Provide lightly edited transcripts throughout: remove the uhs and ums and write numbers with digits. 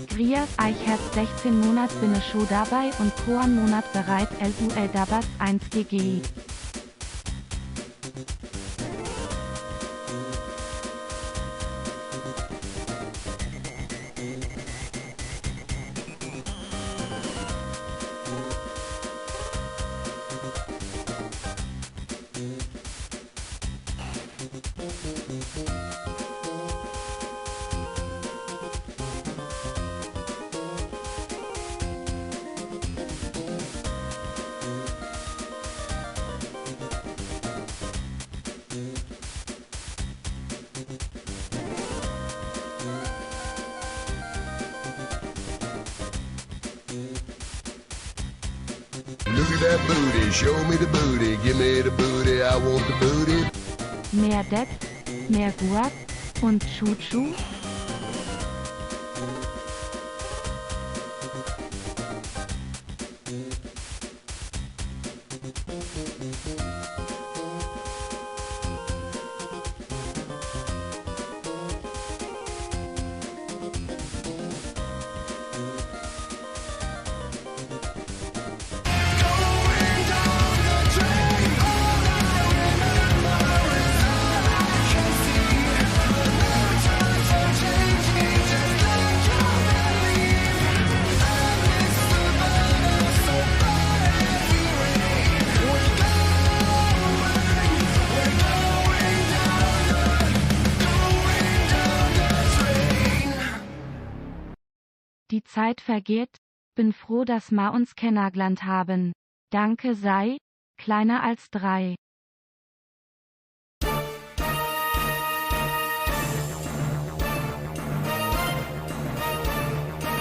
Grias Eichherz 16 Monat binne Show dabei und Koan Monat bereit LUL Dabas 1 GG. Look at that booty, show me the booty, give me the booty, I want the booty. Mehr Depp, mehr Guac und Chuchu. Die Zeit vergeht, bin froh, dass ma uns kennengelernt haben. Danke sei, kleiner als 3.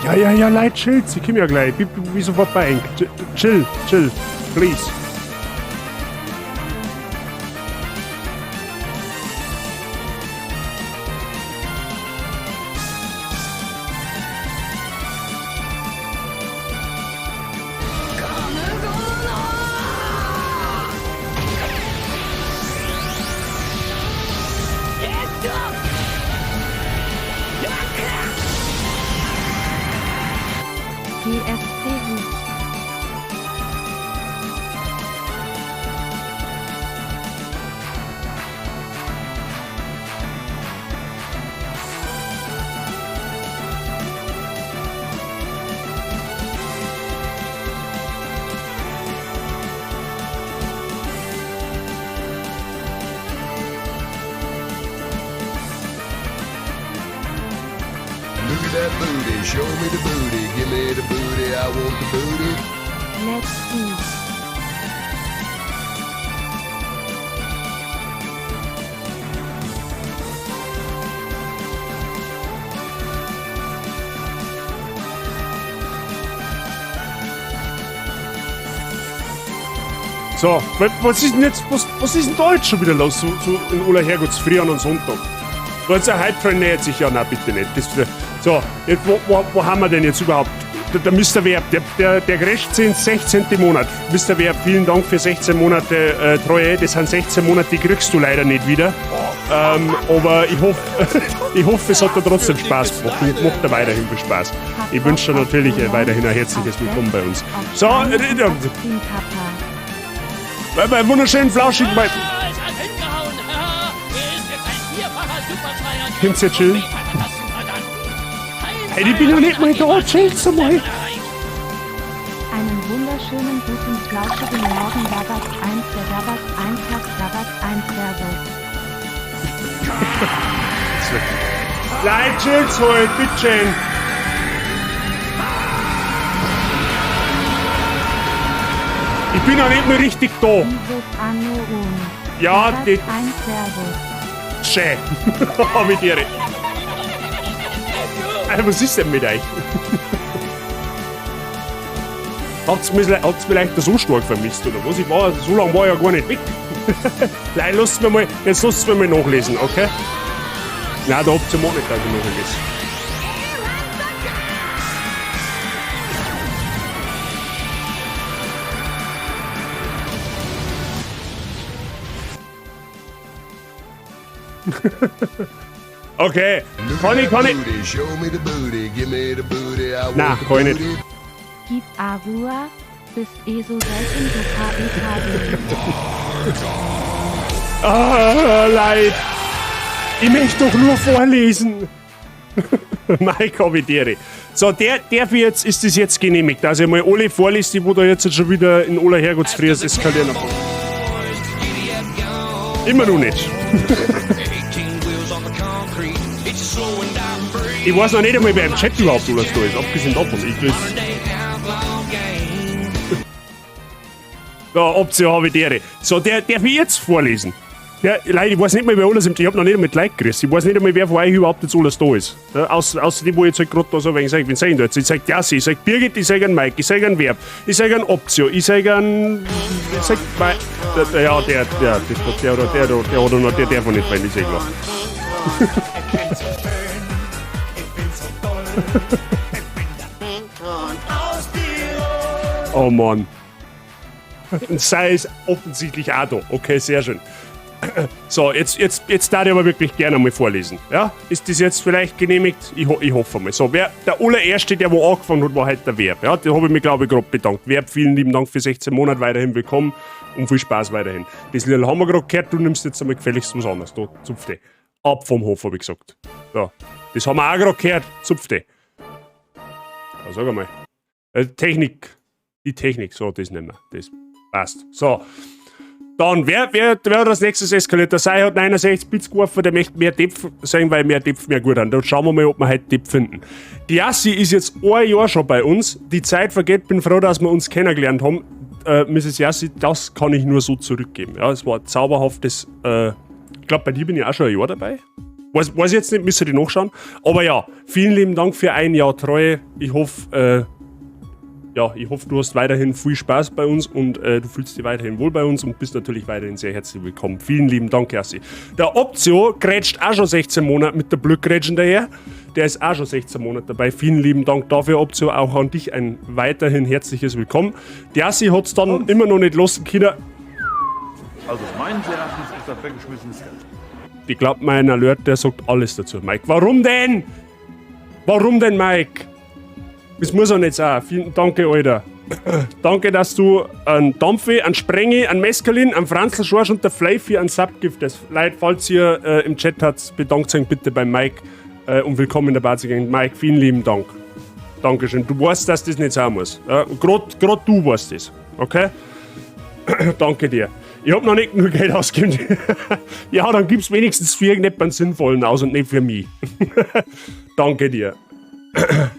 Ja, ja, ja, Leute, chillt, ich komme ja gleich. Ich bin sofort bei Ihnen. Chill, chill, please. GSC ruft. Look at that booty, show me the booty, give me the booty, I want the booty. Let's go. So, was ist denn jetzt, was ist denn da jetzt schon wieder los, so in aller Herrgottsfrüh an einem Sonntag? Was der Hype Train nähert sich ja, nein, bitte nicht. Das, so, jetzt, wo haben wir denn jetzt überhaupt? Der Mister Werb, der crasht ins 16. Monat. Mister Werb, vielen Dank für 16 Monate Treue. Das sind 16 Monate, die kriegst du leider nicht wieder. Aber ich hoffe, es hat dir trotzdem Spaß gemacht und macht dir weiterhin viel Spaß. Ich wünsche dir natürlich weiterhin ein herzliches Willkommen bei uns. So, bei wunderschönen flauschigen Bei- Könnt's ihr chillen? Hey, ich bin ja nicht mal da, chill's mal. Einen wunderschönen guten flauschigen Morgen Dabas 1 der Dabas 1 Tag Dabas 1 Servus. Leute, chillt's halt, bitteschön. Ich bin noch nicht mehr richtig da. Ja, die. Schön. Mit dir. Was ist denn mit euch? Habt's mich vielleicht so stark vermisst oder was? Ich war, so lange war ich ja gar nicht weg. Nein, lasst mir mal, jetzt lasst mir mal nachlesen, okay? Nein, da habt ihr mir auch nicht, dass ich nachlese. Okay, kann ich. Nein, kann ich nicht. Gib Arua, bist eh so selten du KEKB. Ah, leid. Ich möchte doch nur vorlesen. Mike, hab ich dir. So, der jetzt, ist das jetzt genehmigt, dass ich mal alle vorlese, die wo da jetzt schon wieder in aller Herrgottsfrühe eskalieren. Immer noch nicht. Ich weiß noch nicht einmal, wer im Chat überhaupt alles da ist, abgesehen davon. Ich das. Ja, Option habe ich die. So, der darf ich jetzt vorlesen. Ja, Leute, ich weiß nicht mal, wer alles im Ich hab noch nicht einmal die Leute grüßt. Ich weiß nicht einmal, wer von euch überhaupt jetzt alles da ist. Ja, außer die, wo ich jetzt halt gerade da so ein wenig sage. Wen sag ich da jetzt? Ich sag Jassi, ich sag Birgit, ich sag einen Mike, ich sag einen Verb, ich sag einen Optio, ich sag einen. Ich sag. Der, ja, der hat noch, der darf nicht rein, ist eh klar. Oh Mann. Und sei es offensichtlich auch da. Okay, sehr schön. So, jetzt darf ich aber wirklich gerne mal vorlesen. Ja? Ist das jetzt vielleicht genehmigt? Ich hoffe mal. So, wer, der allererste, der wo angefangen hat, war halt der Verb. Ja, den habe ich mich, glaube ich, gerade bedankt. Verb, vielen lieben Dank für 16 Monate. Weiterhin willkommen und viel Spaß weiterhin. Das Lied haben wir gerade gehört, du nimmst jetzt einmal gefälligst was anderes. Da, zupf dich. Ab vom Hof, habe ich gesagt. So, das haben wir auch gerade gehört. Zupf dich. Ja, sag einmal. Technik. Die Technik, so, das nehmen wir. Das passt. So. Dann, wer hat als nächstes eskaliert? Der Sei hat 69 Bits geworfen, der möchte mehr Depf sagen, weil mehr Depf mehr gut an. Dann schauen wir mal, ob wir heute Depf finden. Die Jassi ist jetzt ein Jahr schon bei uns. Die Zeit vergeht, bin froh, dass wir uns kennengelernt haben. Mrs. Jassi, das kann ich nur so zurückgeben. Ja, es war ein zauberhaftes. Ich glaube, bei dir bin ich auch schon ein Jahr dabei. Weiß ich jetzt nicht, müsst ihr nachschauen. Aber ja, vielen lieben Dank für ein Jahr Treue. Ich hoffe, du hast weiterhin viel Spaß bei uns und du fühlst dich weiterhin wohl bei uns und bist natürlich weiterhin sehr herzlich willkommen. Vielen lieben Dank, Jassi. Der Optio grätscht auch schon 16 Monate mit der Blöckgrätschen daher. Der ist auch schon 16 Monate dabei. Vielen lieben Dank dafür, Optio. Auch an dich ein weiterhin herzliches Willkommen. Der Jassi hat's dann immer noch nicht lassen können. Also meines Erachtens ist das weggeschmissenes Geld. Ich glaube, mein Alert, der sagt alles dazu. Mike, warum denn? Warum denn, Mike? Das muss er nicht sein. Vielen Dank, Alter. Danke, dass du einen Dampfi, einen Sprengi, einen Mescalin, einen Franzl Schorsch und der Fleifi einen Sub giftest. Leute, falls ihr im Chat habt, bedankt euch bitte beim Mike und willkommen in der Bazi Gang. Mike, vielen lieben Dank. Dankeschön. Du weißt, dass das nicht sein muss. Ja, grad du weißt das. Okay? Danke dir. Ich hab noch nicht genug Geld ausgegeben. Ja, dann gib's wenigstens für irgendjemanden Sinnvollen aus und nicht für mich. Danke dir.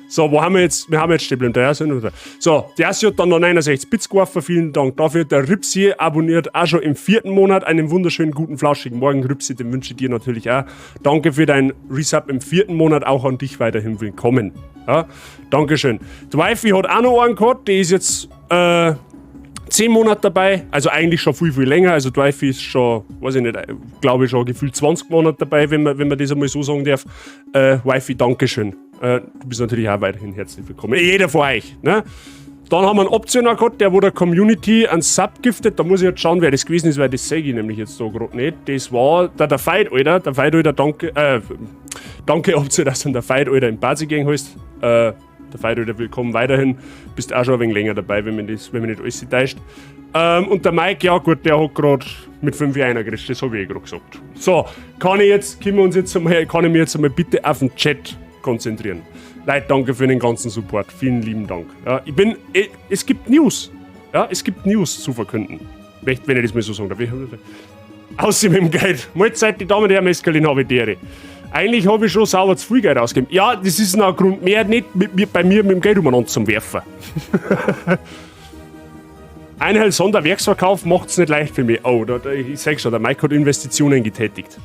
So, wo haben wir jetzt? Wir haben jetzt stehen geblieben. So, der Jassi hat dann noch 69 Bits geworfen. Vielen Dank dafür. Der Ripsi abonniert auch schon im 4. Monat. Einen wunderschönen, guten, flauschigen Morgen, Ripsi. Den wünsche ich dir natürlich auch. Danke für dein Resub im 4. Monat. Auch an dich weiterhin willkommen. Ja, Dankeschön. Die Wifi hat auch noch einen gehabt. Die ist jetzt 10 Monate dabei, also eigentlich schon viel, viel länger. Also die Wifi ist schon, weiß ich nicht, glaube ich schon gefühlt 20 Monate dabei, wenn man das einmal so sagen darf. Wifi, Dankeschön. Du bist natürlich auch weiterhin herzlich willkommen. Jeder von euch. Ne? Dann haben wir einen Optioner gehabt, der wo der Community einen Sub giftet. Da muss ich jetzt schauen, wer das gewesen ist, weil das sehe ich nämlich jetzt da gerade nicht. Das war der Fight, Alter. Der Fight, Alter, danke. Danke, Option, dass du der Fight, Alter, im Bazi Gang heißt. Der Fight, Alter, willkommen weiterhin. Bist auch schon ein wenig länger dabei, wenn mich nicht alles täuscht. Und der Mike, ja gut, der hat gerade mit 5 Jahren gekriegt, das habe ich eh gerade gesagt. So, kann ich mich jetzt einmal bitte auf den Chat konzentrieren. Leute, danke für den ganzen Support. Vielen lieben Dank. Ja, es gibt News. Ja, es gibt News zu verkünden. Wenn ich das mal so sagen darf. Außer mit dem Geld. Mahlzeit, die Damen und Herren, Mescalin habe ich die Ehre. Eigentlich habe ich schon sauber zu viel Geld ausgegeben. Ja, das ist noch ein Grund mehr, nicht bei mir mit dem Geld umeinander zum Werfen. Einhell Sonderwerksverkauf macht's nicht leicht für mich. Oh, ich sag schon, der Mike hat Investitionen getätigt.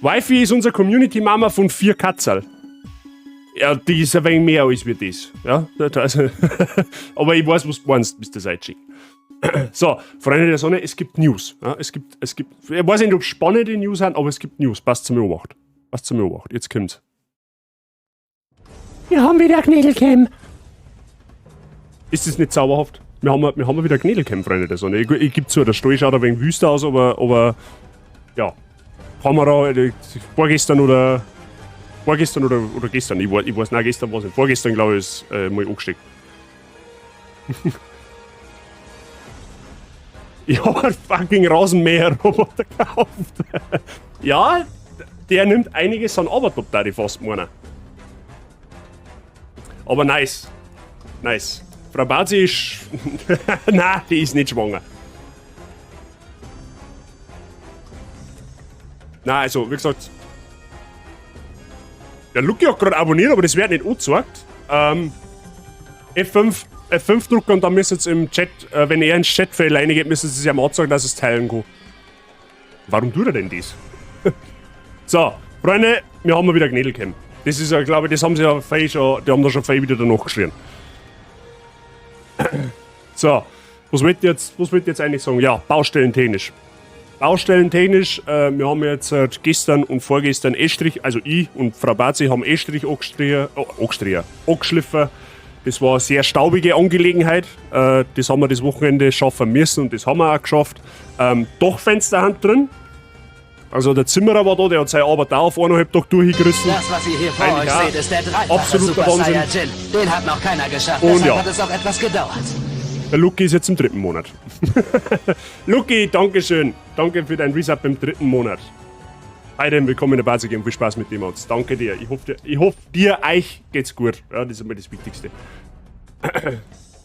Wifi ist unser Community-Mama von 4 Katzerl. Ja, die ist ein wenig mehr als wir das. Ja, also, aber ich weiß, was du meinst, Mister Seitschik. So, Freunde der Sonne, es gibt News. Ja, es gibt, ich weiß nicht, ob spannende News sind, aber es gibt News. Passt zum Beobachten. Passt zum Beobachten. Jetzt kommt's. Wir haben wieder Knädelcam. Ist das nicht zauberhaft? Wir haben wieder Knädelcam, Freunde der Sonne. Ich geb zu, der Stall schaut ein wenig wüster aus, aber ja. Kamera, vorgestern oder. Vorgestern oder gestern, ich weiß, nein, gestern war's nicht. Vorgestern, glaub ich, ist mal angesteckt. Ich hab einen fucking Rasenmäher-Roboter gekauft. Ja, der nimmt einiges an Arbeit ab, da ich fast meinen. Aber nice. Nice. Frau Bazi ist. Nein, die ist nicht schwanger. Nein, also, wie gesagt. Der Lucky hat gerade abonniert, aber das wird nicht angezeigt. F5 drücken und dann müsst ihr jetzt im Chat, wenn er ins Chatfeld reingeht, müsst ihr es ihm anzeigen, dass es teilen kann. Warum tut er denn das? So, Freunde, wir haben mal wieder Knädelcam. Das ist ja, glaube ich, das haben sie ja viel schon, die haben da schon viel wieder danach geschrien. So, was wollt ihr jetzt eigentlich sagen? Ja, baustellentechnisch. Baustellentechnisch, wir haben jetzt gestern und vorgestern Estrich, also ich und Frau Bazi haben Estrich angeschliffen. Das war eine sehr staubige Angelegenheit. Das haben wir das Wochenende schaffen müssen und das haben wir auch geschafft. Dachfenster haben drin. Also der Zimmerer war da, der hat seine Arbeit auch auf 1,5 Tag durchgerissen. Das, was ihr hier vor Eigentlich euch auch seht, ist der dreifache absoluter Super Wahnsinn. Saiyajin. Den hat noch keiner geschafft, Und deshalb ja. hat es auch etwas gedauert. Der Lucky ist jetzt im 3. Monat. Lucky, dankeschön. Danke für dein Resub im 3. Monat. Hi, denn willkommen in der Basis und viel Spaß mit dem uns. Danke dir. Ich hoffe, dir, euch geht's gut. Ja, das ist immer das Wichtigste.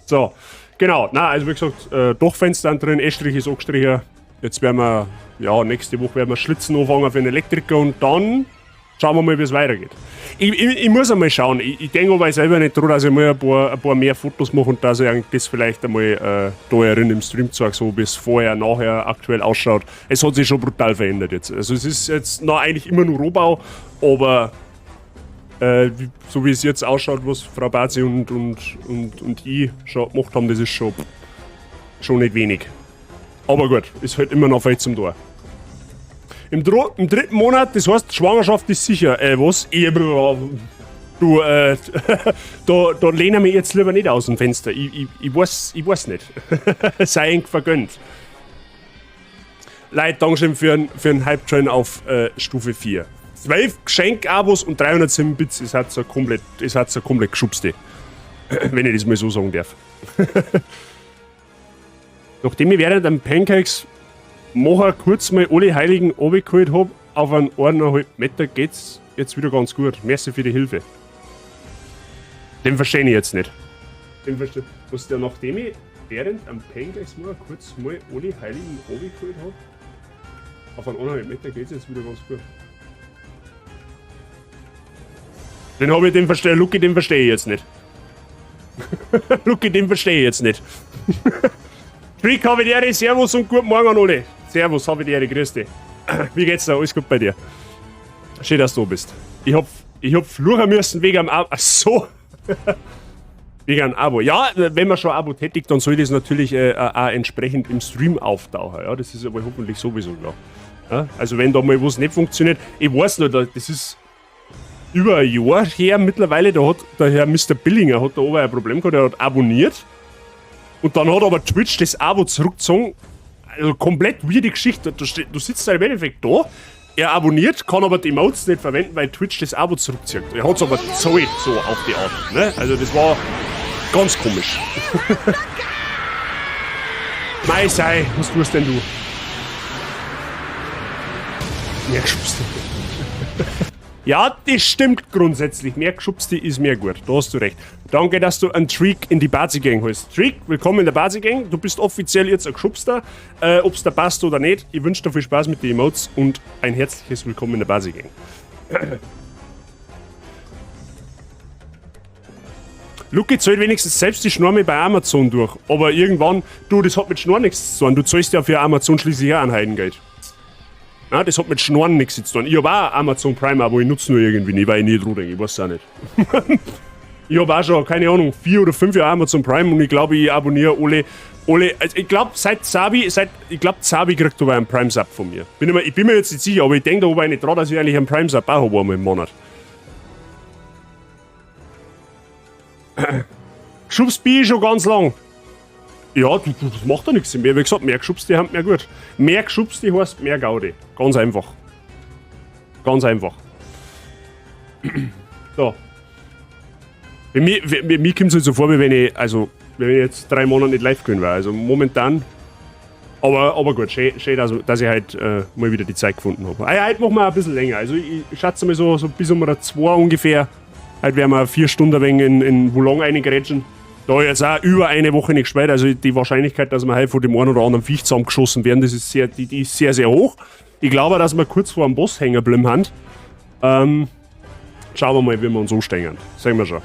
So, genau. Na, also wie gesagt, Dachfenster drin, Estrich ist angestrichen. Jetzt werden wir, ja, nächste Woche werden wir Schlitzen anfangen für den Elektriker und dann schauen wir mal, wie es weitergeht. Ich muss einmal schauen. Ich denke aber selber nicht dran, dass ich mal ein paar mehr Fotos mache und dass ich eigentlich das vielleicht einmal da herin im Stream zeige, so wie es vorher, nachher aktuell ausschaut. Es hat sich schon brutal verändert jetzt. Also es ist jetzt noch eigentlich immer nur Rohbau, aber so wie es jetzt ausschaut, was Frau Bazi und ich schon gemacht haben, das ist schon nicht wenig. Aber gut, ist halt immer noch viel zum Tor. Im 3. Monat, das heißt, Schwangerschaft ist sicher. Was? Du, da lehne ich mich jetzt lieber nicht aus dem Fenster. Ich weiß nicht. Sei eng vergönnt. Leute, Dankeschön für einen Hype-Train auf Stufe 4. 12 Geschenk-Abos und 307 Bits, es hat so komplett geschubst. Wenn ich das mal so sagen darf. Nachdem ich während dem Pancakes Macher kurz mal alle Heiligen runtergeholt hab, auf einen 1,5 Meter geht's jetzt wieder ganz gut. Merci für die Hilfe. Den verstehe ich jetzt nicht. Den verstehe was der, nachdem ich während am Pancakes Macher kurz mal alle Heiligen runtergeholt hab, auf einen 1,5 Meter geht's jetzt wieder ganz gut. Den habe ich, den verstehe, Lucky, den verstehe ich jetzt nicht. Lucky, den verstehe ich jetzt nicht. Trick, habe die Ehre, Servus und guten Morgen an alle. Servus, habe die Ehre, grüß dich. Wie geht's da? Alles gut bei dir? Schön, dass du da bist. Ich hab fluchen müssen wegen einem Abo. Ach so. Wegen einem Abo. Ja, wenn man schon ein Abo tätigt, dann soll das natürlich auch entsprechend im Stream auftauchen. Ja, das ist aber hoffentlich sowieso klar. Ja, also wenn da mal was nicht funktioniert, ich weiß noch, das ist über ein Jahr her mittlerweile, da hat der Herr Mr. Billinger hat da oben ein Problem gehabt, der hat abonniert. Und dann hat aber Twitch das Abo zurückgezogen. Also komplett weirde Geschichte. Du sitzt da im Endeffekt da, er abonniert, kann aber die Emotes nicht verwenden, weil Twitch das Abo zurückzieht. Er hat es aber gezahlt, so auf die Art. Ne? Also das war ganz komisch. Mei sei, was tust denn du? Mehr geschubste. Ja, das stimmt grundsätzlich. Mehr geschubste ist mehr gut. Da hast du recht. Danke, dass du einen Trick in die Bazi-Gang holst. Trick, willkommen in der Bazi-Gang. Du bist offiziell jetzt ein Geschubster. Ob's da passt oder nicht, ich wünsche dir viel Spaß mit den Emotes und ein herzliches Willkommen in der Bazi-Gang. Luki zahlt wenigstens selbst die Schnorre bei Amazon durch. Aber irgendwann, du, das hat mit Schnorren nichts zu tun. Du zahlst ja für Amazon schließlich auch ein Heidengeld. Ja, das hat mit Schnorren nichts zu tun. Ich hab auch Amazon Prime, aber ich nutze nur irgendwie nie, weil ich nie dran denke. Ich weiß auch nicht. Ich hab auch schon, keine Ahnung, 4 oder 5 Jahre Amazon Prime und ich glaube, ich abonniere alle, also ich glaub, seit Zabi, seit, ich glaub, Zabi kriegt aber einen Prime-Sub von mir. Ich bin mir jetzt nicht sicher, aber ich denk da aber nicht dran, dass ich eigentlich einen Prime-Sub auch hab einmal im Monat. Geschubst bin ich schon ganz lang. Ja, du, das macht ja nichts mehr. Wie gesagt, mehr geschubst, die haben mehr gut. Mehr geschubst, die heißt mehr Gaudi. Ganz einfach. Ganz einfach. So. Bei mir kommt's halt so vor, wie wenn ich, also, wenn ich jetzt 3 Monate nicht live gewesen wäre. Also momentan. Aber gut, schön, dass ich halt mal wieder die Zeit gefunden hab. Ah ja, heute machen wir ein bisschen länger. Also ich schätze mal so bis um 2 ungefähr. Heute werden wir 4 Stunden ein wenig in Wo Long reingrätschen. Da ich jetzt auch über eine Woche nicht gespielt, also die Wahrscheinlichkeit, dass wir heute von dem einen oder anderen Viech zusammengeschossen werden, das ist sehr, die, die ist sehr, sehr hoch. Ich glaube, dass wir kurz vor dem Boss hängen geblieben haben. Schauen wir mal, wie wir uns anstrengen. Sehen wir schon.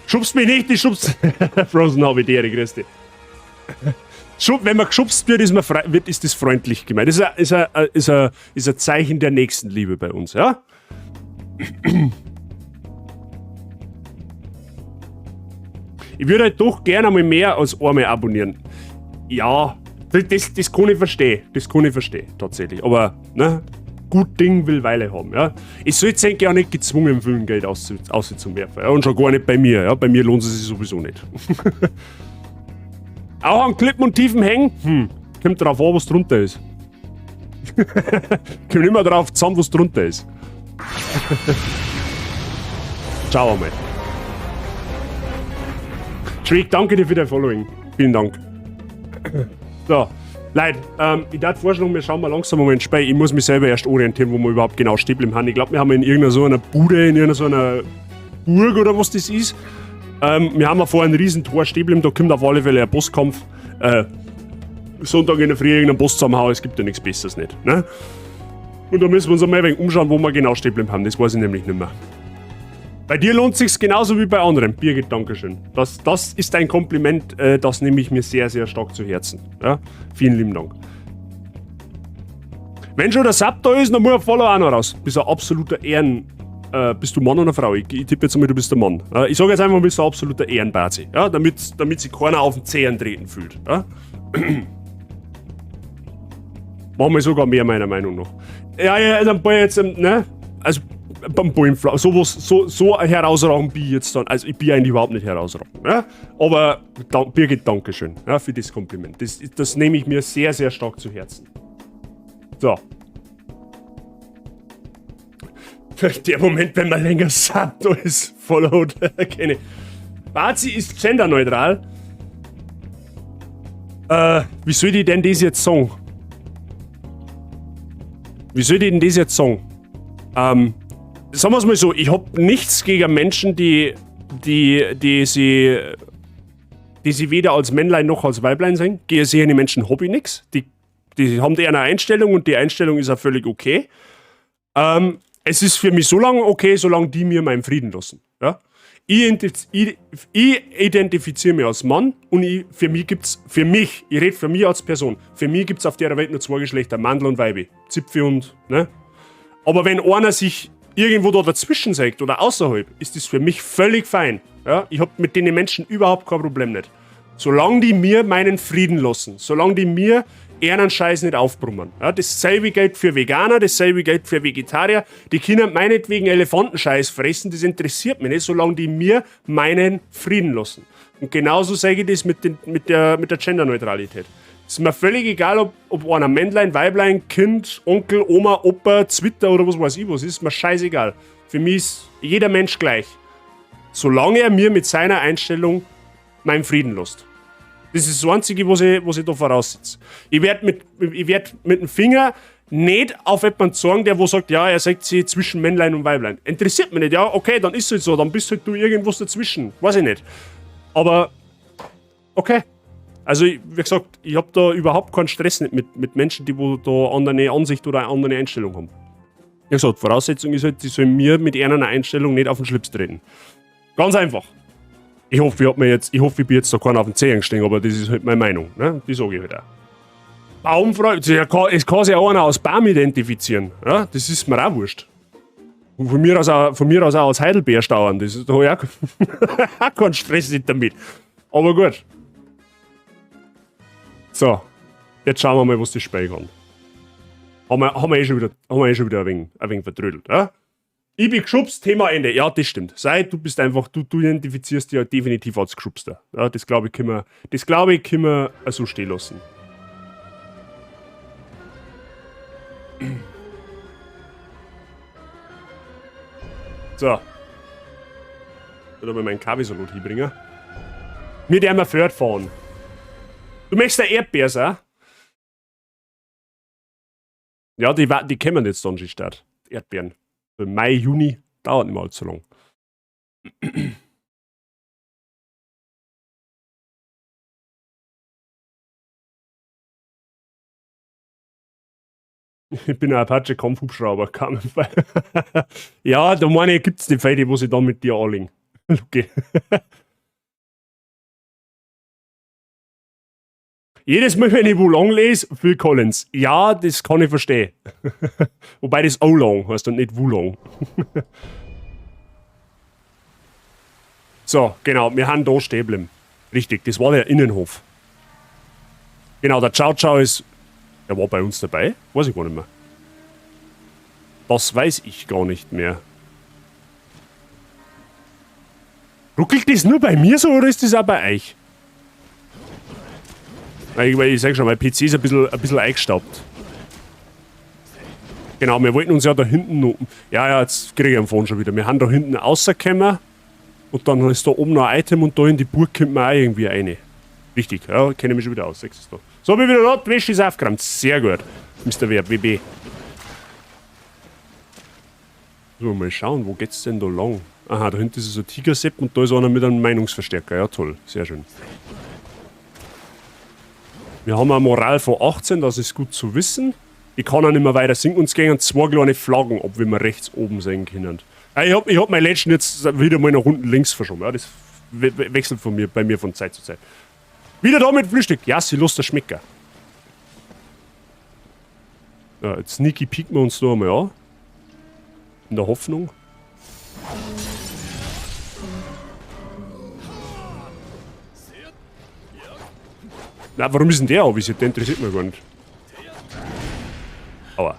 Schubst mich nicht, ich schubst. Frozen habe ich die Ehre, grüß dich. Wenn man geschubst wird, ist, man frei, wird, ist das freundlich gemeint. Das ist ein Zeichen der Nächstenliebe bei uns, ja? Ich würde halt doch gerne einmal mehr als einmal abonnieren. Ja, das kann ich verstehen. Das kann ich verstehen, tatsächlich. Aber, ne? Gut Ding will Weile haben, ja. Ich sollte eigentlich auch nicht gezwungen fühlen, Geld auszuwerfen. Ja? Und schon gar nicht bei mir, ja. Bei mir lohnt es sich sowieso nicht. Auch an Klippen und Tiefen hängen? Kommt drauf an, was drunter ist. Kommt immer drauf zusammen, was drunter ist. Schauen wir mal. Trick, danke dir für dein Following. Vielen Dank. So, Leute, ich darf vorschlagen, wir schauen mal langsam mal ins Spiel. Ich muss mich selber erst orientieren, wo wir überhaupt genau stehen bleiben haben. Ich glaub, wir haben in irgendeiner so einer Bude, in irgendeiner so einer Burg oder was das ist. Wir haben ja vor einem riesen Tor stehen bleiben, da kommt auf alle Fälle ein Bosskampf. Sonntag in der Früh irgendeinen Boss zusammenhauen, es gibt ja nichts Besseres nicht. Ne? Und da müssen wir uns einmal ein wenig umschauen, wo wir genau stehen bleiben haben. Das weiß ich nämlich nicht mehr. Bei dir lohnt sich's genauso wie bei anderen. Birgit, Dankeschön. Das ist ein Kompliment, das nehme ich mir sehr, sehr stark zu Herzen. Ja? Vielen lieben Dank. Wenn schon der Sub da ist, dann muss ein Follow auch noch raus. Bist ein absoluter Ehren... Bist du Mann oder Frau? Ich tippe jetzt einmal, du bist der Mann. Ich sage jetzt einfach, du bist ein absoluter Ehrenbazi. Ja? Damit sich keiner auf den Zehen treten fühlt. Ja? Machen wir sogar mehr, meiner Meinung nach. Ja, ja, also ein paar jetzt, ne? Also, beim Bullenfla-, sowas, so, so herausragend bin ich jetzt dann. Also, ich bin eigentlich überhaupt nicht herausragend. Ne? Aber, Birgit, Dankeschön, ja, für das Kompliment. Das nehme ich mir sehr, sehr stark zu Herzen. So. Der Moment, wenn man länger satt ist, followed. Kenne. Bazi ist genderneutral. Wie soll ich denn das jetzt sagen? Wie soll ich denn das jetzt sagen? Sagen wir's mal so, ich hab nichts gegen Menschen, die sie weder als Männlein noch als Weiblein sehen. Gegen solche Menschen hab ich nix. Die haben die eine Einstellung und die Einstellung ist auch völlig okay. Es ist für mich so lange okay, solange die mir meinen Frieden lassen. Ja? Ich identifiziere mich als Mann und ich, für mich gibt's, für mich, ich rede für mich als Person, für mich gibt's auf der Welt nur 2 Geschlechter, Mandel und Weibe, Zipfel und, ne? Aber wenn einer sich irgendwo da dazwischen sägt oder außerhalb, ist das für mich völlig fein. Ja? Ich hab mit den Menschen überhaupt kein Problem nicht. Solange die mir meinen Frieden lassen, solange die mir einen Scheiß nicht aufbrummen. Ja, dasselbe gilt für Veganer, dasselbe gilt für Vegetarier. Die können meinetwegen Elefantenscheiß fressen, das interessiert mich nicht, solange die mir meinen Frieden lassen. Und genauso sage ich das mit der Genderneutralität. Es ist mir völlig egal, ob einer Männlein, Weiblein, Kind, Onkel, Oma, Opa, Zwitter oder was weiß ich was ist, mir scheißegal. Für mich ist jeder Mensch gleich. Solange er mir mit seiner Einstellung meinen Frieden lässt. Das ist das Einzige, was ich da voraussetze. Ich werd mit dem Finger nicht auf jemanden sagen, der wo sagt, ja, er sagt sich zwischen Männlein und Weiblein. Interessiert mich nicht, ja, okay, dann ist es halt so, dann bist halt du irgendwas dazwischen. Weiß ich nicht. Aber, okay. Also, wie gesagt, ich hab da überhaupt keinen Stress nicht mit Menschen, die wo da andere Ansicht oder eine andere Einstellung haben. Wie gesagt, Voraussetzung ist halt, die sollen mir mit einer Einstellung nicht auf den Schlips treten. Ganz einfach. Ich hoffe, ich hab mir jetzt, ich hoffe, ich bin jetzt da keiner auf den Zehen gestiegen, aber das ist halt meine Meinung, ne? Die sage ich halt auch. Baumfrau, es kann sich auch einer aus Baum identifizieren. Ja? Das ist mir auch wurscht. Und von mir aus auch aus Heidelbeerstauern. Das ist, da hab ich auch keinen Stress nicht damit. Aber gut. So, jetzt schauen wir mal, was das Spiel kann. Haben wir eh schon wieder ein wenig vertrödelt. Ja? Ich bin geschubst, Thema Ende. Ja, das stimmt. Sei, du bist einfach, du identifizierst dich ja definitiv als Geschubster. Ja, das glaube ich, können wir, so stehen lassen. So. Ich werde mal meinen Kaffeesalat hinbringen. Mit dem wir fahren. Du möchtest ein Erdbeer sein? Ja, die kommen jetzt dann schon statt. Erdbeeren. Im Mai, Juni, dauert nicht mehr allzu lang. Ich bin ein Apache Kampfhubschrauber, kam. Ja, da meine ich, gibt's die Feinde, wo sie dann mit dir anlegen. Okay. Jedes Mal, wenn ich Wulong lese, Phil Collins. Ja, das kann ich verstehen. Wobei das Oolong heißt und nicht Wulong. So, genau, wir haben da stehen geblieben. Richtig, das war der Innenhof. Genau, der Ciao Ciao ist... Der war bei uns dabei? Weiß ich gar nicht mehr. Das weiß ich gar nicht mehr. Ruckelt das nur bei mir so oder ist das auch bei euch? Ich sag schon, mein PC ist ein bisschen eingestaubt. Genau, wir wollten uns ja da hinten noch... Ja, ja, jetzt kriege ich am Phone schon wieder. Wir haben da hinten rausgekommen und dann ist da oben noch ein Item und da in die Burg kommt man auch irgendwie rein. Richtig, ja, kenne ich mich schon wieder aus. Sechs ist da. So, bin wieder da, die Wäsche ist aufgeräumt. Sehr gut, Mr. WB. So, mal schauen, wo geht's denn da lang? Aha, da hinten ist so ein Tigersepp und da ist einer mit einem Meinungsverstärker. Ja, toll, sehr schön. Wir haben eine Moral von 18, das ist gut zu wissen. Ich kann auch nicht mehr weiter sinken und es gehen zwei kleine Flaggen ab, wie wir rechts oben sehen können. Ich hab mein letzten jetzt wieder mal nach unten links verschoben. Ja, das wechselt von mir, bei mir von Zeit zu Zeit. Wieder da mit Frühstück. Ja, sie lust der Schmecker. Ja, jetzt sneaky pieken wir uns da einmal an. In der Hoffnung. Na, warum ist denn der anvisiert? Der interessiert mich gar nicht. Aua.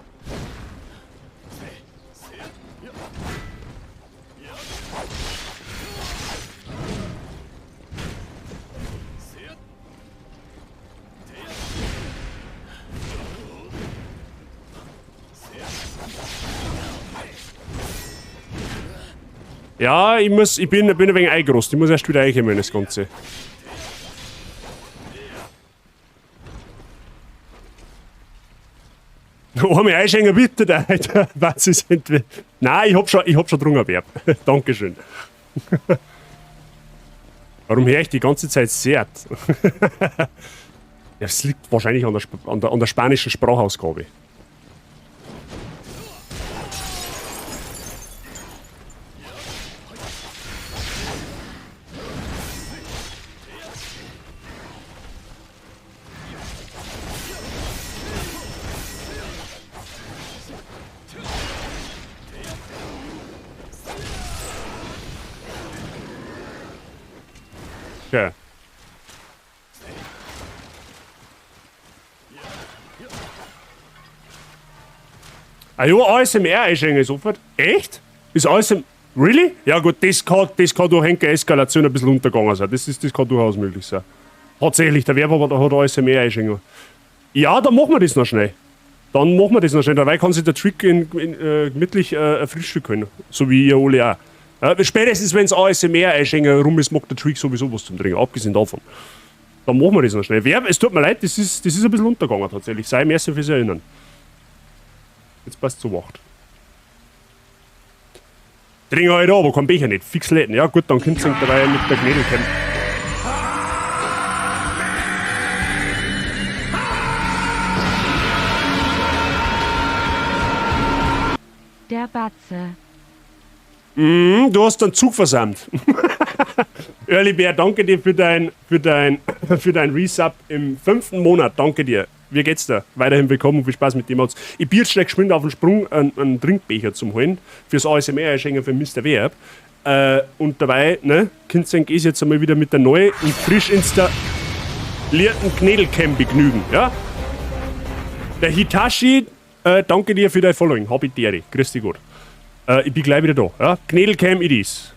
Ja, ich bin ein wenig eingerostet. Ich muss erst wieder reinkommen in das Ganze. Einmal einschenken, bitte, Alter. Was ist entweder. Nein, ich hab schon getrunken, Verb. Dankeschön. Warum höre ich die ganze Zeit Seat? Das liegt wahrscheinlich an der spanischen Sprachausgabe. Okay. Ah jo, ASMR einschenken sofort. Echt? Ist ASMR... Really? Ja gut, das kann durch eine Eskalation ein bisschen untergegangen sein. Das kann durchaus möglich sein. Tatsächlich, der Werber hat ASMR einschenken. Ja, dann machen wir das noch schnell. Dann machen wir das noch schnell. Dabei kann sich der Trick gemütlich ein Frühstück holen. So wie ihr alle auch. Spätestens wenn es ASMR einschenken rum ist, mag der Trick sowieso was zum Trinken, abgesehen davon. Dann machen wir das noch schnell. Es tut mir leid, das ist ein bisschen untergegangen tatsächlich. Sei mir fürs Erinnern. Jetzt passt zu wacht. Trink halt da, aber kein Becher nicht. Fix läden. Ja gut, dann könnt ihr dabei mit der Gnädel kämpfen. Der Batze. Du hast den Zug versäumt. Early Bear, danke dir für dein Resub im 5. Monat. Danke dir. Wie geht's dir? Weiterhin willkommen und viel Spaß mit dem Mods. Ich bin jetzt schnell geschwind auf den Sprung, einen Trinkbecher zum holen. Fürs ASMR schenken für Mister Werb. Und dabei, ne, Kinzenk ist jetzt einmal wieder mit der neu und frisch installierten Knädelcam begnügen. Ja? Der Hitachi, danke dir für dein Following. Hab ich dir. Grüß dich gut. Ich bin gleich wieder da. Ja? Knädelcam it is.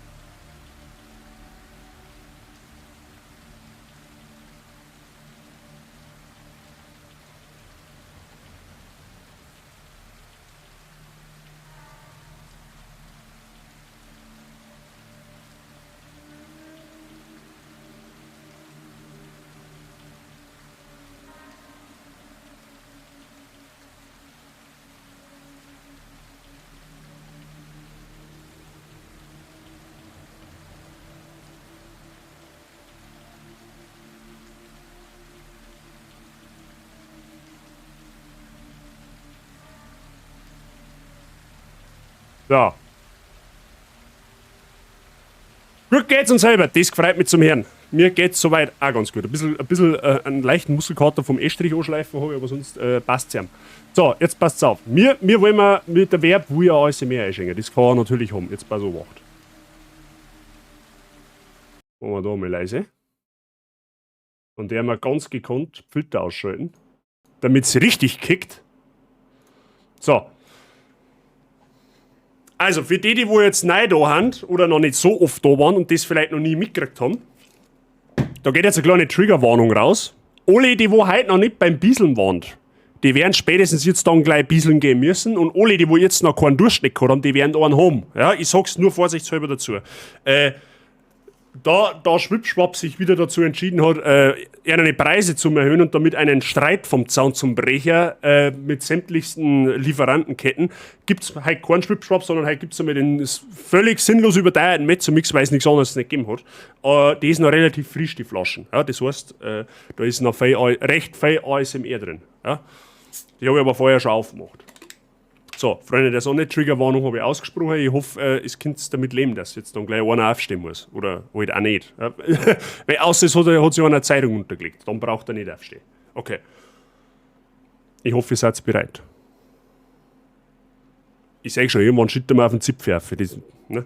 So. Gut geht's uns selber, das freut mich zum Hören. Mir geht's soweit auch ganz gut. Ein bisschen einen leichten Muskelkater vom Estrich anschleifen habe ich, aber sonst passt's ja. So, jetzt passt's auf. Mir wollen wir mit der Verb, wo ja alles mehr einschenken. Das kann er natürlich haben. Jetzt pass auf. Machen wir da mal leise. Und der mal ganz gekonnt Filter ausschalten, damit's richtig kickt. So. Also, für die, die wo jetzt neu da sind oder noch nicht so oft da waren und das vielleicht noch nie mitgekriegt haben, da geht jetzt eine kleine Triggerwarnung raus. Alle, die wo heute noch nicht beim Bieseln waren, die werden spätestens jetzt dann gleich bieseln gehen müssen und alle, die wo jetzt noch keinen Durst nicht gehabt haben, die werden einen haben. Ja, ich sag's nur vorsichtshalber dazu. Da Schwipschwapp sich wieder dazu entschieden hat, eine Preise zu erhöhen und damit einen Streit vom Zaun zum Brecher mit sämtlichsten Lieferantenketten, gibt's heute keinen Schwipschwapp, sondern heute gibt's einmal den völlig sinnlos überteuerten Mezzomix, weil es nichts anderes nicht gegeben hat. Die ist noch relativ frisch, die Flaschen. Ja, das heißt, da ist noch viel, recht viel ASMR drin. Ja? Die habe ich aber vorher schon aufgemacht. So, Freunde der Sonne, Triggerwarnung habe ich ausgesprochen. Ich hoffe, es könnt damit leben, dass jetzt dann gleich einer aufstehen muss. Oder halt auch nicht. Ja. Weil außer es hat sich einer Zeitung untergelegt. Dann braucht er nicht aufstehen. Okay. Ich hoffe, ihr seid bereit. Ich sag schon, irgendwann schüttet man auf den Zipfel auf. Das, ne?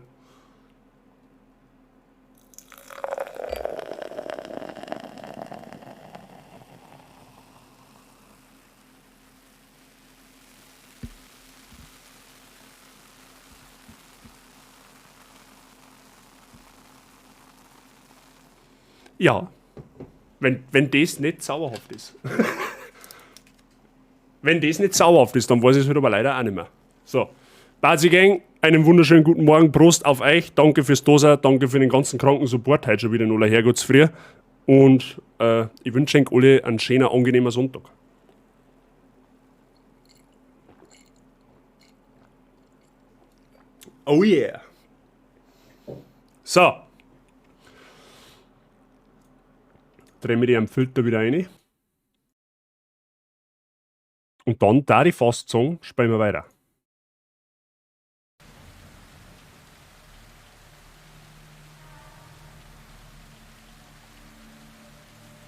Ja, wenn das nicht sauerhaft ist. Wenn das nicht sauerhaft ist, dann weiß ich es halt aber leider auch nicht mehr. So, Bazi Gang, einen wunderschönen guten Morgen, Prost auf euch, danke fürs Doser, danke für den ganzen kranken Support heute schon wieder in aller Herrgottsfrüh. Und ich wünsche euch alle einen schönen, angenehmen Sonntag. Oh yeah. So. Drehen wir die am Filter wieder rein. Und dann, da die fast sagen, spielen wir weiter.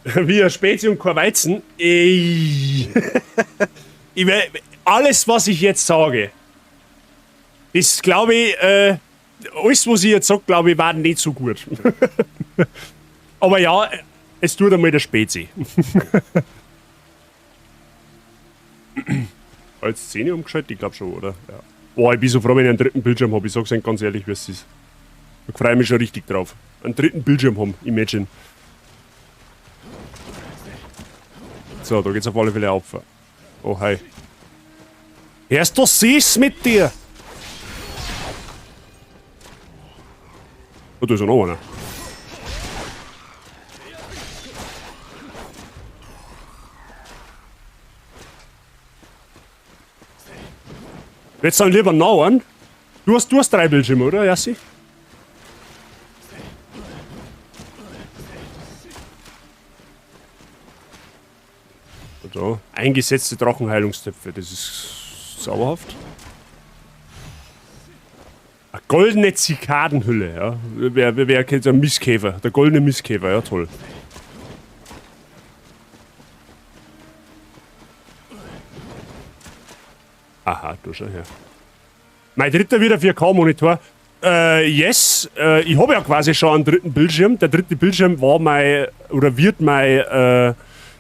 Wie ein Spezi und kein Weizen. Ey. Alles, was ich jetzt sage, ist, glaube ich, alles, was ich jetzt sage, glaube ich, war nicht so gut. Aber ja, es tut einmal der Spezi. Als Szene umgeschaltet? Ich glaub schon, oder? Ja. Boah, ich bin so froh, wenn ich einen dritten Bildschirm hab. Ich sag's euch ganz ehrlich, wie es ist. Da freu ich mich schon richtig drauf. Einen dritten Bildschirm haben, imagine. So, da geht's auf alle Fälle auf. Oh, hi. Hörst du süß mit dir? Oh, da ist ja noch einer. Jetzt dann lieber nauern. Du hast drei Bildschirme, oder, Jassi? Da. Eingesetzte Drachenheilungstöpfe, das ist zauberhaft. Eine goldene Zikadenhülle, ja. Wer kennt einen Mistkäfer? Der goldene Mistkäfer, ja toll. Aha, du schau her. Mein dritter wieder 4K-Monitor. Yes, ich habe ja quasi schon einen dritten Bildschirm. Der dritte Bildschirm war mein, oder wird mein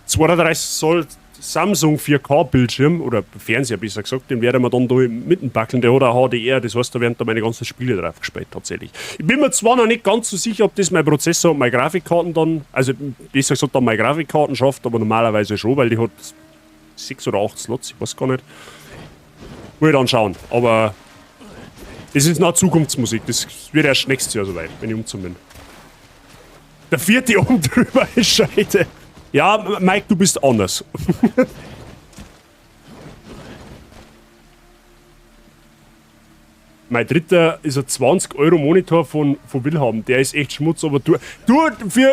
32 Zoll Samsung 4K-Bildschirm, oder Fernseher besser gesagt, den werde ich mir dann da mitten backeln. Der hat auch HDR, das heißt, da werden da meine ganzen Spiele drauf gespielt, tatsächlich. Ich bin mir zwar noch nicht ganz so sicher, ob das mein Prozessor und meine Grafikkarten dann, also besser gesagt dann meine Grafikkarten schafft, aber normalerweise schon, weil die hat 6 oder 8 Slots, ich weiß gar nicht. Muss ich dann schauen, aber das ist noch Zukunftsmusik, das wird erst nächstes Jahr soweit, wenn ich umgezogen bin. Der vierte oben drüber ist scheite. Ja, Mike, du bist anders. Mein dritter ist ein 20 € Monitor von Willhaben. Der ist echt Schmutz, aber du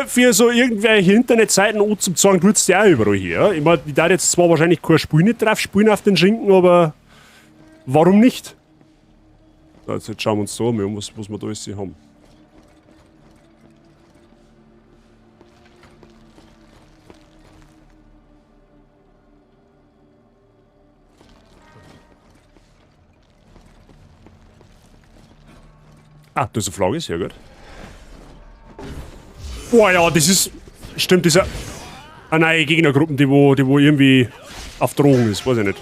für so irgendwelche Internetseiten anzusagen, tut's dir auch überall hier. Ja? Ich mein, ich darf jetzt zwar wahrscheinlich kein Spiel nicht drauf spielen auf den Schinken, aber warum nicht? So, jetzt schauen wir uns da mal um, was wir da alles hier haben. Ah, da ist eine Flagge, sehr gut. Boah, ja, das ist... Stimmt, das ist eine neue Gegnergruppe, die wo irgendwie auf Drogen ist, weiß ich nicht.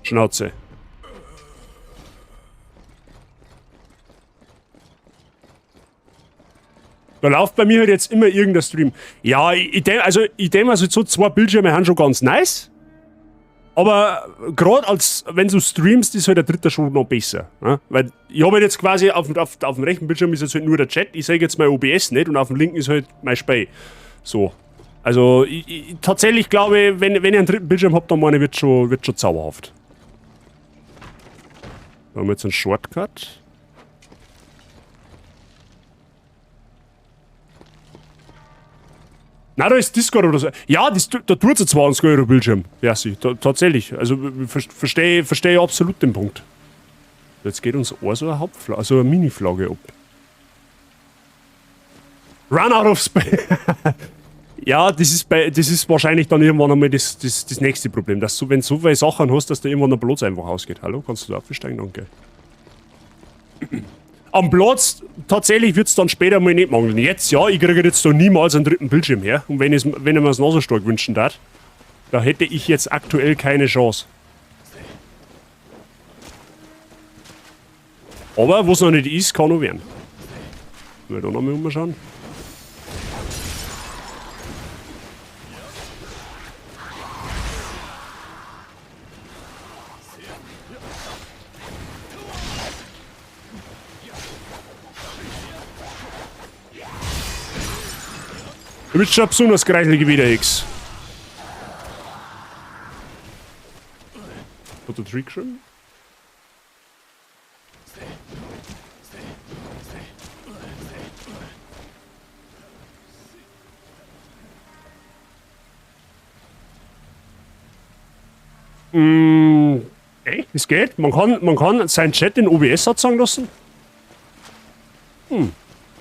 Schnauze. Da läuft bei mir halt jetzt immer irgendein Stream. Ja, ich denk, also, ich denk mal, so zwei Bildschirme sind schon ganz nice. Aber grad als wenn du streamst, ist halt der dritte schon noch besser. Ne? Weil ich hab halt jetzt quasi auf dem rechten Bildschirm ist jetzt halt nur der Chat, ich seh jetzt mein OBS nicht und auf dem linken ist halt mein Spiel. So. Also ich tatsächlich glaube ich, wenn ich einen dritten Bildschirm hab, dann meine ich, wird schon zauberhaft. Da haben wir jetzt einen Shortcut. Na, da ist Discord oder so. Ja, da tut's ein 20 € Bildschirm. Ja, sie, da, tatsächlich. Also verstehe ich absolut den Punkt. Jetzt geht uns auch so eine Hauptflagge, also eine Mini-Flagge ab. Run out of space. Ja, das ist wahrscheinlich dann irgendwann einmal das nächste Problem, dass du, wenn du so viele Sachen hast, dass da irgendwann der Platz einfach ausgeht. Hallo, kannst du da aufsteigen? Danke. Am Platz tatsächlich wird's dann später mal nicht mangeln. Jetzt, ja, ich kriege jetzt da niemals einen dritten Bildschirm her. Und wenn ich mir's noch so stark wünschen darf, da hätte ich jetzt aktuell keine Chance. Aber was noch nicht ist, kann noch werden. Mal da nochmal umschauen. Du bist schon besonders kreislige wieder, X. Hat der Trick schon? Echt? Es geht? Man kann seinen Chat in OBS anzeigen lassen?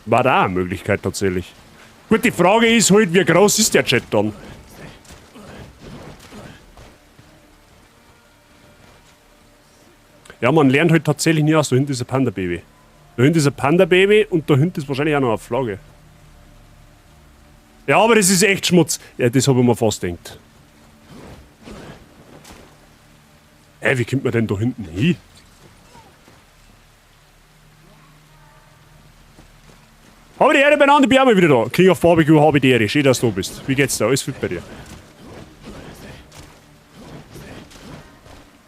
War da eine Möglichkeit tatsächlich. Gut, die Frage ist halt, wie groß ist der Chat dann? Ja, man lernt halt tatsächlich nie aus. Da hinten ist ein Panda-Baby. Da hinten ist ein Panda-Baby und da hinten ist wahrscheinlich auch noch eine Flagge. Ja, aber das ist echt Schmutz. Ja, das hab ich mir fast gedacht. Ey, wie kommt man denn da hinten hin? Habe die Ehre beieinander, bin ich auch mal wieder da. King of Barbecue, habe die Ehre. Schön, dass du da bist. Wie geht's da? Alles fit bei dir?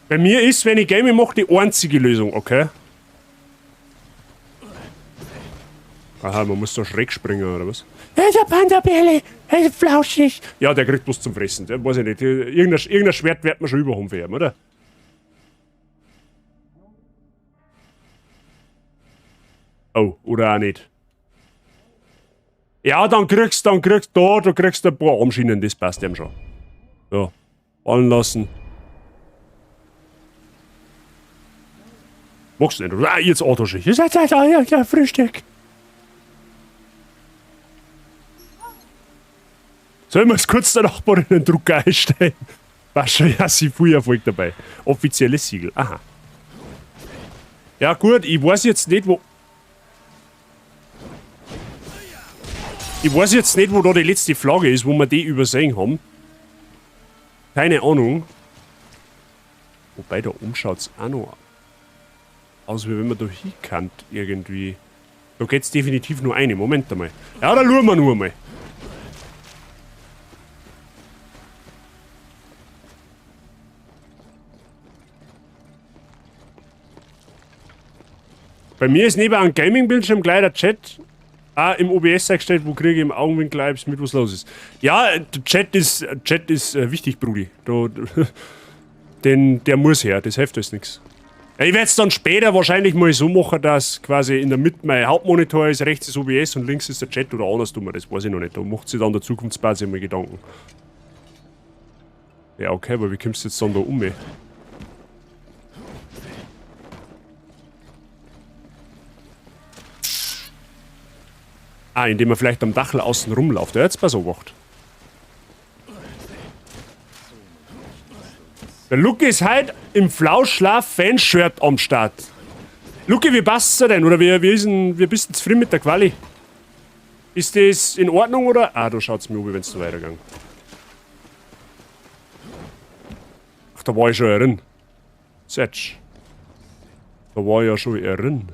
Bei mir ist, wenn ich Gaming mache, die einzige Lösung, okay? Aha, man muss da schräg springen, oder was? Hey, der Panda-Bärle, hey, flauschig. Ja, der kriegt bloß zum Fressen, der weiß ich nicht. Irgendein Schwert wird man schon überhaben für ihn, oder? Oh, oder auch nicht. Ja, dann kriegst du, da kriegst du ein paar Armschienen, das passt ihm schon. So, fallen lassen. Magst du nicht, oder? Ah, jetzt Autoschicht. Ihr seid ja, Frühstück. Sollen wir es kurz der Nachbarin in den Drucker einstellen? War schon, ja, sie viel Erfolg dabei. Offizielles Siegel, aha. Ja gut, ich weiß jetzt nicht, wo... Ich weiß jetzt nicht, wo da die letzte Flagge ist, wo wir die übersehen haben. Keine Ahnung. Wobei, da oben schaut's auch noch aus, wie wenn man da hinkannt irgendwie. Da geht's definitiv nur eine. Moment einmal. Ja, da schauen wir nur mal. Bei mir ist neben einem Gaming-Bildschirm gleich der Chat auch im OBS eingestellt, wo kriege ich im Augenwinkel gleich mit, was los ist. Ja, der Chat ist wichtig, Brudi. Da, denn der muss her, das hilft alles nix. Ja, ich werde es dann später wahrscheinlich mal so machen, dass quasi in der Mitte mein Hauptmonitor ist, rechts ist OBS und links ist der Chat oder andersrum, das weiß ich noch nicht. Da macht sich dann der Zukunftsbasis mal Gedanken. Ja, okay, aber wie kommst du jetzt dann da um? Ey? Ah, indem er vielleicht am Dachl außen rumläuft. Ja, jetzt pass auf. Der Lucky ist heute im Flauschlaf-Fanshirt am Start. Lucky, wie passt's dir denn? Oder wie bist du zufrieden mit der Quali? Ist das in Ordnung oder? Ah, da schaut's mir um, wenn's da weitergeht. Ach, da war ich schon drin. Setsch. Da war ich ja schon drin.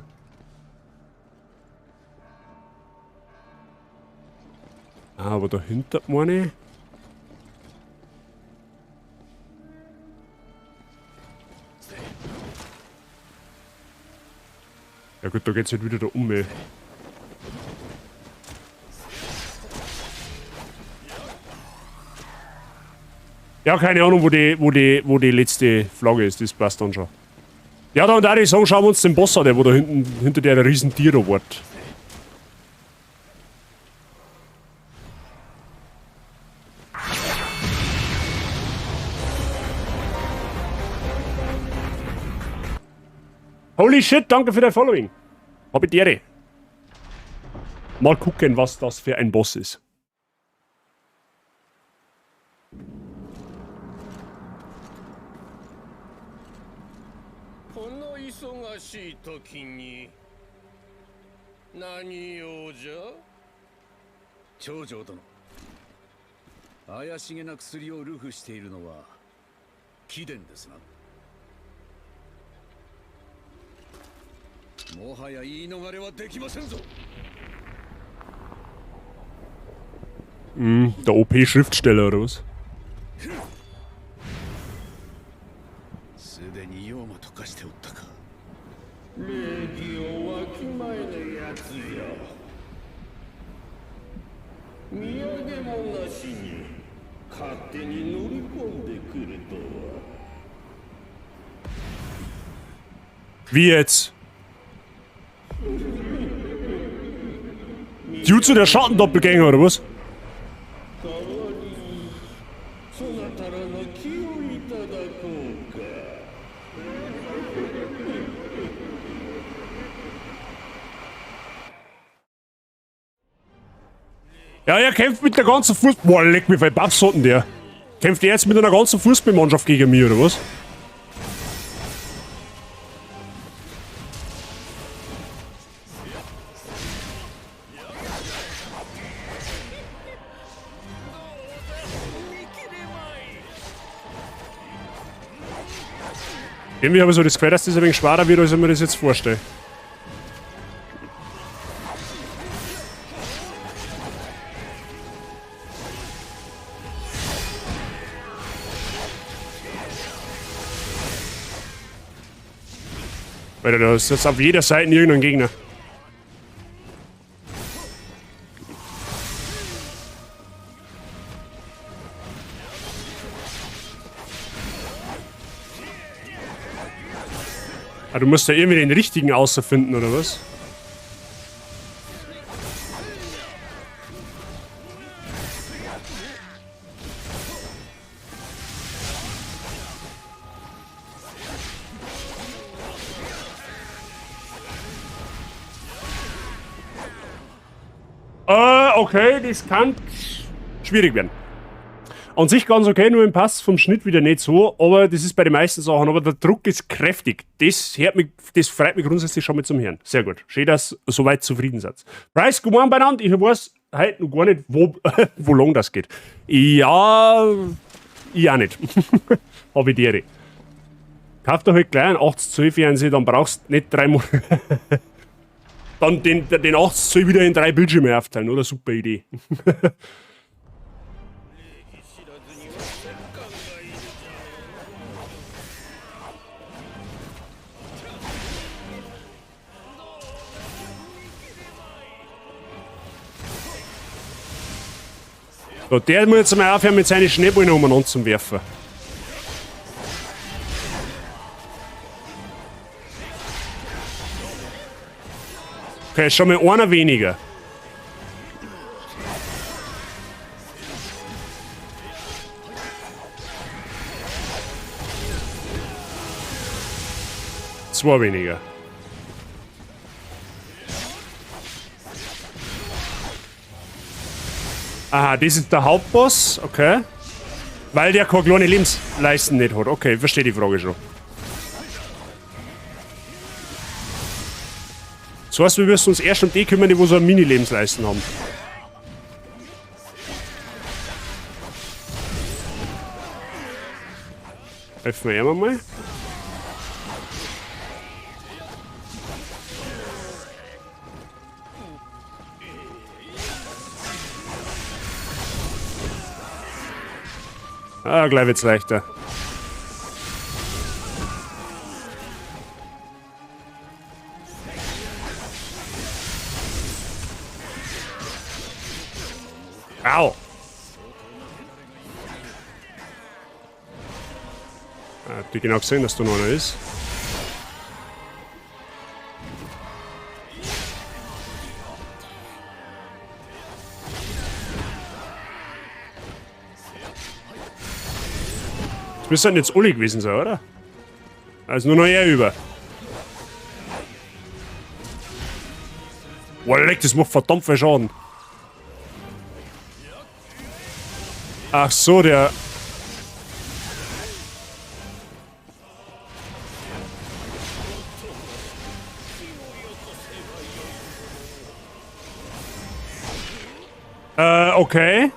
Ah, aber dahinter meine ich. Ja gut, da geht's halt wieder da um, ey. Ja, keine Ahnung, wo die letzte Flagge ist, das passt dann schon. Ja, dann würde ich sagen, schauen wir uns den Boss an, der wo da hinten hinter der riesen Tier da wart. Holy shit, danke für dein Following. Hab ich die Ehre. Mal gucken, was das für ein Boss ist. Der OP-Schriftsteller oder was? Wie jetzt? Jutsu der Schattendoppelgänger oder was? Ja, er kämpft mit der ganzen Fußball... Boah, leck mich, weil Babs hat denn der? Kämpft er jetzt mit einer ganzen Fußballmannschaft gegen mich, oder was? Irgendwie habe ich so das Gefühl, dass das ein wenig schwerer wird, als ich mir das jetzt vorstelle. Alter, da ist jetzt auf jeder Seite irgendein Gegner. Ah, du musst ja irgendwie den richtigen außerfinden, oder was? Okay, das kann schwierig werden. An sich ganz okay, nur im Pass vom Schnitt wieder nicht so, aber das ist bei den meisten Sachen, aber der Druck ist kräftig. Das hört mich, das freut mich grundsätzlich schon mal zum Hören. Sehr gut. Schön, dass ihr soweit zufrieden seid. Preis, guten Morgen beieinander. Ich weiß heute noch gar nicht, wo lang das geht. Ja, ich auch nicht. Hab ich die Ehre. Kauf dir halt gleich einen 80 Zoll Fernseher, dann brauchst du nicht 3 Monate. Dann den 80 Zoll wieder in 3 Bildschirme aufteilen, oder? Super Idee. So, der muss jetzt mal aufhören, mit seinen Schneeballen umeinander zu werfen. Okay, schon mal einer weniger. Zwei weniger. Aha, das ist der Hauptboss, okay. Weil der keine kleine Lebensleisten nicht hat. Okay, ich verstehe die Frage schon. Das heißt, wir müssen uns erst um die kümmern, die wo so eine Mini-Lebensleisten haben. Helfen wir ihm mal. Ah, gleich wird's leichter. Au! Ah, habt ihr genau gesehen, dass da noch einer ist? Das müssten jetzt alle gewesen sein, oder? Also nur noch er über. Boah, leck, das macht verdammt viel Schaden. Ach so, der... Okay.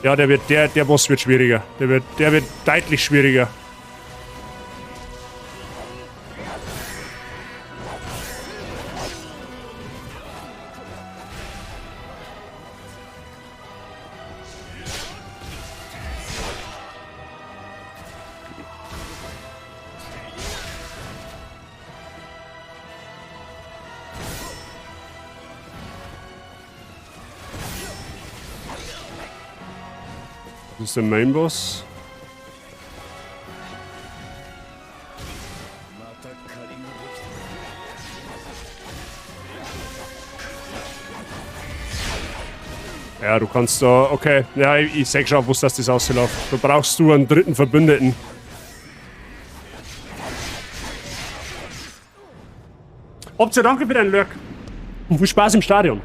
Ja, der Boss wird schwieriger. Der wird deutlich schwieriger. Das ist der Main Boss. Ja, du kannst da... Okay, ja, ich seh schon, wo das ausläuft. Da brauchst du einen dritten Verbündeten. Option, danke für deinen Lurk. Und viel Spaß im Stadion.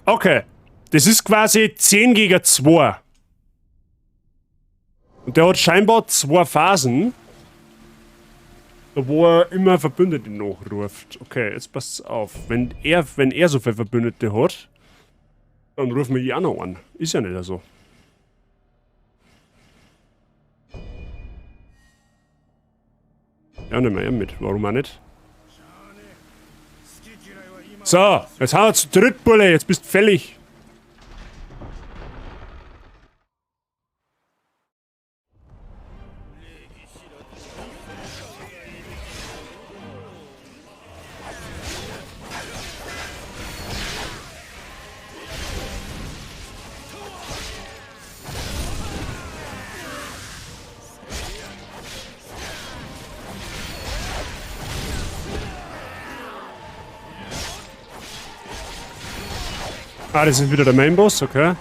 Okay. Das ist quasi 10 gegen 2. Und der hat scheinbar 2 Phasen, wo er immer Verbündete nachruft. Okay, jetzt passt's auf. Wenn er so viele Verbündete hat, dann rufen wir die auch noch an. Ist ja nicht so. Ja, nehmen wir ihn mit. Warum auch nicht? So, jetzt haben wir zu dritt, Bulle. Jetzt bist du fällig. Ah, das ist wieder der Main Boss, okay.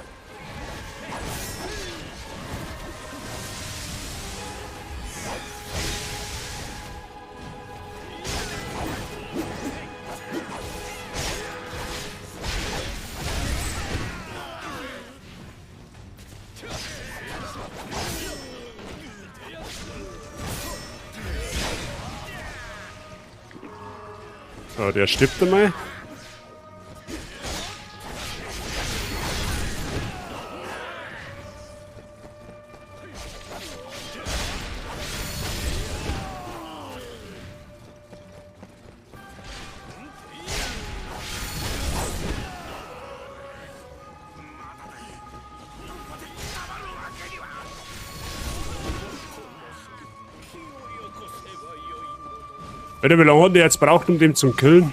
So, der stirbt einmal. Alter, wie lange hat der jetzt braucht, um den zum Killen?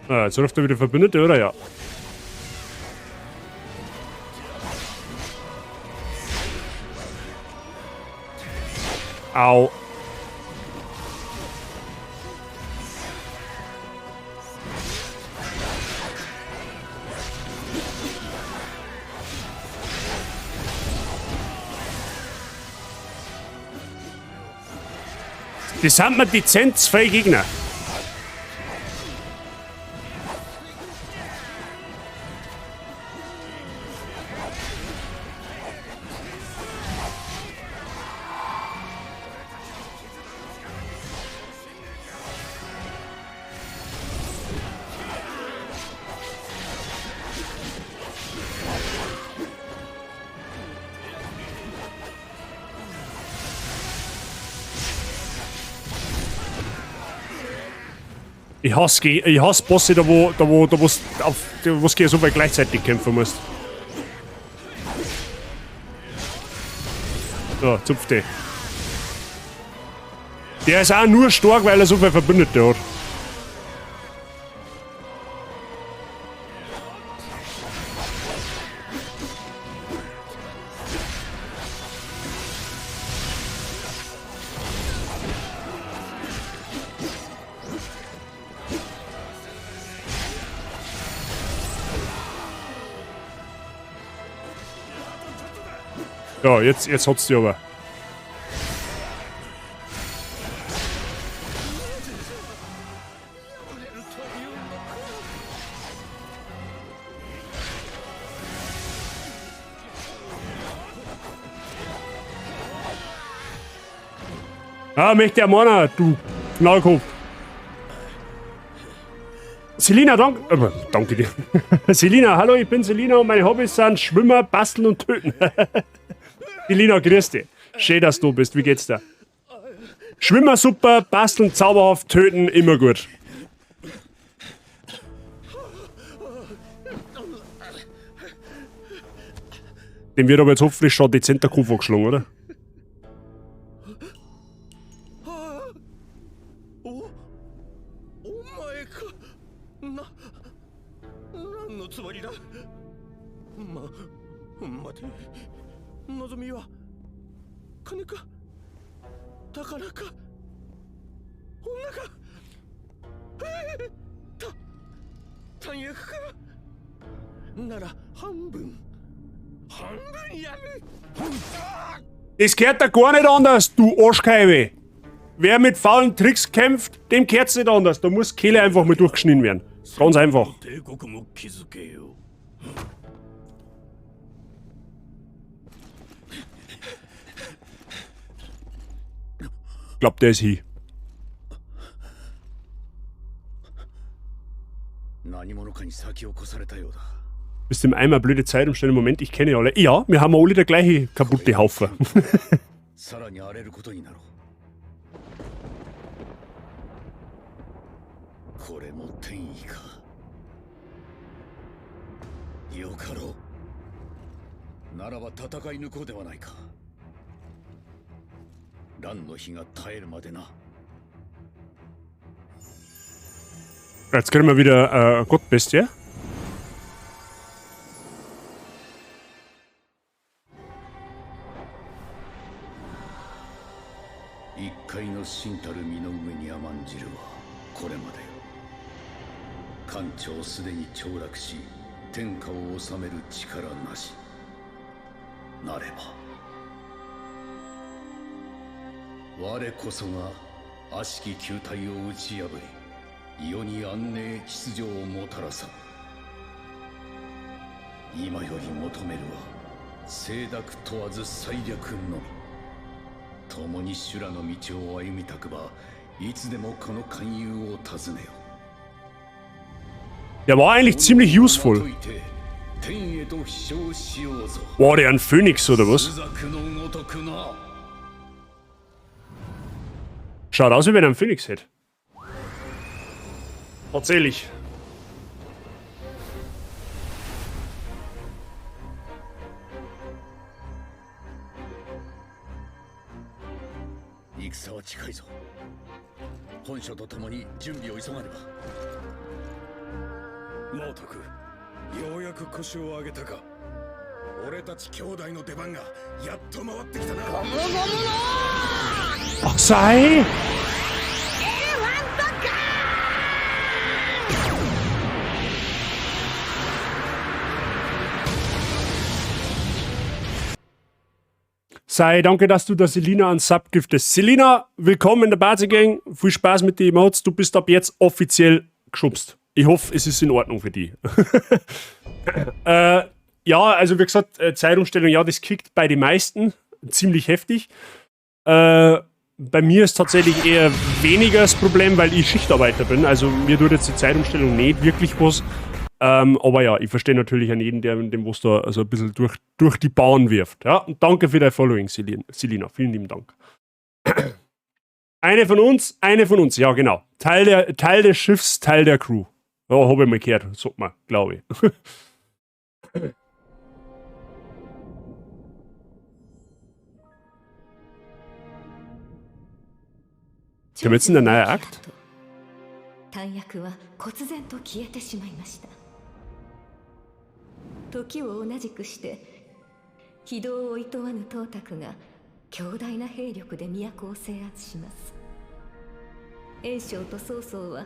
Ah, jetzt ruft er wieder Verbündete, oder? Ja. Au. Das sind mir dezent zwei Gegner. Ich hasse Bosse, da wo wo's gegen so weit gleichzeitig kämpfen musst. So, zupf die. Der ist auch nur stark, weil er so viele Verbündete hat. Ja, jetzt hat's die aber. Ah, möchte der meiner, du Knallkopf. Selina, danke dir. Selina, hallo, ich bin Selina und meine Hobbys sind Schwimmer, Basteln und Töten. Selina, grüß dich. Schön, dass du bist. Wie geht's dir? Schwimmer super, basteln zauberhaft, töten immer gut. Dem wird aber jetzt hoffentlich schon dezenter Kopf angeschlagen, oder? Das gehört da gar nicht anders, du Arschkeibe. Wer mit faulen Tricks kämpft, dem gehört's nicht anders. Da muss Kehle einfach mal durchgeschnitten werden. Ganz einfach. Ich glaub, der ist hier. Bist im Eimer, blöde Zeitumstellung. Moment, ich kenne alle. Ja, wir haben alle der gleiche kaputte Haufen. ならば戦い抜こうではないか。乱の火が絶えるまでな。 Jetzt kriegen wir wieder Gottbestie. 一介の臣たる身の上に甘んじるはこれまでよ。官庁すでに凋落し、天下を治める力なし。なれば我こそが悪しき球体を打ち破り、世に安寧秩序をもたらさ。今より求めるは清濁問わず最略のみ。共に修羅の道を歩みたくば、いつでもこの勧誘を訪ねよ。 Der war eigentlich ziemlich useful. 解いて天へと飛翔しようぞ。 War der ein Phönix oder was? 朱雀のごとくな。 Schaut aus, wie wenn er einen Phönix hätte. Tatsächlich. 戦は近いぞ。本書と共に準備を急がねば。孟徳、ようやく腰を上げたか。俺たち兄弟の出番がやっと回ってきたな。 Ach, sei! Sei, danke, dass du der Selina einen Sub giftest. Selina, willkommen in der Party Gang. Viel Spaß mit den Emotes. Du bist ab jetzt offiziell geschubst. Ich hoffe, es ist in Ordnung für dich. Ja, also wie gesagt, Zeitumstellung, ja, das kickt bei den meisten ziemlich heftig. Bei mir ist tatsächlich eher weniger das Problem, weil ich Schichtarbeiter bin. Also mir tut jetzt die Zeitumstellung nicht wirklich was. Aber ja, ich verstehe natürlich an jeden, der dem was da also ein bisschen durch die Bahn wirft. Ja, und danke für dein Following, Selina. Vielen lieben Dank. Eine von uns, eine von uns. Ja, genau. Teil des Schiffs, Teil der Crew. Ja, hab ich mal gehört, sagt man, glaube ich. Können wir jetzt in der neue Akt? 大役は忽然と消えてしまいました。時を同じくして非道を厭わぬ董卓が強大な兵力で都を制圧します。袁紹と曹操は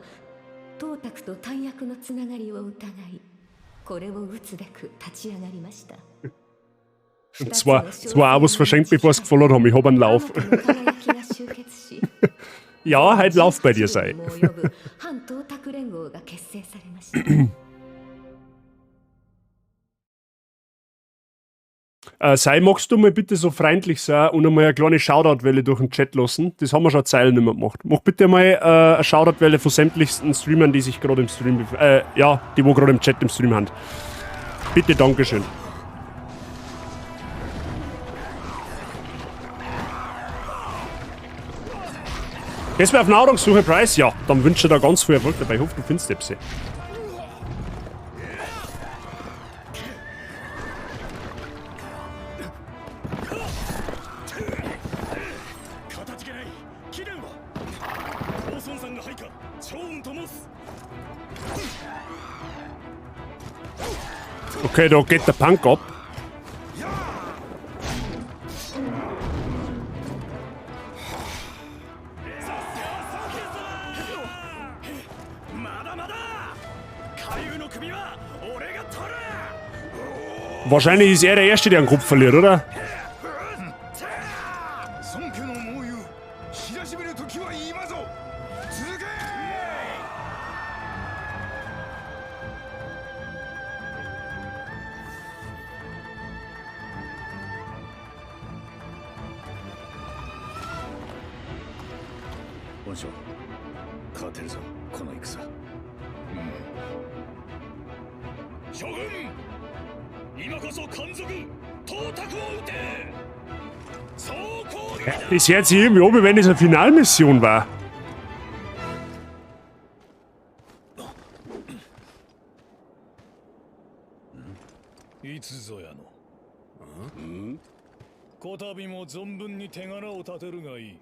董卓と大役のつながりを疑い、これを討つべく立ち上がりました。 Und zwei Abos verschenkt, bevor es gefollowt haben. Ich hab einen Lauf. Ja, halt Lauf bei dir sei. Sei, magst du mal bitte so freundlich sein und einmal eine kleine Shoutout-Welle durch den Chat lassen? Das haben wir schon Zeilen nicht mehr gemacht. Mach bitte mal eine Shoutout-Welle von sämtlichsten Streamern, die sich gerade im Stream ja, die wo gerade im Chat im Stream haben. Bitte, Dankeschön. Gehst du auf Nahrungssuche, Price? Ja, dann wünsche ich dir ganz viel Erfolg dabei. Ich hoffe, du findest etwas. Okay, da geht der Punk ab. Wahrscheinlich ist er der Erste, der einen Kopf verliert, oder? Das hört sich irgendwie an, wie wenn das eine Finalmission war. いつぞやの。こたびも存分に手柄を立てるがいい。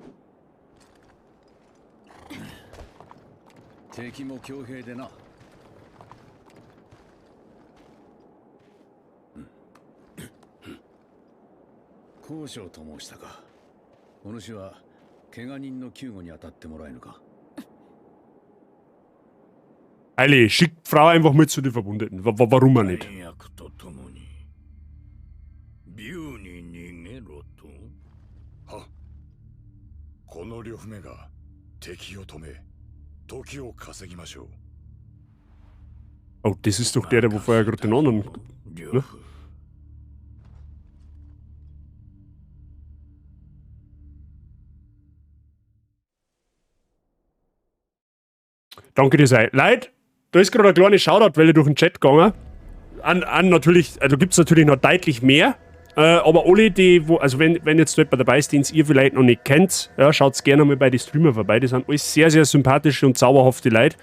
敵も強兵でな。交渉と申したか。お主は怪我人の救護に当たってもらえぬか。 Eili, schick Frau einfach mit zu den Verwundeten. Warum auch nicht? 役とともに竜に逃げろと。はこの呂布めが敵を止め時を稼ぎましょう。 Oh, das ist doch der, der wo vorher gerade den anderen. Ne? Danke dir, sei. Leute, da ist gerade eine kleine Shoutout-Welle durch den Chat gegangen. An natürlich, also gibt es natürlich noch deutlich mehr. Aber alle, die, wo, also wenn jetzt jemand dabei ist, den ihr vielleicht noch nicht kennt, ja, schaut gerne mal bei den Streamer vorbei. Die sind alles sehr, sehr sympathische und zauberhafte Leute,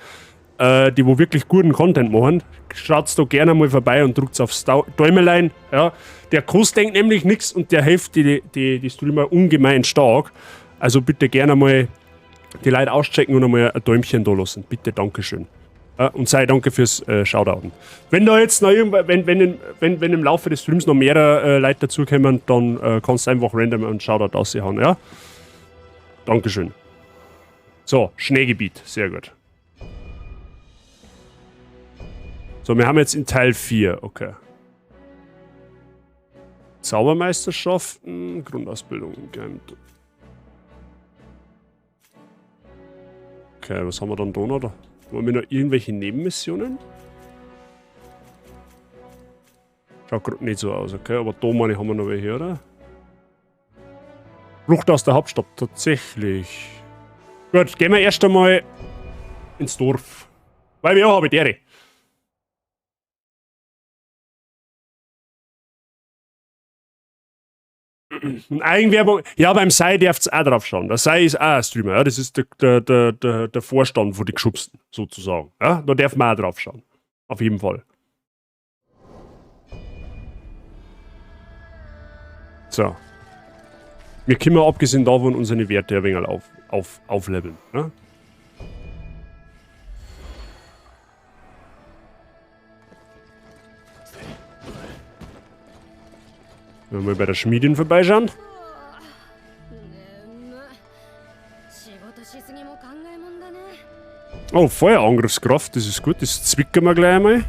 die wo wirklich guten Content machen. Schaut da gerne mal vorbei und drückt aufs Däumelein. Ja. Der kostet denkt nämlich nichts und der hilft die Streamer ungemein stark. Also bitte gerne mal die Leute auschecken und einmal ein Däumchen da lassen. Bitte, Dankeschön. Und sei danke fürs Shoutouten. Wenn da jetzt noch irgendwann, wenn im Laufe des Streams noch mehrere Leute dazukommen, dann kannst du einfach random einen Shoutout raushauen, ja? Dankeschön. So, Schneegebiet, sehr gut. So, wir haben jetzt in Teil 4, okay. Zaubermeisterschaften, Grundausbildung, Geheim. Okay, was haben wir dann da noch? Wollen wir noch irgendwelche Nebenmissionen? Schaut grad nicht so aus, okay? Aber da meine ich, haben wir noch welche, oder? Flucht aus der Hauptstadt, tatsächlich. Gut, gehen wir erst einmal ins Dorf. Weil wir auch habe die. Und Eigenwerbung, ja, beim Sai darfst du auch drauf schauen. Der Sai ist auch ein Streamer, ja? Das ist der Vorstand von den Geschubsten, sozusagen. Ja? Da darf man auch drauf schauen. Auf jeden Fall. So. Wir können abgesehen davon unsere Werte ein wenig aufleveln. Ja? Wenn wir bei der Schmiedin vorbeischauen. Oh, Feuerangriffskraft, das ist gut, das zwicken wir gleich einmal.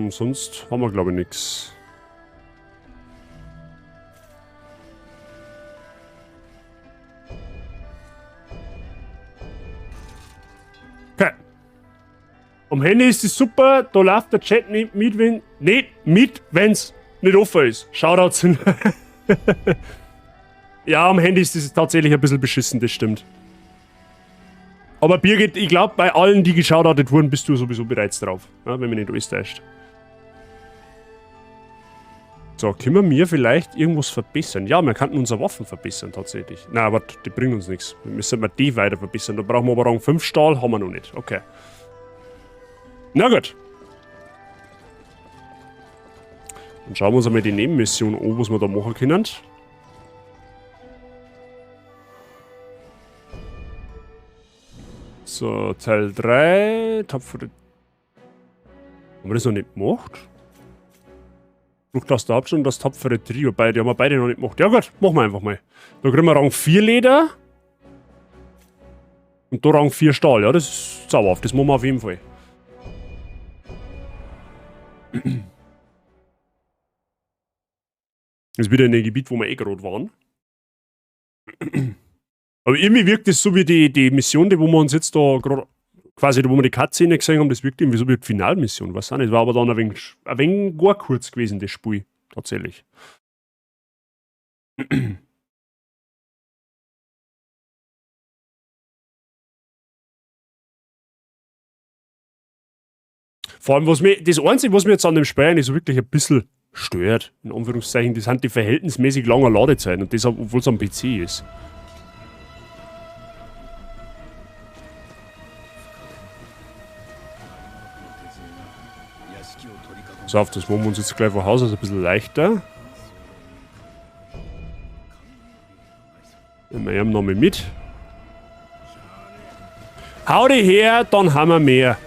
Sonst haben wir, glaube ich, nix. Okay. Am Handy ist es super, da läuft der Chat nicht mit, wenn nicht mit, wenn's nicht offen ist. Shoutouts sind. Ja, am Handy ist es tatsächlich ein bisschen beschissen, das stimmt. Aber Birgit, ich glaub, bei allen, die geshoutoutet wurden, bist du sowieso bereits drauf. Ja, wenn mich nicht alles täuscht. So, können wir mir vielleicht irgendwas verbessern? Ja, wir könnten unsere Waffen verbessern, tatsächlich. Nein, aber die bringen uns nichts. Wir müssen mal die weiter verbessern. Da brauchen wir aber Rang 5 Stahl, haben wir noch nicht. Okay. Na gut. Dann schauen wir uns einmal die Nebenmission an, was wir da machen können. So, Teil 3, tapfere... Haben wir das noch nicht gemacht? Flucht aus der Hauptstadt und das tapfere Trio. Beide haben wir beide noch nicht gemacht. Ja gut, machen wir einfach mal. Da kriegen wir Rang 4 Leder. Und da Rang 4 Stahl. Ja, das ist zauberhaft. Das machen wir auf jeden Fall. Das ist wieder in dem Gebiet, wo wir eh gerade waren. Aber irgendwie wirkt das so wie die Mission, die wo wir uns jetzt da gerade, quasi, wo wir die Cutscene gesehen haben, das wirkt irgendwie so wie die Finalmission. Weiß auch nicht, war aber dann ein wenig gar kurz gewesen, das Spiel. Tatsächlich. Vor allem, das Einzige, was mir jetzt an dem Spiel eigentlich so wirklich ein bisschen stört, in Anführungszeichen, das sind die verhältnismäßig langen Ladezeiten und das, obwohl es am PC ist. So, auf das machen wir uns jetzt gleich von Haus aus ein bisschen leichter. Nehmen wir ihn nochmal mit. Hau die her, dann haben wir mehr.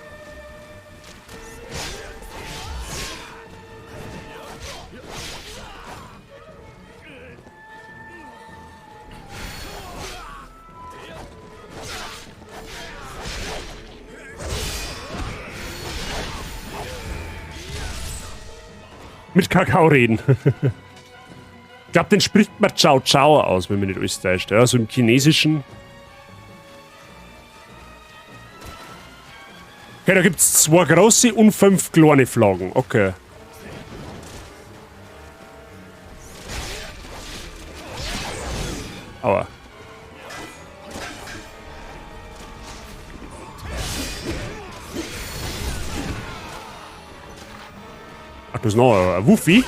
Mit Kakao reden. Ich glaube, den spricht man Ciao Ciao aus, wenn man nicht alles täuscht. Ja, so im Chinesischen. Okay, da gibt es 2 große und 5 kleine Flaggen. Okay. Aua. Ach, das ist noch ein Wuffi.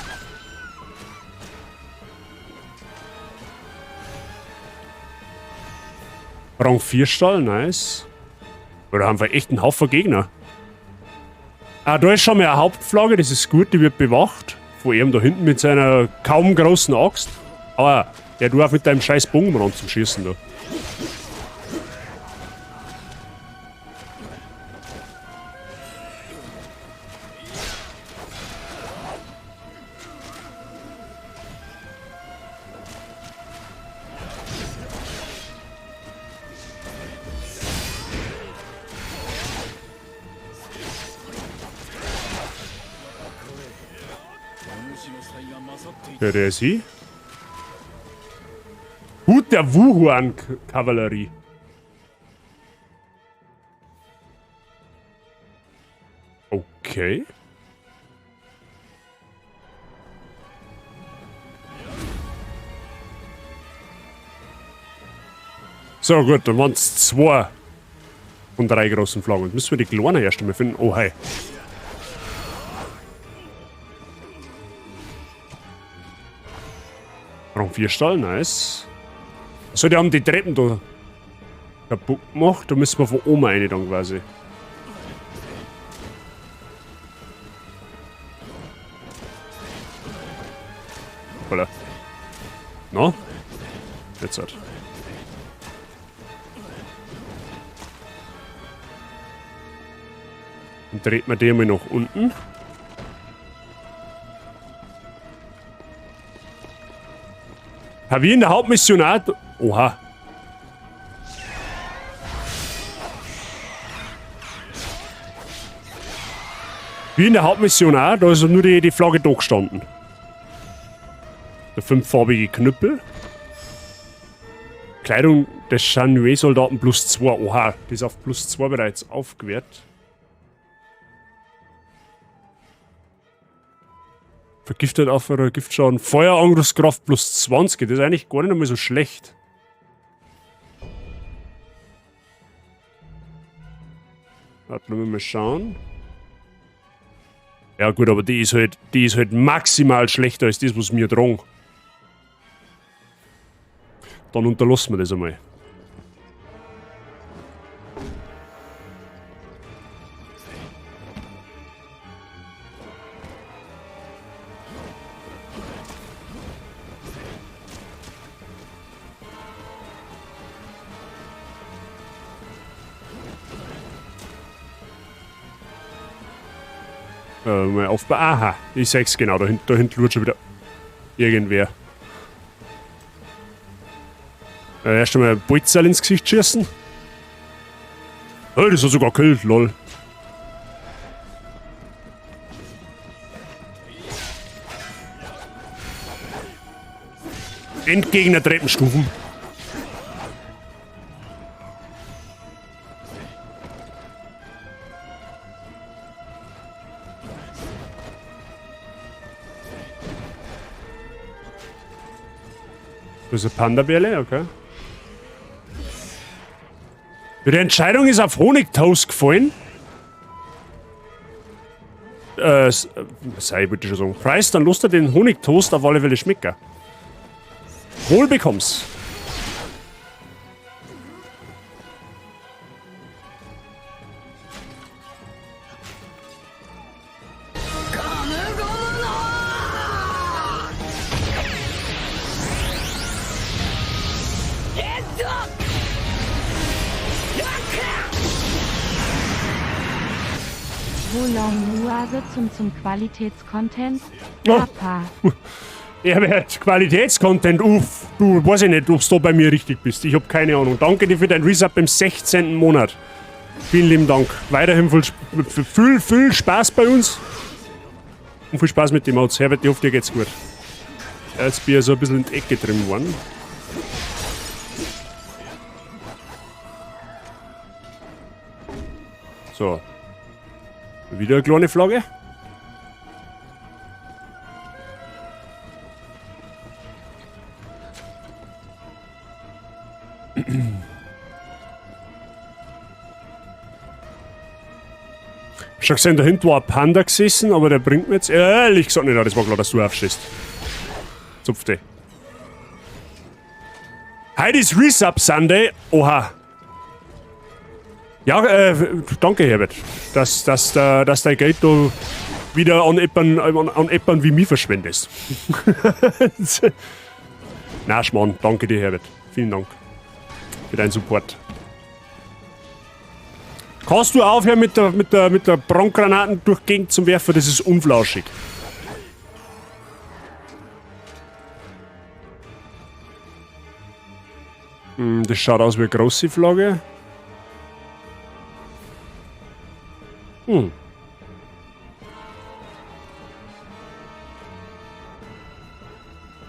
Rang 4 Stall, nice. Da haben wir echt einen Haufen Gegner. Ah, da ist schon mal eine Hauptflagge, das ist gut, die wird bewacht. Von ihm da hinten mit seiner kaum großen Axt. Aber der du auch mit deinem scheiß Bogen ran zum Schießen da. Ja, der ist sie. Hut der Wuhuan-Kavallerie. Okay. So, gut, dann waren's 2 von 3 großen Flaggen. Jetzt müssen wir die kleinen erst einmal finden. Oh, hi. Rang 4 Stall, nice. So, die haben die Treppen da kaputt gemacht. Da müssen wir von oben rein dann quasi. Hoppala. No? Jetzt halt. Dann dreht man den mal nach unten. Hab ich in der Hauptmission auch... Oha. Wie in der Hauptmission auch, da ist nur die Flagge da gestanden. Der 5-farbige Knüppel. Kleidung des Shan-Yue-Soldaten plus 2. Oha, die ist auf plus 2 bereits aufgewertet. Vergiftet auf eurer Giftschaden. Feuerangriffskraft plus 20. Das ist eigentlich gar nicht einmal so schlecht. Warte, lass mich mal schauen. Ja gut, aber die ist halt maximal schlechter als das, was mir drang. Dann unterlassen wir das einmal. Mal aufbauen. Aha, ich seh's genau, da hinten lurt schon wieder irgendwer. Erst einmal ein Bolzerl ins Gesicht schießen. Oh, das hat sogar gekillt, lol. Endgegner Treppenstufen. Das ist eine Panda-Bärle, okay. Die Entscheidung ist auf Honigtoast gefallen. Sei, würde ich schon sagen. Preis, dann lässt er den Honigtoast auf alle Fälle schmecken. Wohl bekomm's. Wo zum Qualitätscontent? Oh. Papa. Herbert, Qualitätscontent, uff. Du, weiß ich nicht, ob's da bei mir richtig bist. Ich hab keine Ahnung. Danke dir für dein Resub im 16. Monat. Vielen lieben Dank. Weiterhin viel, viel Spaß bei uns. Und viel Spaß mit dem Mods. Herbert, ich hoffe, dir geht's gut. Jetzt bin ich so ein bisschen in die Ecke drin worden. So. Wieder eine kleine Flagge. Schon gesehen, da hinten war ein Panda gesessen, aber der bringt mir jetzt ehrlich gesagt nicht. Das war klar, dass du aufstehst. Zupf dich. Heute ist Resub Sunday. Oha. Ja, danke Herbert, dass dein Geld da wieder an Eppern wie mich verschwendest. Na, Schmarrn, danke dir, Herbert. Vielen Dank für deinen Support. Kannst du aufhören mit der Brandgranaten durch die Gegend zum Werfen? Das ist unflauschig. Das schaut aus wie eine große Flagge. Hm.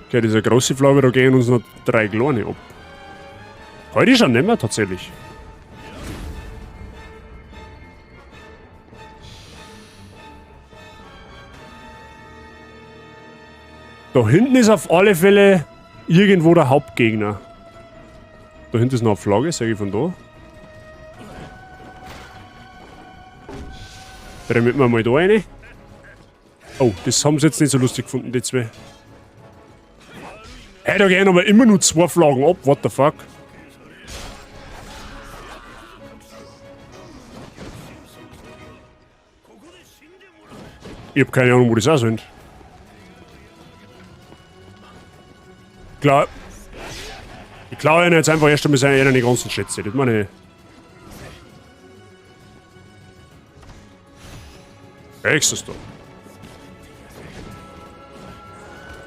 Okay, diese große Flagge, da gehen uns noch 3 kleine ab. Heute schon nicht mehr tatsächlich. Da hinten ist auf alle Fälle irgendwo der Hauptgegner. Da hinten ist noch eine Flagge, sag ich von da. Damit wir mal da rein. Oh, das haben sie jetzt nicht so lustig gefunden, die zwei. Hey, da gehen aber immer nur 2 Flaggen ab, what the fuck? Ich hab keine Ahnung, wo das auch sind. Klar. Ich klaue ihnen jetzt einfach erst einmal seine die ganzen Schätze. Das meine ich. Ist das da?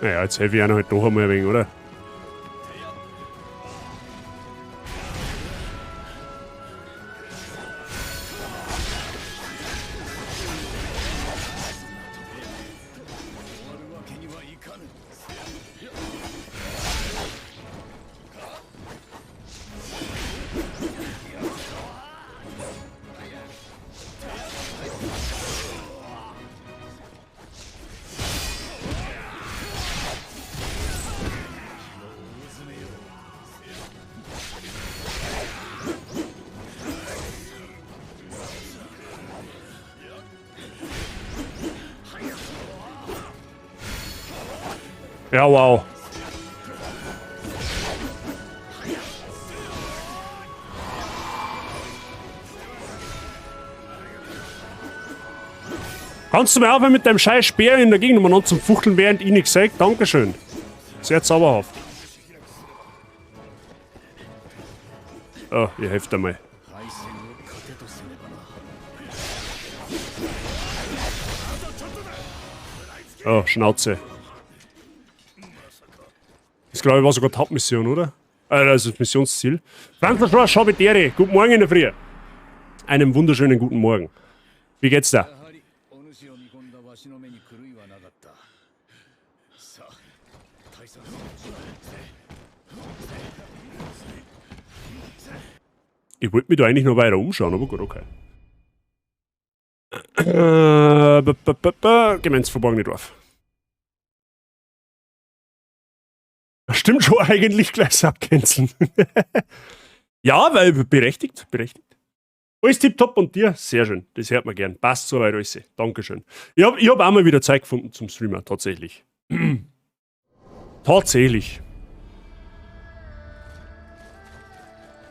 Naja, jetzt helfe ich einer halt doch einmal ein wenig, oder? Ja, wow. Kannst du mir aufhören mit deinem scheiß Speer in der Gegend umeinander zum Fuchteln, während ich nichts sag? Dankeschön. Sehr zauberhaft. Oh, ihr helft einmal. Oh, Schnauze. Das glaube ich war sogar die Hauptmission, oder? Also das Missionsziel. Franz Schau, guten Morgen in der Früh. Einen wunderschönen guten Morgen. Wie geht's da? Ich wollte mich da eigentlich noch weiter umschauen, aber gut, okay. Gehen wir ins verborgene Dorf. Stimmt schon eigentlich, gleich abcanceln. Ja, weil berechtigt, berechtigt. Alles tipptopp und dir? Sehr schön, das hört man gern. Passt soweit alles. Dankeschön. Ich hab auch mal wieder Zeit gefunden zum Streamer, tatsächlich. Tatsächlich.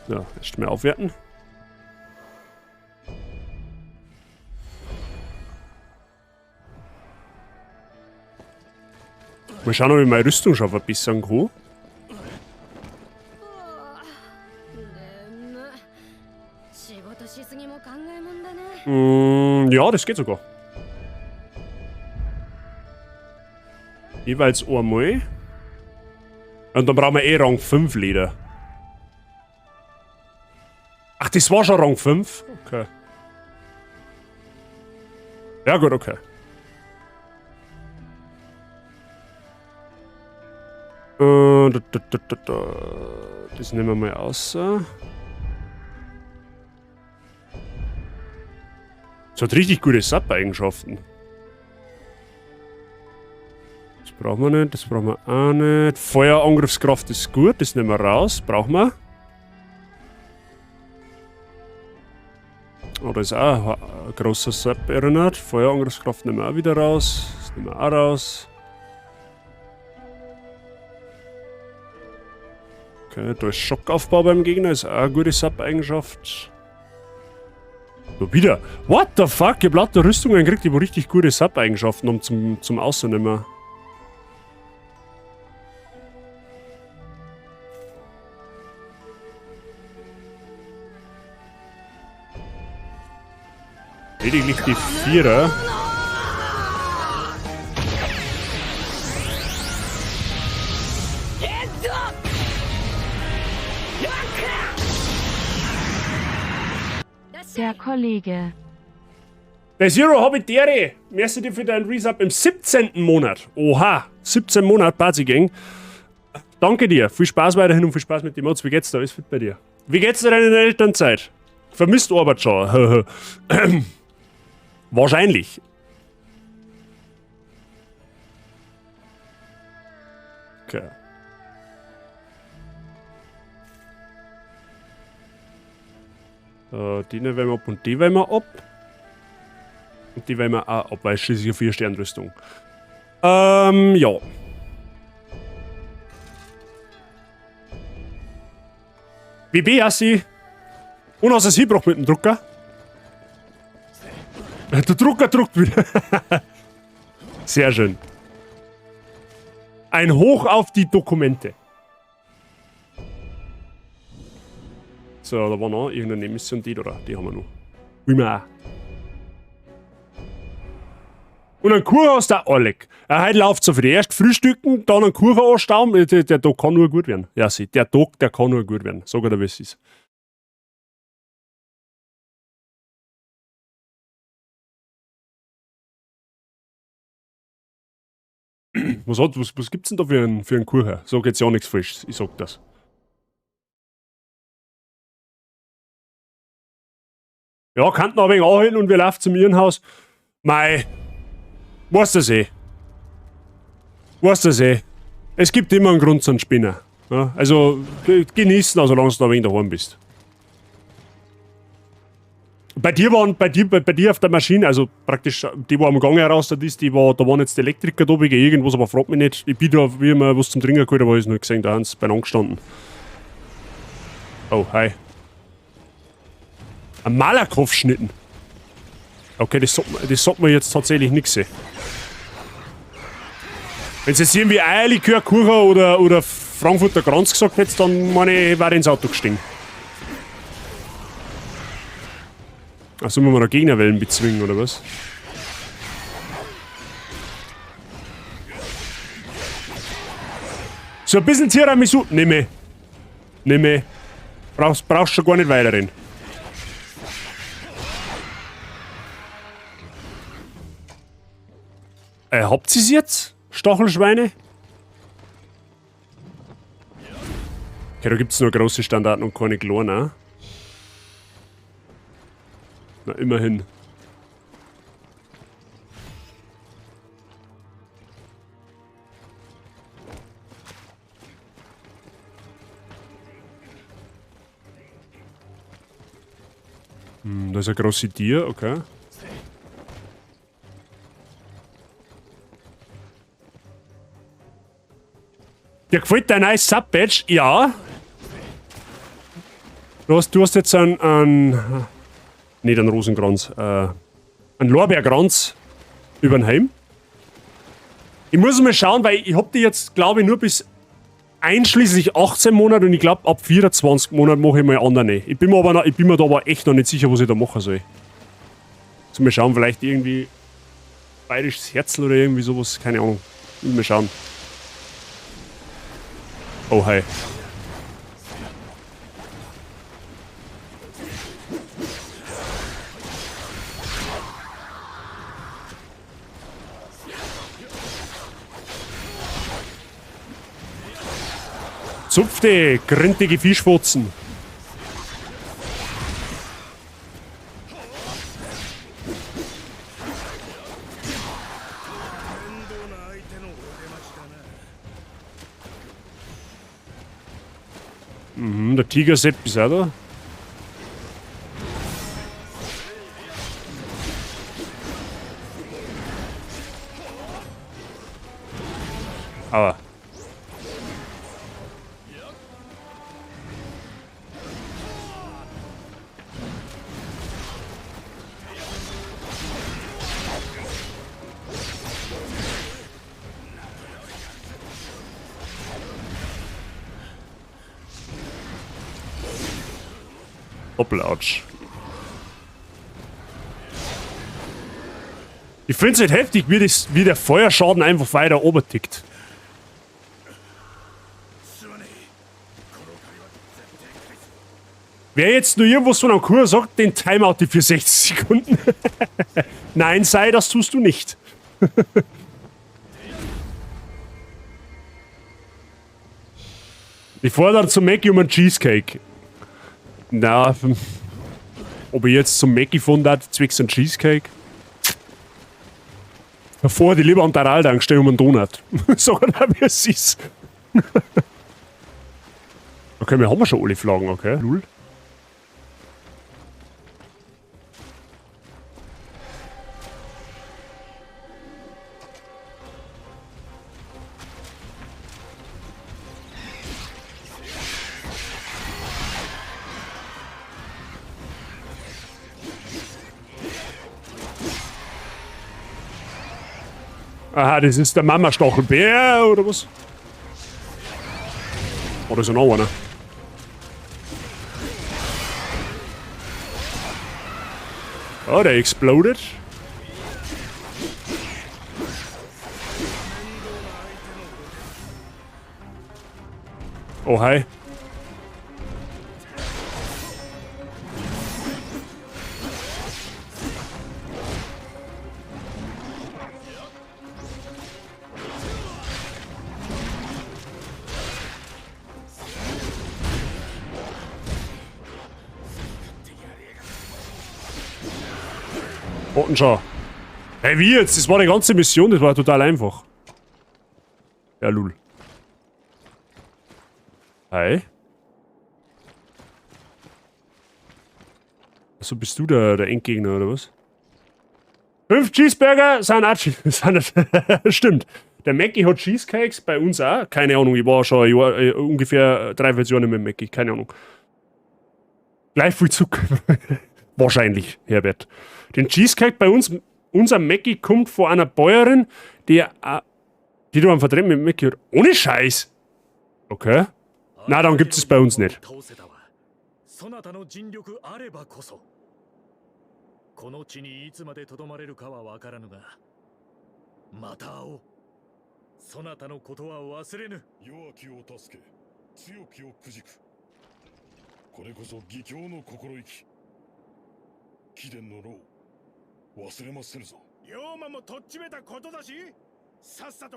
Ja, erst mal aufwerten. Mal schauen, ob ich meine Rüstung schon verbessern kann. Ja, das geht sogar. Jeweils einmal. Und dann brauchen wir eh Rang 5 Leder. Ach, das war schon Rang 5? Okay. Ja gut, okay. Da. Das nehmen wir mal raus. Das hat richtig gute Sub-Eigenschaften. Das brauchen wir nicht, das brauchen wir auch nicht. Feuerangriffskraft ist gut, das nehmen wir raus. Brauchen wir. Oh, da ist auch ein großer Sub erinnert. Feuerangriffskraft nehmen wir auch wieder raus. Das nehmen wir auch raus. Okay, da ist Schockaufbau beim Gegner, ist auch eine gute Sub-Eigenschaft. So, wieder. What the fuck? Ich hab lauter Rüstungen gekriegt, die wo richtig gute Sub-Eigenschaften haben zum Außernehmen. Lediglich die Vierer. Der Kollege. Der Zero Hobbit-Dere, merci dir für deinen Resub im 17. Monat. Oha, 17 Monat Party Gang. Danke dir. Viel Spaß weiterhin und viel Spaß mit den Mods. Wie geht's da? Alles fit bei dir? Wie geht's dir denn in der Elternzeit? Vermisst Arbeit schon. Wahrscheinlich. Okay. So, die nehmen wir ab und die wählen wir ab. Und die wählen wir auch ab, weil es schließlich eine 4-Stern-Rüstung. Ja. WB, Assi. Und hast du es hingebracht mit dem Drucker? Der Drucker druckt wieder. Sehr schön. Ein Hoch auf die Dokumente. So, da war noch irgendeine Mission, die da, die haben wir noch. Immer auch. Und ein Kuchen aus der Alec. Heute läuft so für die erst frühstücken, dann einen Kuchen anstauen. Der Tag kann nur gut werden. Ja, sieh, der Tag, der kann nur gut werden. Sag er, wie es ist. Was gibt's denn da für einen Kuchen? Sag jetzt ja nichts falsch, ich sag das. Ja, kann noch ein wenig anhalten und wir laufen zum Irrenhaus. Mei, weißt das eh. Weißt das eh. Es gibt immer einen Grund zum Spinner. Ja, also genießen, solange du noch ein wenig daheim bist. Bei dir waren, bei dir, bei, bei dir auf der Maschine, also praktisch, die, wo am Gang heraus da ist, die war, da waren jetzt die Elektriker da wegen irgendwas, aber fragt mich nicht. Ich bin da, wie immer was zum Trinken geholt, aber ich hab's nicht gesehen, da haben sie beieinander gestanden. Oh, hi. Ein Malakoff-Schnitten. Okay, das sagt mir jetzt tatsächlich nix. Wenn's jetzt irgendwie Eierlikör, Kuchen oder Frankfurter Kranz gesagt hättest, dann meine ich, wär ich ins Auto gestiegen. Achso, müssen wir noch Gegnerwellen bezwingen, oder was? So ein bisschen Tiramisu. Nimm ich. Nimm ich. Brauchst schon gar nicht weiterreden. Habt ihr's jetzt? Stachelschweine? Okay, da gibt's nur große Standarten und keine kleinen. Na, immerhin. Da ist ein großes Tier, okay. Dir gefällt dein neues Sub-Badge? Ja. Du hast jetzt einen, nicht einen Rosenkranz, einen Lorbeerkranz über den Heim. Ich muss mal schauen, weil ich hab die jetzt, glaub ich, nur bis einschließlich 18 Monate und ich glaub, ab 24 Monaten mach ich mal andere. Ich bin mir aber noch, ich bin mir da aber echt noch nicht sicher, was ich da machen soll. Mal schauen, vielleicht irgendwie bayerisches Herzl oder irgendwie sowas, keine Ahnung. Mal schauen. Oh, hi. Zupfte, grintige Fischfotzen. Mhm, der Tiger-Sepp ist auch da. Aber. Doppelautsch. Ich find's halt heftig, wie der Feuerschaden einfach weiter oben tickt. Wer jetzt nur irgendwas von einem Kur sagt, den Timeout die für 60 Sekunden. Nein, sei, das tust du nicht. Ich fahre dann zum Mackie um einen Cheesecake. Na, ob ich jetzt zum Mackie fahren darf, zwecks einen Cheesecake? Davor die lieber an der Aral-Tankstelle um einen Donut. Sag mal, wie es ist. Okay, wir haben ja schon alle Flaggen, okay. Lul. Aha, das ist der Mama-Stachelbär, oder was? Oder ist ja noch einer? Oh, der exploded. Oh, hi. Unten schon. Hey, wie jetzt? Das war die ganze Mission, das war total einfach. Ja, lul. Hi. Achso, bist du der Endgegner, oder was? 5 Cheeseburger sind auch stimmt. Der Mackie hat Cheesecakes, bei uns auch. Keine Ahnung, ich war schon ein Jahr, ungefähr 43 Jahre nicht mehr mit Mackie, keine Ahnung. Gleich viel Zucker. Wahrscheinlich, Herbert. Den Cheesecake bei uns, unser Mackie kommt von einer Bäuerin, die du am Vertreten mit Mackie hat. Ohne Scheiß! Okay. Na, dann gibt es bei uns nicht.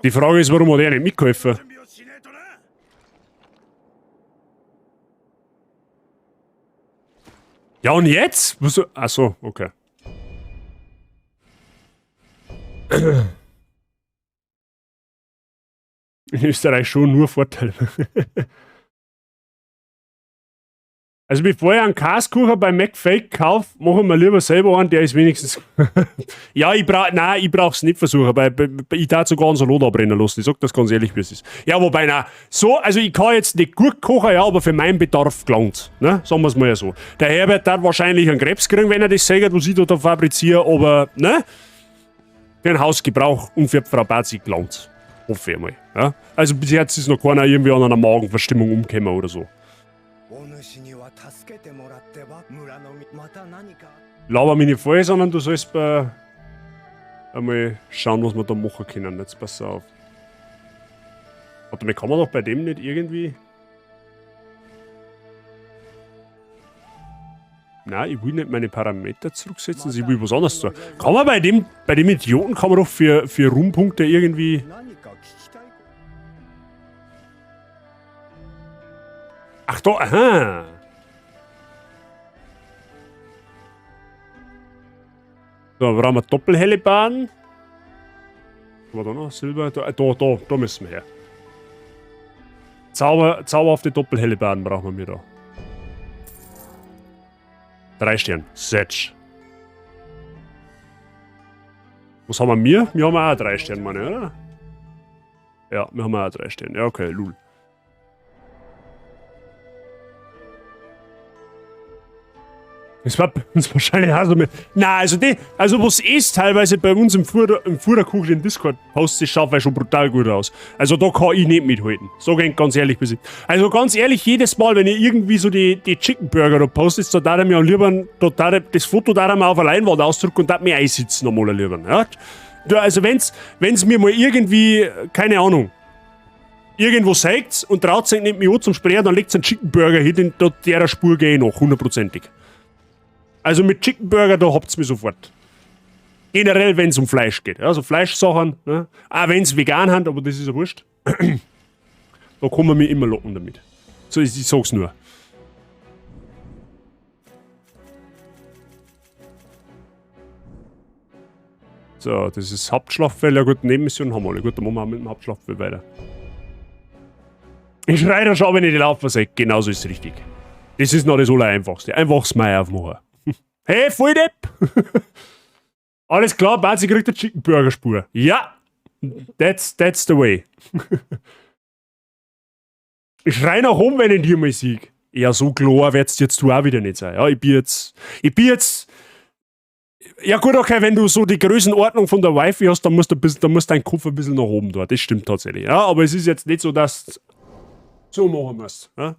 Die Frage ist, warum hat er nicht mitgeholfen? Ja, und jetzt? Was? Achso, okay. In Österreich schon nur Vorteile. Also bevor ich einen Käsekuchen bei McFake kaufe, machen wir lieber selber einen, der ist wenigstens... Ja, ich brauch, nein, ich brauch's nicht versuchen, weil ich darf sogar einen Salat abbrennen lassen. Ich sag das ganz ehrlich, wie es ist. Ja, wobei, nein, so, also ich kann jetzt nicht gut kochen, ja, aber für meinen Bedarf gelangt's, ne? Sagen wir's mal ja so. Der Herbert darf wahrscheinlich einen Krebs kriegen, wenn er das sagt, was ich da fabriziere, aber, ne? Für den Hausgebrauch und für die Frau Bazi gelangt's. Hoffe ich mal. Ja? Also bis jetzt ist noch keiner irgendwie an einer Magenverstimmung umgekommen oder so. Laber mich nicht voll, sondern du sollst bei einmal schauen, was wir da machen können. Jetzt pass auf. Warte mal, kann man doch bei dem nicht irgendwie... Nein, ich will nicht meine Parameter zurücksetzen, ich will was anderes tun. Kann man bei dem Idioten, kann man doch für Ruhmpunkte irgendwie... Ach da, aha! So, brauchen wir Doppelhellebarden. Was war da noch? Silber? Da müssen wir her. Zauberhafte Doppelhellebarden brauchen wir da. 3 Sterne. Setsch. Was haben wir? Wir haben auch 3 Sterne, meine, oder? Ja, wir haben auch 3 Sterne. Ja, okay, lul. Das war bei uns wahrscheinlich auch so mit. Na, also die, also was ist teilweise bei uns im Futterkuchen im Discord postet, schaut weil schon brutal gut aus. Also da kann ich nicht mithalten. Sag ich ganz ehrlich. Also ganz ehrlich, jedes Mal, wenn ich irgendwie so die Chicken Burger da postet, da darf ich mir am lieber, da darf ich, das Foto darf ich mir auf eine Leinwand ausdrucken und darf mir einsitzen einmal lieber. Ja? Da, also wenn's mir mal irgendwie, keine Ahnung, irgendwo seigt und traut sich nicht mehr an zum Sprechen, dann legt's einen Chicken Burger hin, denn da der Spur gehe ich noch, hundertprozentig. Also mit Chicken Burger, da habt's mich sofort. Generell, wenn's um Fleisch geht. Also Fleischsachen, ne? Auch wenn's vegan sind, aber das ist ja wurscht. Da kann man mich immer locken damit. So, ich sag's nur. So, das ist Hauptschlachtfeld. Ja gut, Nebenmission haben wir alle. Gut, dann machen wir auch mit dem Hauptschlachtfeld weiter. Ich schrei da schon, wenn ich die laufen sehe. Genauso ist es richtig. Das ist noch das Allereinfachste. Einfach das Mai aufmachen. Hey, voll Depp! Alles klar, Bazi kriegt eine Chicken Burger Spur. Ja! That's the way. Ich schrei nach oben, wenn ich dir mal sieg. Ja, so klar wird's jetzt du auch wieder nicht sein. Ja, ich bin jetzt. Ja gut, okay, wenn du so die Größenordnung von der Wifi hast, dann musst du deinen Kopf ein bisschen nach oben dort. Das stimmt tatsächlich. Ja, aber es ist jetzt nicht so, dass du so machen musst. Ja?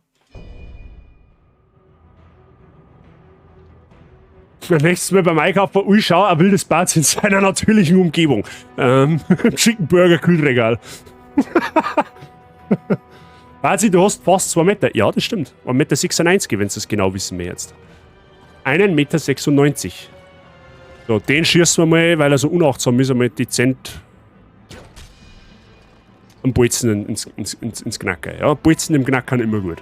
Nächstes Mal beim Einkaufen, ui, schau, ein wildes Bad in seiner natürlichen Umgebung. Chicken Burger Kühlregal. Bazi, du hast fast 2 Meter. Ja, das stimmt. 1,96 Meter, wenn du das genau wissen wir jetzt. 1,96 Meter. So, den schießen wir mal, weil er so unachtsam ist, einmal dezent am Bolzen ins Knacker. Ja, Bolzen im Knackern immer gut.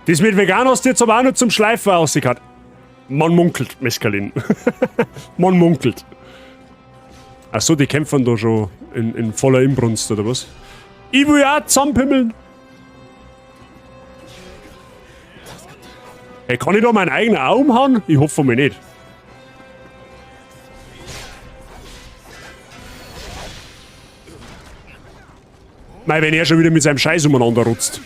Das mit vegan hast du jetzt aber auch nur zum Schleifen rausgehört. Man munkelt, Mescalin. Man munkelt. Achso, die kämpfen da schon in voller Inbrunst, oder was? Ich will ja auch zusammenpimmeln. Hey, kann ich da meinen eigenen auch umhauen? Ich hoffe mal nicht. Mei, wenn er schon wieder mit seinem Scheiß umeinander rutzt.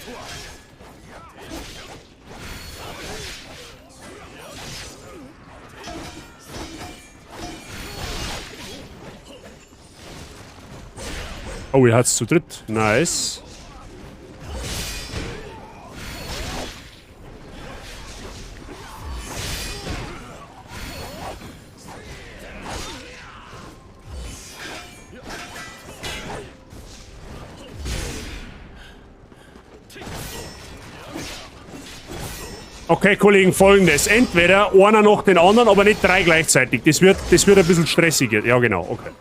Oh, ihr hat's zu dritt. Nice. Okay, Kollegen, folgendes. Entweder einer nach den anderen, aber nicht drei gleichzeitig. Das wird ein bisschen stressiger. Ja, genau, okay.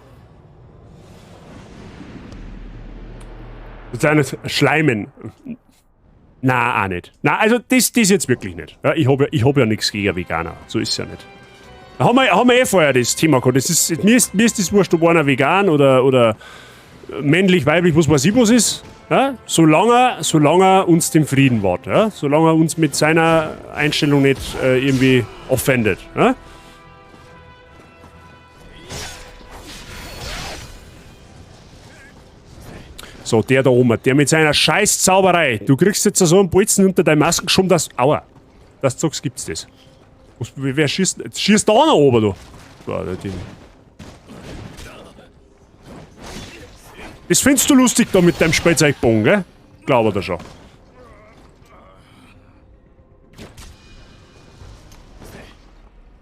Schleimen. Na, auch nicht. Na, also das jetzt wirklich nicht. Ja, ich hab ja nichts gegen Veganer. So ist es ja nicht. Da haben wir eh vorher das Thema gehabt. Das ist, mir ist das wurscht, ob einer vegan oder männlich, weiblich, was weiß ich was ist. Ja? Solange er uns den Frieden wahrt. Ja? Solange er uns mit seiner Einstellung nicht irgendwie offendet. Ja? So, der da oben, der mit seiner scheiß Zauberei. Du kriegst jetzt so einen Bolzen unter deine Maske geschoben, dass... Aua. Dass du sagst, gibt's das. Was, wer schießt? Jetzt schießt da noch oben, du. So, der Ding. Das findest du lustig da mit deinem Spielzeugbogen, gell? Glaub ich dir schon.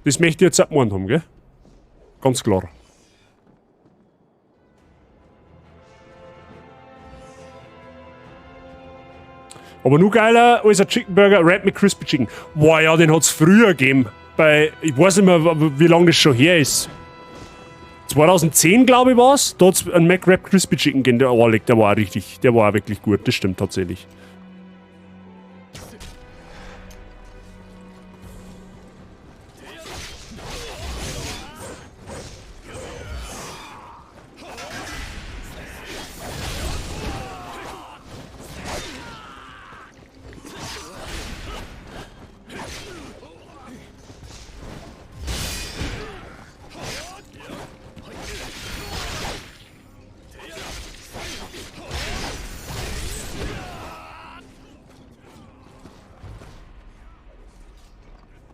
Das möchte ich jetzt auch gemeint haben, gell? Ganz klar. Aber nur geiler als ein Chicken Burger, Wrap mit Crispy Chicken. Boah, ja, den hat's früher gegeben. Bei, ich weiß nicht mehr, wie lange das schon her ist. 2010, glaube ich, war's. Da hat's einen McWrap Crispy Chicken gegeben. Der war, der war richtig, der war wirklich gut. Das stimmt tatsächlich.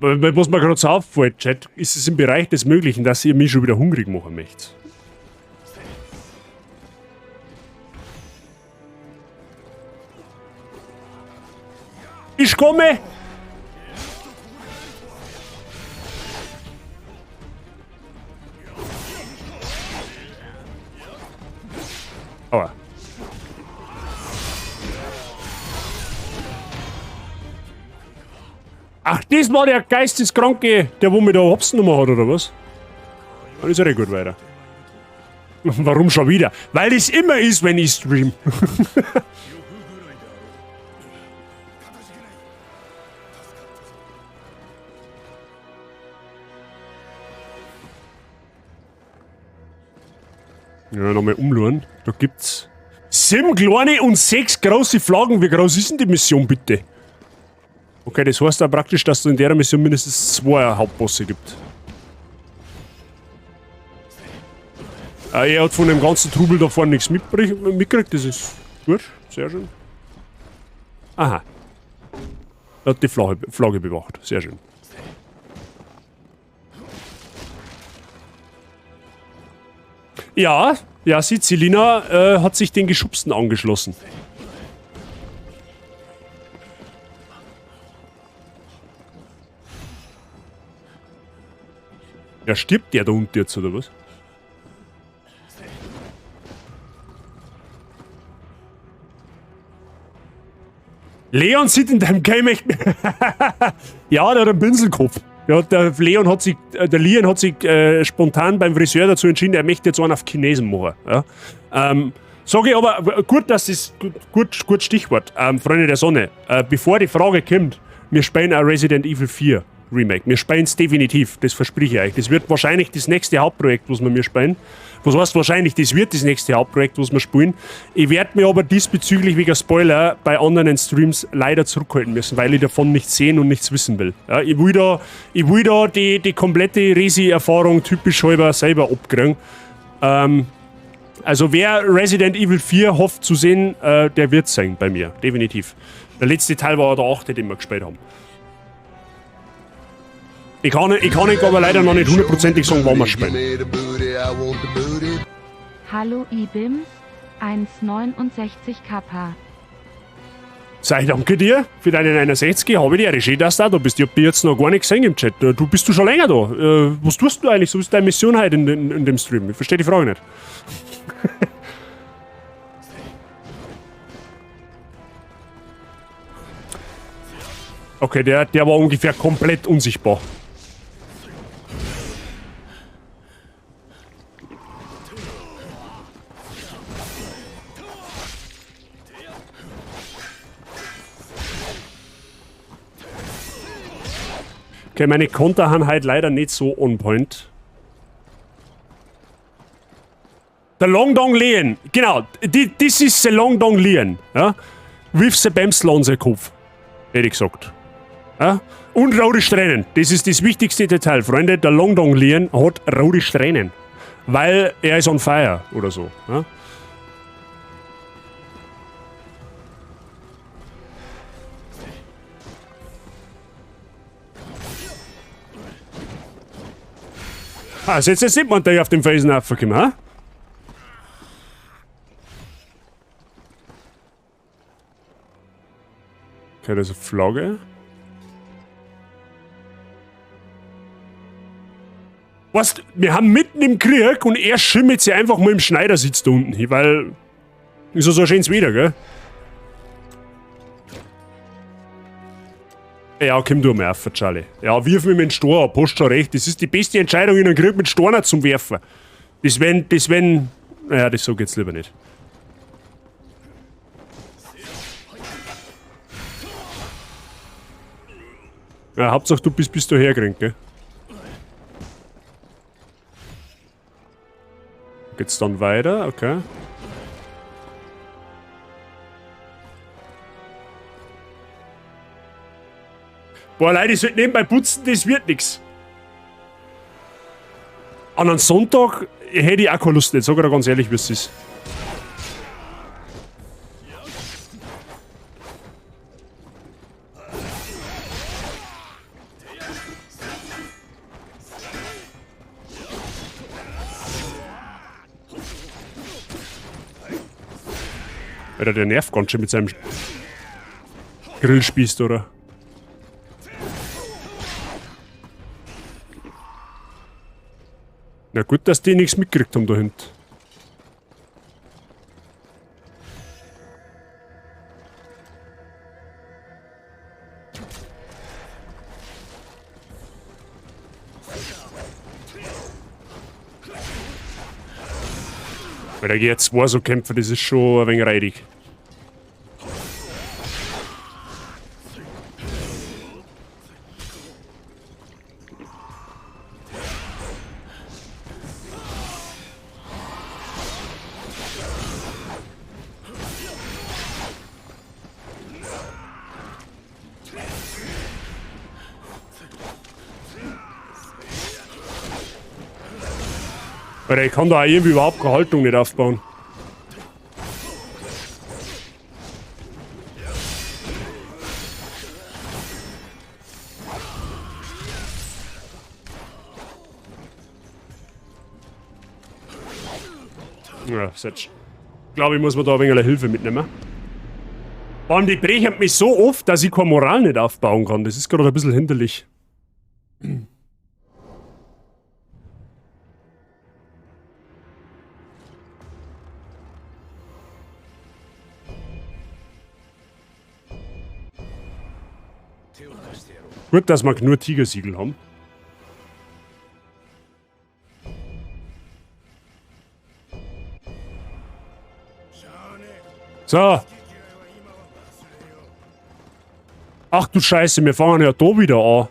Was mir gerade so auffällt, Chat, ist es im Bereich des Möglichen, dass ihr mich schon wieder hungrig machen möchtet. Ich komme! Aua. Ach, das war der Geisteskranke, der wo mich da hops genommen hat, oder was? Dann ist er eh gut weiter. Warum schon wieder? Weil es immer ist, wenn ich stream. Ja, nochmal umschauen. Da gibt's 7 kleine und 6 große Flaggen. Wie groß ist denn die Mission, bitte? Okay, das heißt auch praktisch, dass es in der Mission mindestens 2 Hauptbosse gibt. Er hat von dem ganzen Trubel da vorne nichts mitgekriegt, das ist gut, sehr schön. Aha. Er hat die Flagge bewacht, sehr schön. Ja, ja, sieht, Selina hat sich den Geschubsten angeschlossen. Ja, stirbt der da unten jetzt, oder was? Leon sieht in deinem Game echt... Ja, der hat einen Pinselkopf. Ja, der Leon hat sich, der Leon hat sich spontan beim Friseur dazu entschieden, er möchte jetzt einen auf Chinesen machen. Ja? Sag ich aber, gut, dass das, gut, gut Stichwort, Freunde der Sonne, bevor die Frage kommt, wir spielen auch Resident Evil 4 Remake. Wir spielen's definitiv, das verspreche ich euch. Das wird wahrscheinlich das nächste Hauptprojekt, was wir mir spielen. Was heißt wahrscheinlich, das wird das nächste Hauptprojekt, was wir spielen. Ich werde mir aber diesbezüglich wegen Spoiler bei anderen Streams leider zurückhalten müssen, weil ich davon nichts sehen und nichts wissen will. Ja, ich will da, die komplette Resi-Erfahrung typisch halber selber abkriegen. Also wer Resident Evil 4 hofft zu sehen, der wird sein bei mir, definitiv. Der letzte Teil war der 8, den wir gespielt haben. Ich kann aber leider noch nicht hundertprozentig sagen, wann wir spielen. Hallo Ibim, 1,69 Kappa. Sei danke dir für deine 69, habe ich die Regie, dass du da bist. Ich hab dich jetzt noch gar nicht gesehen im Chat. Du bist du schon länger da. Was tust du eigentlich? So ist deine Mission heute in dem Stream. Ich verstehe die Frage nicht. Okay, der war ungefähr komplett unsichtbar. Okay, meine Konter haben halt leider nicht so on point. Der Long Dong Leon. Genau, this is the Long Dong Leon. Ja? With the Bamsel on the Kopf. Hätte ich gesagt. Ja? Und rote Strähnen. Das ist das wichtigste Detail, Freunde. Der Long Dong Leon hat rote Strähnen. Weil er ist on fire oder so. Ja? Also jetzt sieht man, der auf dem Felsen raufgekommen, ha? Okay, das ist eine Flagge. Weißt, wir haben mitten im Krieg und er schimmelt sich einfach mal im Schneidersitz da unten hin, weil ist ja so ein schönes Wetter, gell? Ja, komm du mal auf, Charlie. Ja, wirf mich mit dem Stor ab, hast schon recht. Das ist die beste Entscheidung in einem Krieg mit Storner zum Werfen. Das wenn. Naja, das so geht's lieber nicht. Ja, Hauptsache du bist bis daher gekriegt, gell? Geht's dann weiter? Okay. Boah, Leute, ich sollte nebenbei putzen, das wird nix. An einem Sonntag hätte ich auch keine Lust, nicht. Sag ich dir ganz ehrlich, wie es ist. Alter, der nervt ganz schön mit seinem Grillspieß, oder? Na gut, dass die nichts mitgekriegt haben da hinten. Weil da geht zwei so kämpfen, das ist schon ein wenig reidig. Alter, ich kann da auch irgendwie überhaupt keine Haltung nicht aufbauen. Ja, setz. Ich glaube, ich muss mir da ein wenig Hilfe mitnehmen. Vor allem, die brechen mich so oft, dass ich keine Moral nicht aufbauen kann. Das ist gerade ein bisschen hinderlich. Gut, dass wir nur Tigersiegel haben. So. Ach du Scheiße, wir fangen ja da wieder an.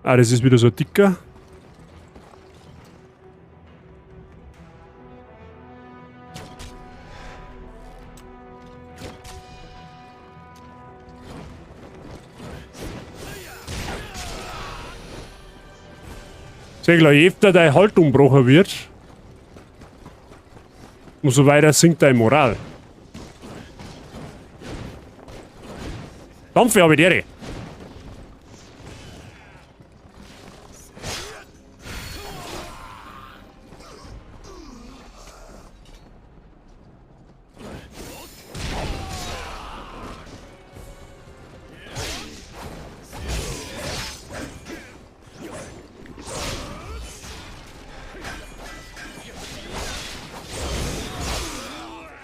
Ah, das ist wieder so ein dicker. Sehr klar, je öfter deine Haltung gebrochen wird, umso weiter sinkt deine Moral. Dampfe habe ich die.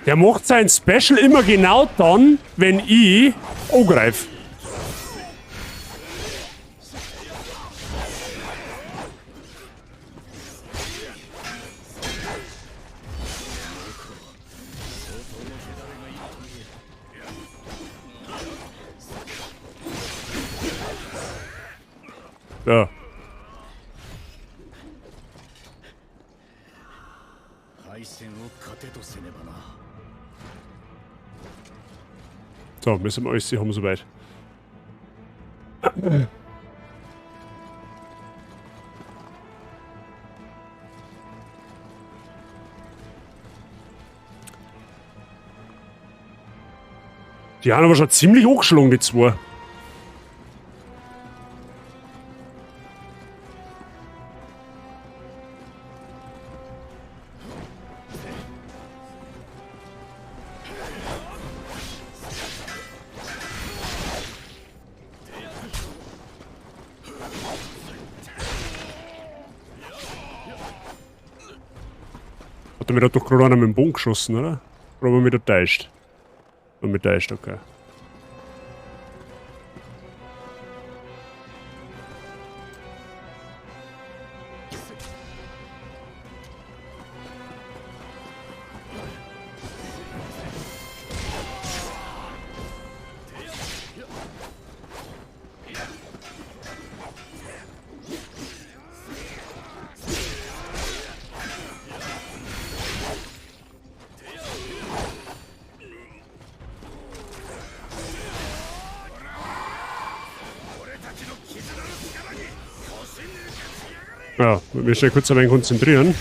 Der macht sein Special immer genau dann, wenn ich angreife. Ja. So, müssen wir alles haben soweit. Die haben aber schon ziemlich hochgeschlagen, die zwei. Hat er mir da doch gerade einer mit dem Bogen geschossen, oder? Oder hat er mich da täuscht? Hat mich täuscht, okay. Ja, wir schnell kurz ein wenig konzentrieren.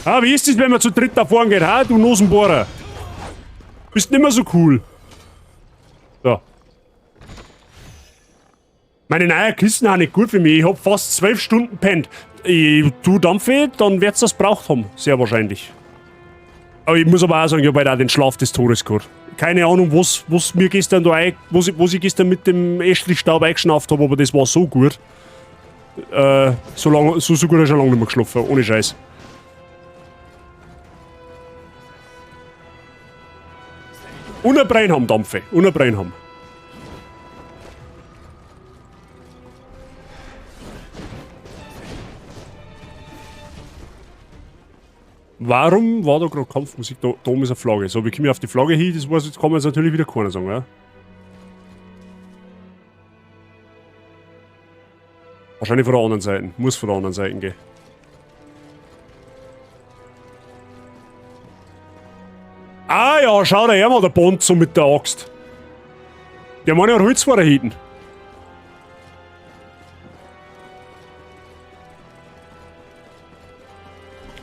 Ah, wie ist das, wenn man zu dritt da vorn geht? Ha, du Nosenbohrer. Bist nimmer so cool. So. Meine neuen Kissen sind nicht gut für mich. Ich hab fast 12 Stunden pennt. Ich tu Dampfe, dann wird's das braucht haben. Sehr wahrscheinlich. Aber ich muss aber auch sagen, ich hab halt auch den Schlaf des Todes gehabt. Keine Ahnung, was mir gestern da ein, was ich gestern mit dem Estrichstaub eingeschnauft hab, aber das war so gut. So gut hab ich schon lange nicht mehr geschlafen, ohne Scheiß. Und ein Breinham, Dampfe. Und ein Breinham. Warum war da gerade Kampfmusik? Da oben ist eine Flagge. So, wie komme ich auf die Flagge hin? Das weiß jetzt, kann man jetzt natürlich wieder keiner sagen, ja? Wahrscheinlich von der anderen Seite. Muss von der anderen Seite gehen. Ah ja, schau da her mal, der Bonzo mit der Axt. Der Mann hat Holz vor der hinten.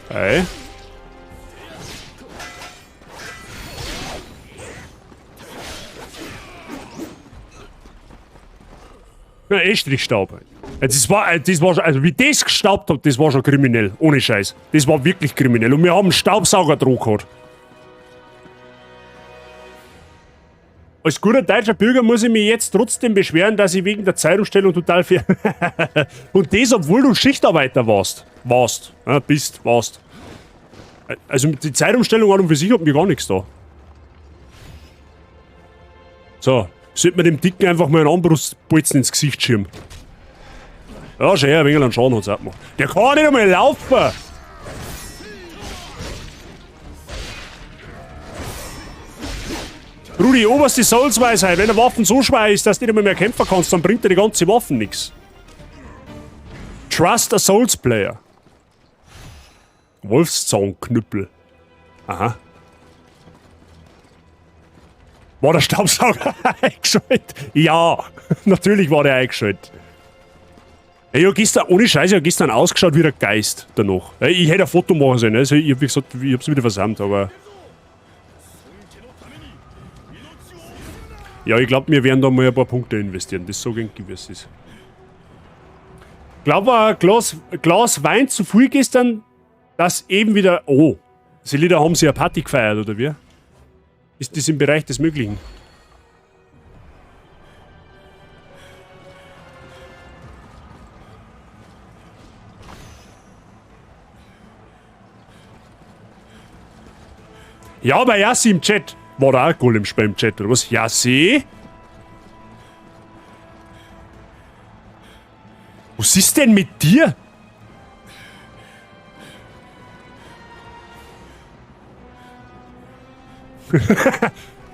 Hey. Ja, Estrichstaub. Das war schon, also wie das gestaubt hat, das war schon kriminell. Ohne Scheiß. Das war wirklich kriminell. Und wir haben einen Staubsauger dran gehabt. Als guter deutscher Bürger muss ich mich jetzt trotzdem beschweren, dass ich wegen der Zeitumstellung total fair. Und das, obwohl du Schichtarbeiter warst. Warst. Ja, bist, warst. Also die Zeitumstellung an und für sich hat mir gar nichts da. So. Sollte man dem Dicken einfach mal einen Armbrustbolzen ins Gesicht schirmen. Ja, schön, ein wenig einen Schaden hat's auch gemacht. Der kann nicht einmal laufen! Rudi, oberste Souls-Weisheit, wenn eine Waffe so schwer ist, dass du nicht einmal mehr kämpfen kannst, dann bringt dir die ganze Waffe nix. Trust a Souls-Player. Wolfszahnknüppel. Aha. War der Staubsauger eingeschaltet? Ja, natürlich war der eingeschaltet. Ich hab gestern, ohne Scheiße, ich hab gestern ausgeschaut wie der Geist danach. Ich hätte ein Foto machen sollen, also ich hab, wie gesagt, ich hab's wieder versäumt, aber... Ja, ich glaub, wir werden da mal ein paar Punkte investieren, das so gegen gewiss ist. Ich glaub, ein Glas Wein zu viel gestern, dass eben wieder... Oh, die Lieder haben sie eine Party gefeiert, oder wie? Ist das im Bereich des Möglichen? Ja, bei Yassi im Chat. War da Alkohol im Spiel im Chat, oder was? Yassi? Was ist denn mit dir?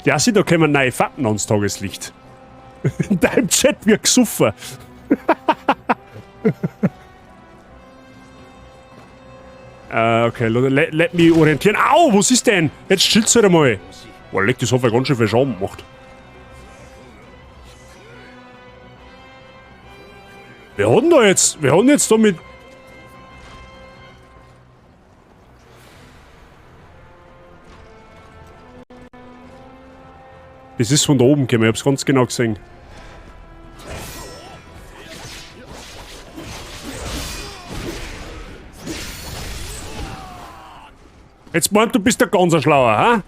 Yassi, da kommen neue Fakten ans Tageslicht. In deinem Chat wird gesoffen. Okay, let me orientieren. Au, was ist denn? Jetzt chillst du halt einmal. Boah, leck, das hat ja ganz schön viel Schaden gemacht. Wer hat denn da jetzt? Wer hat denn jetzt da mit... Das ist von da oben gekommen, ich hab's ganz genau gesehen. Jetzt meint, du bist der ganz Schlauer, ha?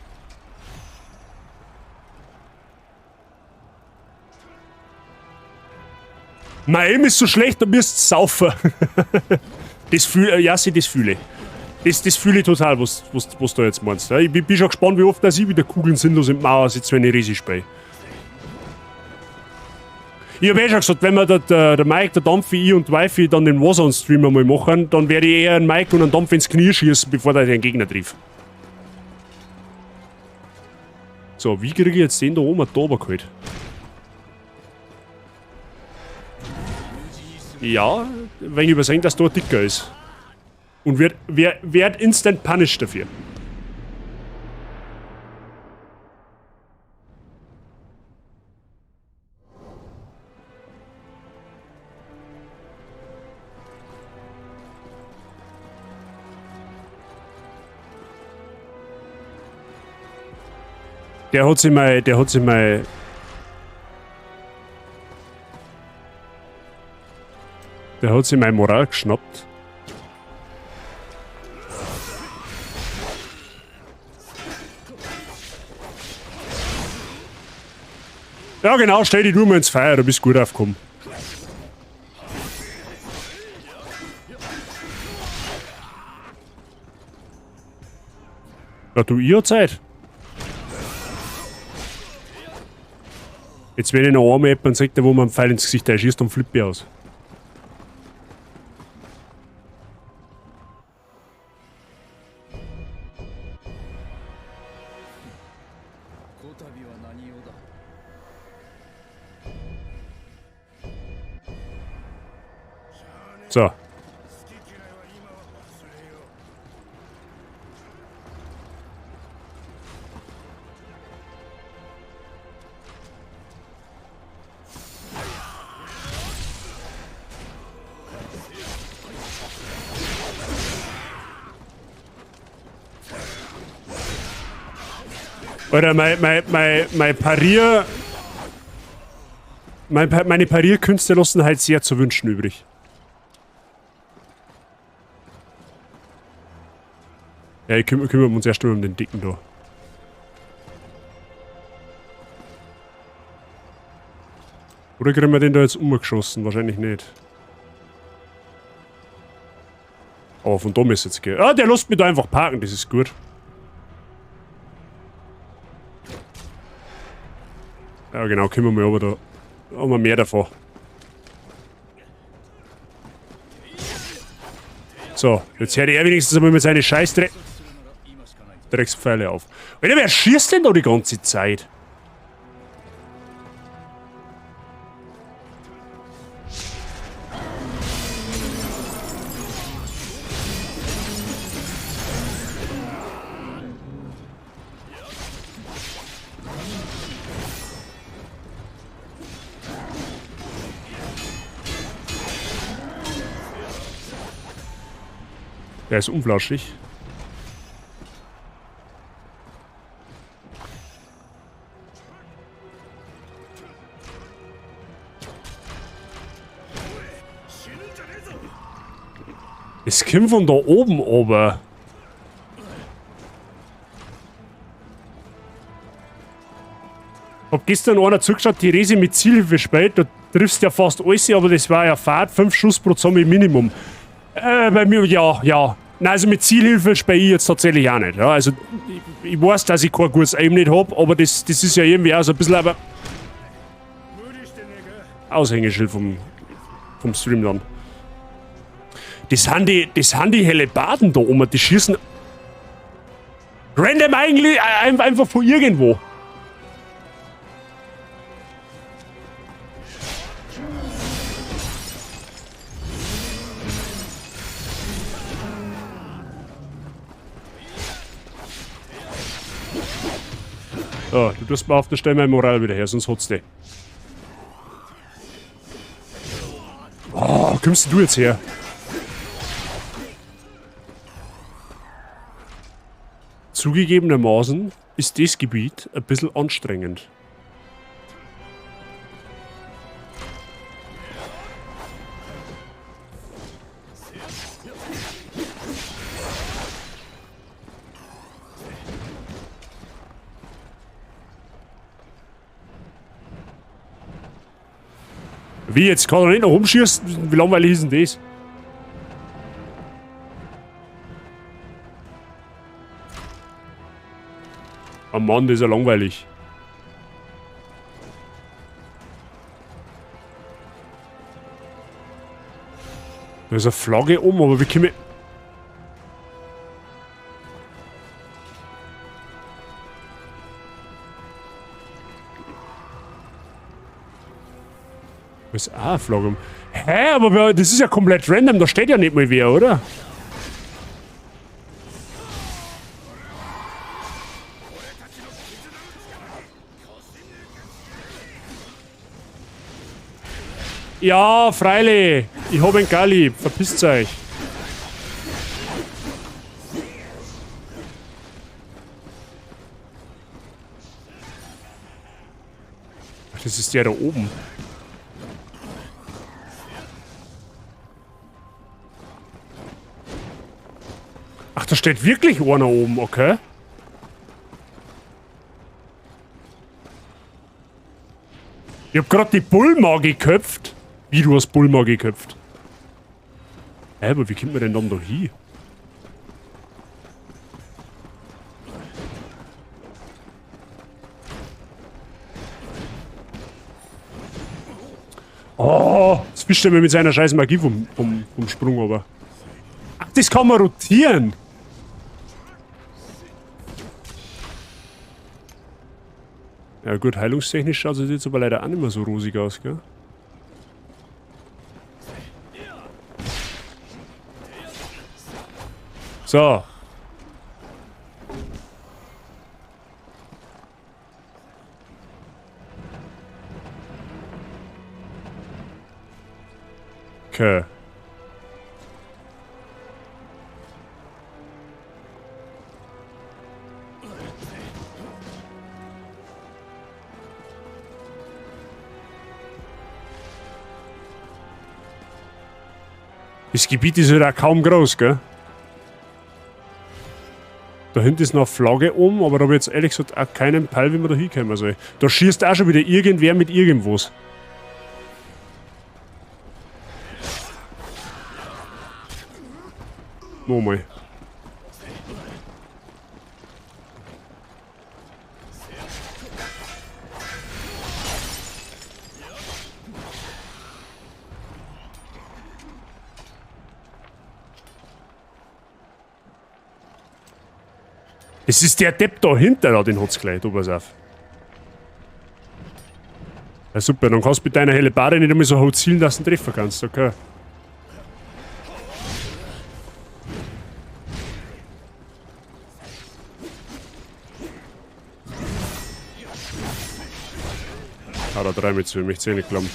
Mein Aim ist so schlecht, da wirst du saufen. Das fühl, ja, das fühle ich. Das fühle ich total, was du jetzt meinst. Ja, ich bin schon gespannt, wie oft dass ich wieder Kugeln sinnlos in die Mauer sitze, wenn ich Resi spiele. Ich hab eh schon gesagt, wenn wir der Mike, der Dampfi, ich und die Wifi dann den Warzone-Stream einmal machen, dann werde ich eher einen Mike und einen Dampfi ins Knie schießen, bevor der den Gegner trifft. So, wie kriege ich jetzt den da oben da geholt? Ja, wenn ich übersehen, dass da ein Dicker ist. Und wird instant punished dafür. Der hat sich mal, der hat sich mal Der hat sich meine Moral geschnappt. Ja genau, stell dich nur mal ins Feuer, du bist gut aufgekommen. Ja, du, ich hab Zeit. Jetzt werde ich noch einmal jemanden sehen, wo man einen Pfeil ins Gesicht einschießt und flippe ich aus. So. Alter, meine Parierkünste lassen halt sehr zu wünschen übrig. Ja, ich kümmere uns erst einmal um den Dicken da. Oder kriegen wir den da jetzt umgeschossen? Wahrscheinlich nicht. Aber von da müsste es jetzt gehen. Ah, der lässt mich da einfach parken, das ist gut. Ja genau, kümmern wir aber da. Haben wir mehr davon. So, jetzt hört er wenigstens einmal mit seinen scheiß Dreckspfeile auf. Alter, wer schießt denn da die ganze Zeit? Der ist unflauschig. Es kommt von da oben, aber. Hab gestern einer zugeschaut, die Resi mit Zielhilfe spielt, da triffst du ja fast alles, aber das war ja Fahrt, 5 Schuss pro Zombie Minimum. Bei mir, ja, ja. Nein, also mit Zielhilfe spiele ich jetzt tatsächlich auch nicht. Ja, also, ich weiß, dass ich kein gutes Aim nicht hab, aber das ist ja irgendwie auch so ein bisschen aber Aushängeschild vom Stream dann. Das sind die Hellebarden da oben, die schießen random eigentlich einfach von irgendwo. So, du tust mir auf der Stelle meine Moral wieder her, sonst hat's dich. Oh, wo kommst denn du jetzt her? Zugegebenermaßen ist das Gebiet ein bisschen anstrengend. Wie, jetzt kann er nicht noch rumschießen? Wie langweilig ist denn das? Oh Mann, das ist ja langweilig. Da ist eine Flagge oben, aber wie komme ich... Da ist auch eine Flagge oben. Hä, aber das ist ja komplett random, da steht ja nicht mal wer, oder? Ja, freilich. Ich hab einen Galli. Verpisst euch. Ach, das ist der da oben. Ach, da steht wirklich einer oben, okay. Ich hab grad die Bulma geköpft. Wie, du hast Bulma geköpft? Hä, aber wie kommt man denn dann da hin? Oh, jetzt fischt er mir mit seiner scheiß Magie vom Sprung, aber. Ach, das kann man rotieren! Ja gut, heilungstechnisch schaut es jetzt aber leider auch nicht mehr so rosig aus, gell? So. Okay. Das Gebiet ist halt auch kaum groß, gell? Da hinten ist noch eine Flagge oben, aber da habe ich jetzt ehrlich gesagt auch keinen Peil, wie man da hinkommen soll. Da schießt auch schon wieder irgendwer mit irgendwas. Nochmal. Es ist der Depp dahinter, da, den hat's gleich, du pass auf. Ja super, dann kannst du mit deiner Hellebarde nicht einmal so hoch zielen, dass du ihn treffen kannst, okay. Ah, da drei mit zu, mich zehn nicht glauben.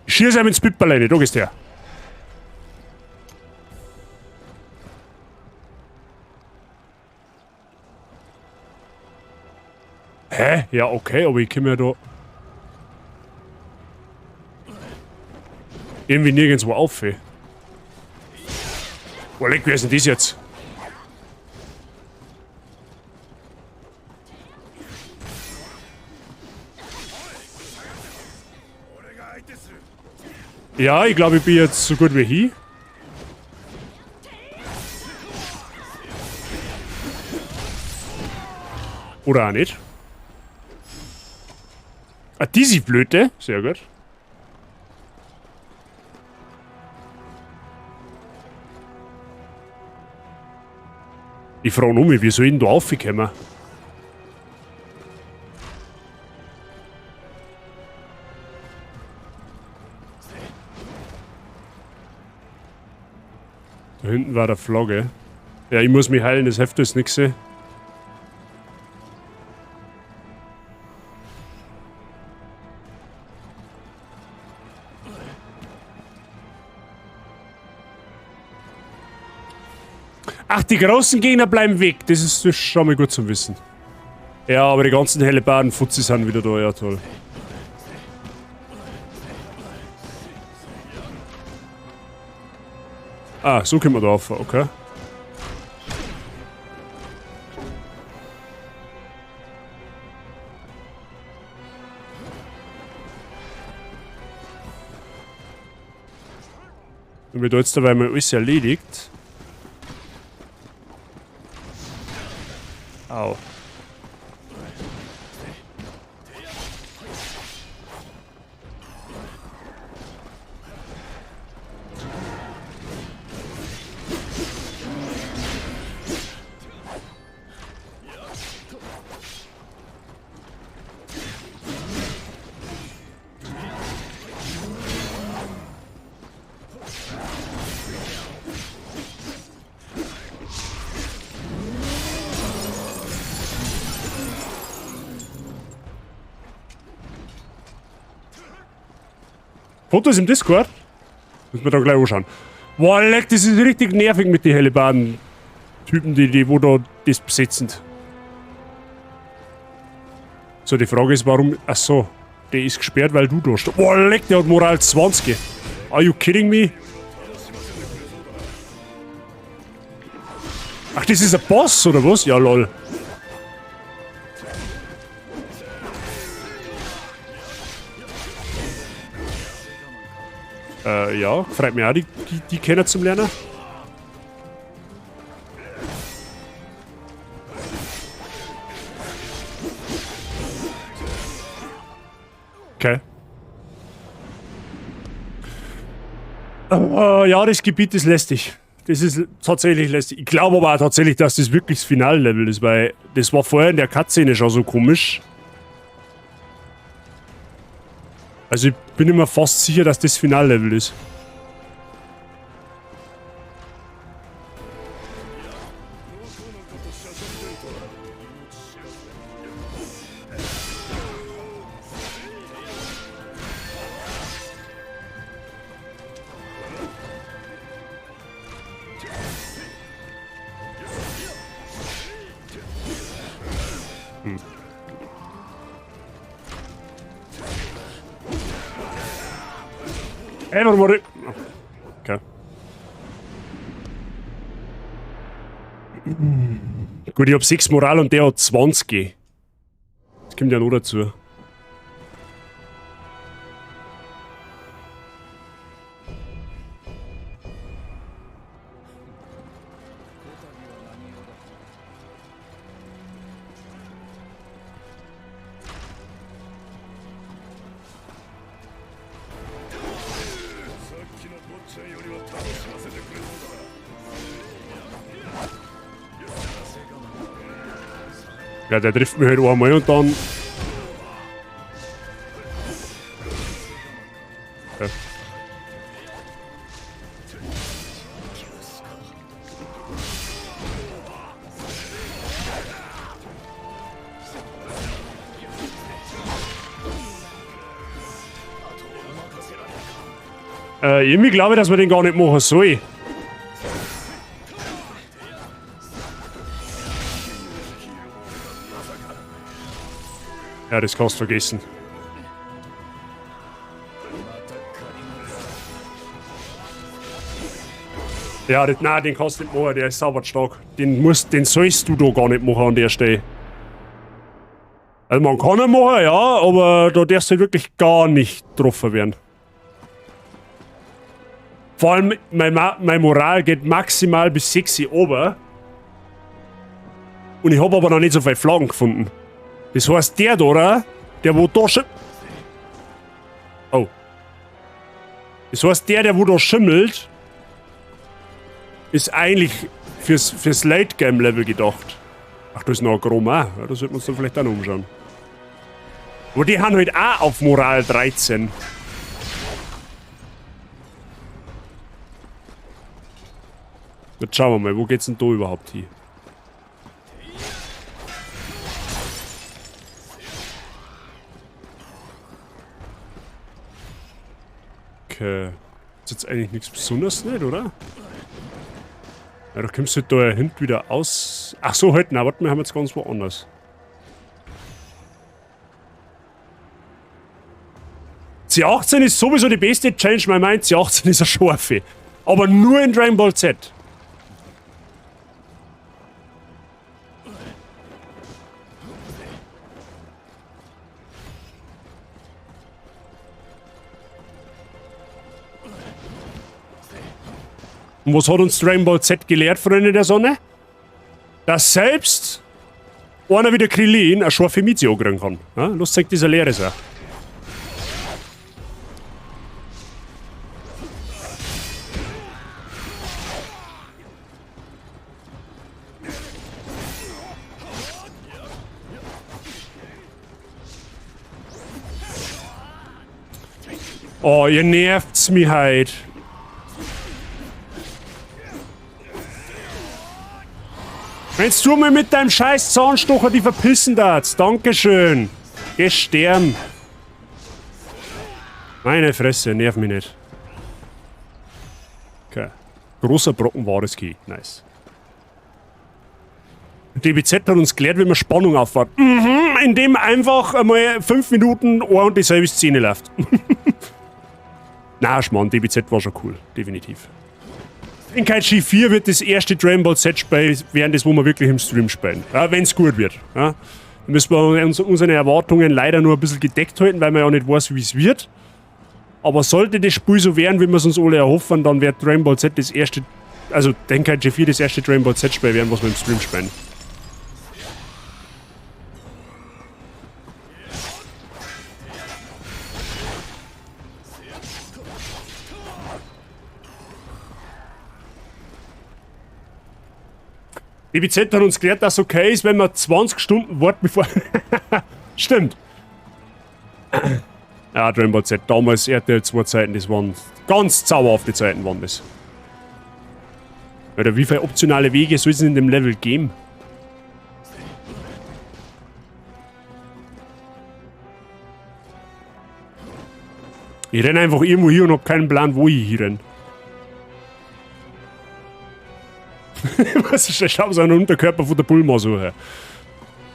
Schieß ihm ins Pipperlein, da gehst du her. Hä? Ja, okay, aber ich komme ja da irgendwie nirgendwo auf, ey. Oh, leck, wer ist denn das jetzt? Ja, ich glaube, ich bin jetzt so gut wie hin. Oder auch nicht. Ah, diese Blöte. Sehr gut. Ich frage nur mich, wie soll ich denn da raufkommen? Da hinten war der Flagge. Ja, ich muss mich heilen, das Heft ist nix. Ach, die großen Gegner bleiben weg. Das ist schon mal gut zum Wissen. Ja, aber die ganzen Hellebarden-Fuzis sind wieder da. Ja, toll. Ah, so können wir da rauf. Okay. Und wir jetzt dabei mal alles erledigt. Au. Fotos im Discord? Müssen wir da gleich anschauen. Boah, leck, das ist richtig nervig mit den Hellebarden-Typen, die wo da das besetzen. So, die Frage ist, warum... Ach so, der ist gesperrt, weil du da stehst. Boah, leck, der hat Moral 20. Are you kidding me? Ach, das ist ein Boss, oder was? Ja, lol. Ja, freut mich auch, die kennen zum Lernen. Okay. Ja, das Gebiet ist lästig. Das ist tatsächlich lästig. Ich glaube aber auch tatsächlich, dass das wirklich das Finallevel ist, weil das war vorher in der Cutscene schon so komisch. Also ich bin immer fast sicher, dass das Finallevel ist. Ey, warum war ich... Okay. Gut, ich hab 6 Moral und der hat 20. Das kommt ja noch dazu. Ja, der trifft mich halt einmal und dann... Okay. Irgendwie glaube ich, dass man den gar nicht machen soll. Ja, das kannst du vergessen. Ja, das, nein, den kannst du nicht machen, der ist sauber stark. Den sollst du da gar nicht machen an der Stelle. Also man kann ihn machen, ja, aber da darfst du halt wirklich gar nicht getroffen werden. Vor allem, meine Moral geht maximal bis 6 ober. Und ich hab aber noch nicht so viele Flaggen gefunden. Das heißt, der da, oder? Der wo da schimmelt. Oh. Das heißt, der wo da schimmelt, ist eigentlich fürs Late Game Level gedacht. Ach, da ist noch ein Grom auch. Ja, da sollten wir uns dann vielleicht auch noch umschauen. Aber die haben halt auch auf Moral 13. Jetzt schauen wir mal, wo geht's denn da überhaupt hin? Okay. Ist jetzt eigentlich nichts Besonderes, nicht, oder? Ja, da kommst du da hinten wieder aus. Ach so, halt, na, warte, wir haben jetzt ganz woanders. C18 ist sowieso die beste, Change My Mind, C18 ist eine Scharfe. Aber nur in Dragon Ball Z. Und was hat uns Dragon Ball Z gelehrt, Freunde der Sonne? Dass selbst einer wie der Krillin eine scharfe Mieze ankriegen kann. Ja, los zeigt dieser Lehre sein. Oh, ihr nervt's mich halt. Wenn's du mal mit deinem scheiß Zahnstocher die verpissen darfst. Dankeschön. Geh sterben. Meine Fresse, nerv mich nicht. Okay. Großer Brocken wahres Key. Nice. DBZ hat uns gelehrt, wie man Spannung aufbaut. Mhm, indem einfach einmal 5 Minuten eine und dieselbe Szene läuft. Na, Schmarrn, DBZ war schon cool. Definitiv. Tenkaichi 4 wird das erste Dragon Ball Z-Spiel werden, das wo wir wirklich im Stream spielen. Ja, wenn's gut wird. Ja. Da müssen wir uns unsere Erwartungen leider nur ein bisschen gedeckt halten, weil man ja nicht weiß, wie's wird. Aber sollte das Spiel so werden, wie wir es uns alle erhoffen, dann wird Dragon Ball Z das erste, also Tenkaichi 4 das erste Dragon Ball Z-Spiel werden, was wir im Stream spielen. DBZ hat uns gelehrt, dass es okay ist, wenn man 20 Stunden wartet, bevor... Stimmt. Ja, Dragon Ball Z, damals RTL 2 Zeiten, das waren ganz zauberhafte Zeiten, waren das. Alter, wie viele optionale Wege soll es denn in dem Level geben? Ich renn einfach irgendwo hier und hab keinen Plan, wo ich hier renn. Was ist das? Ich hab so einen Unterkörper von der Bulma suche.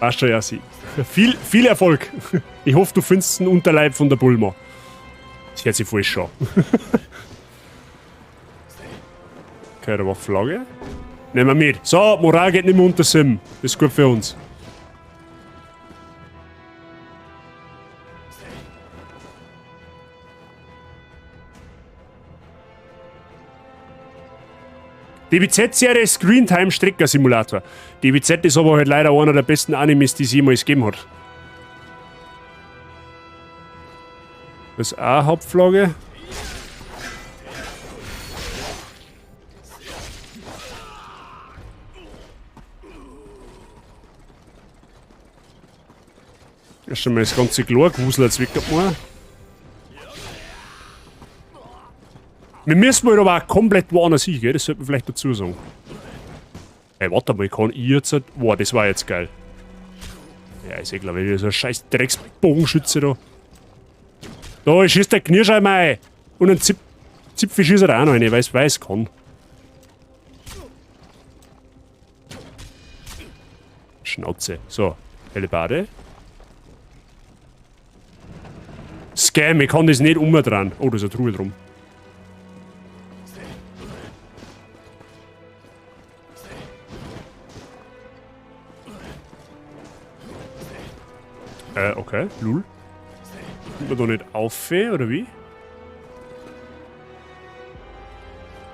Passt schon, ja, sie. Viel, viel Erfolg. Ich hoffe, du findest einen Unterleib von der Bulma. Das hört sich falsch an. Okay, da war Flagge. Nehmen wir mit. So, Moral geht nicht mehr unter Sim. Das ist gut für uns. DBZ-Serie Screentime Strecker Simulator. DBZ ist aber halt leider einer der besten Animes, die es jemals gegeben hat. Das ist auch Hauptflagge. Erst einmal das ganze Chlorgewusel jetzt weg mal. Wir müssen halt aber auch komplett woanders hin, gell? Das sollte man vielleicht dazu sagen. Ey, warte mal, kann ich jetzt... Boah, das war jetzt geil. Ja, ist eh klar, weil ich so ein scheiß Drecksbogenschütze da. Da, ich schieß der Knirscheibe ein. Und ein Zipfel schießt er auch noch rein, weil's weiß kann. Schnauze. So, Hellebarde. Scam, ich kann das nicht umdrehen. Oh, da ist eine Truhe drum. Okay, lul. Kommt man da nicht auf, oder wie?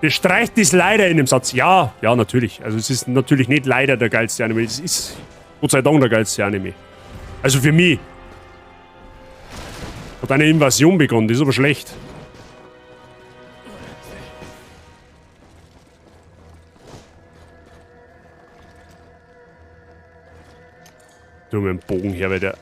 Das streicht das leider in dem Satz. Ja, ja, natürlich. Also es ist natürlich nicht leider der geilste Anime. Es ist Gott sei Dank der geilste Anime. Also für mich. Hat eine Invasion begonnen, das ist aber schlecht. Tu mir einen Bogen her, weil der...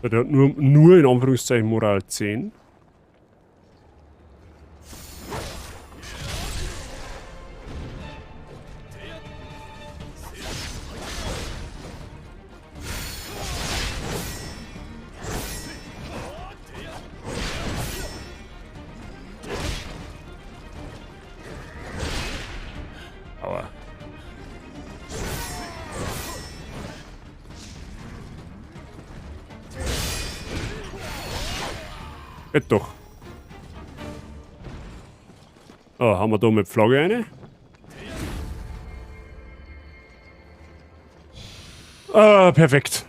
Der hat nur in Anführungszeichen Moral 10. Aua. Geht doch. Oh, haben wir da mit Flagge eine? Ah, perfekt.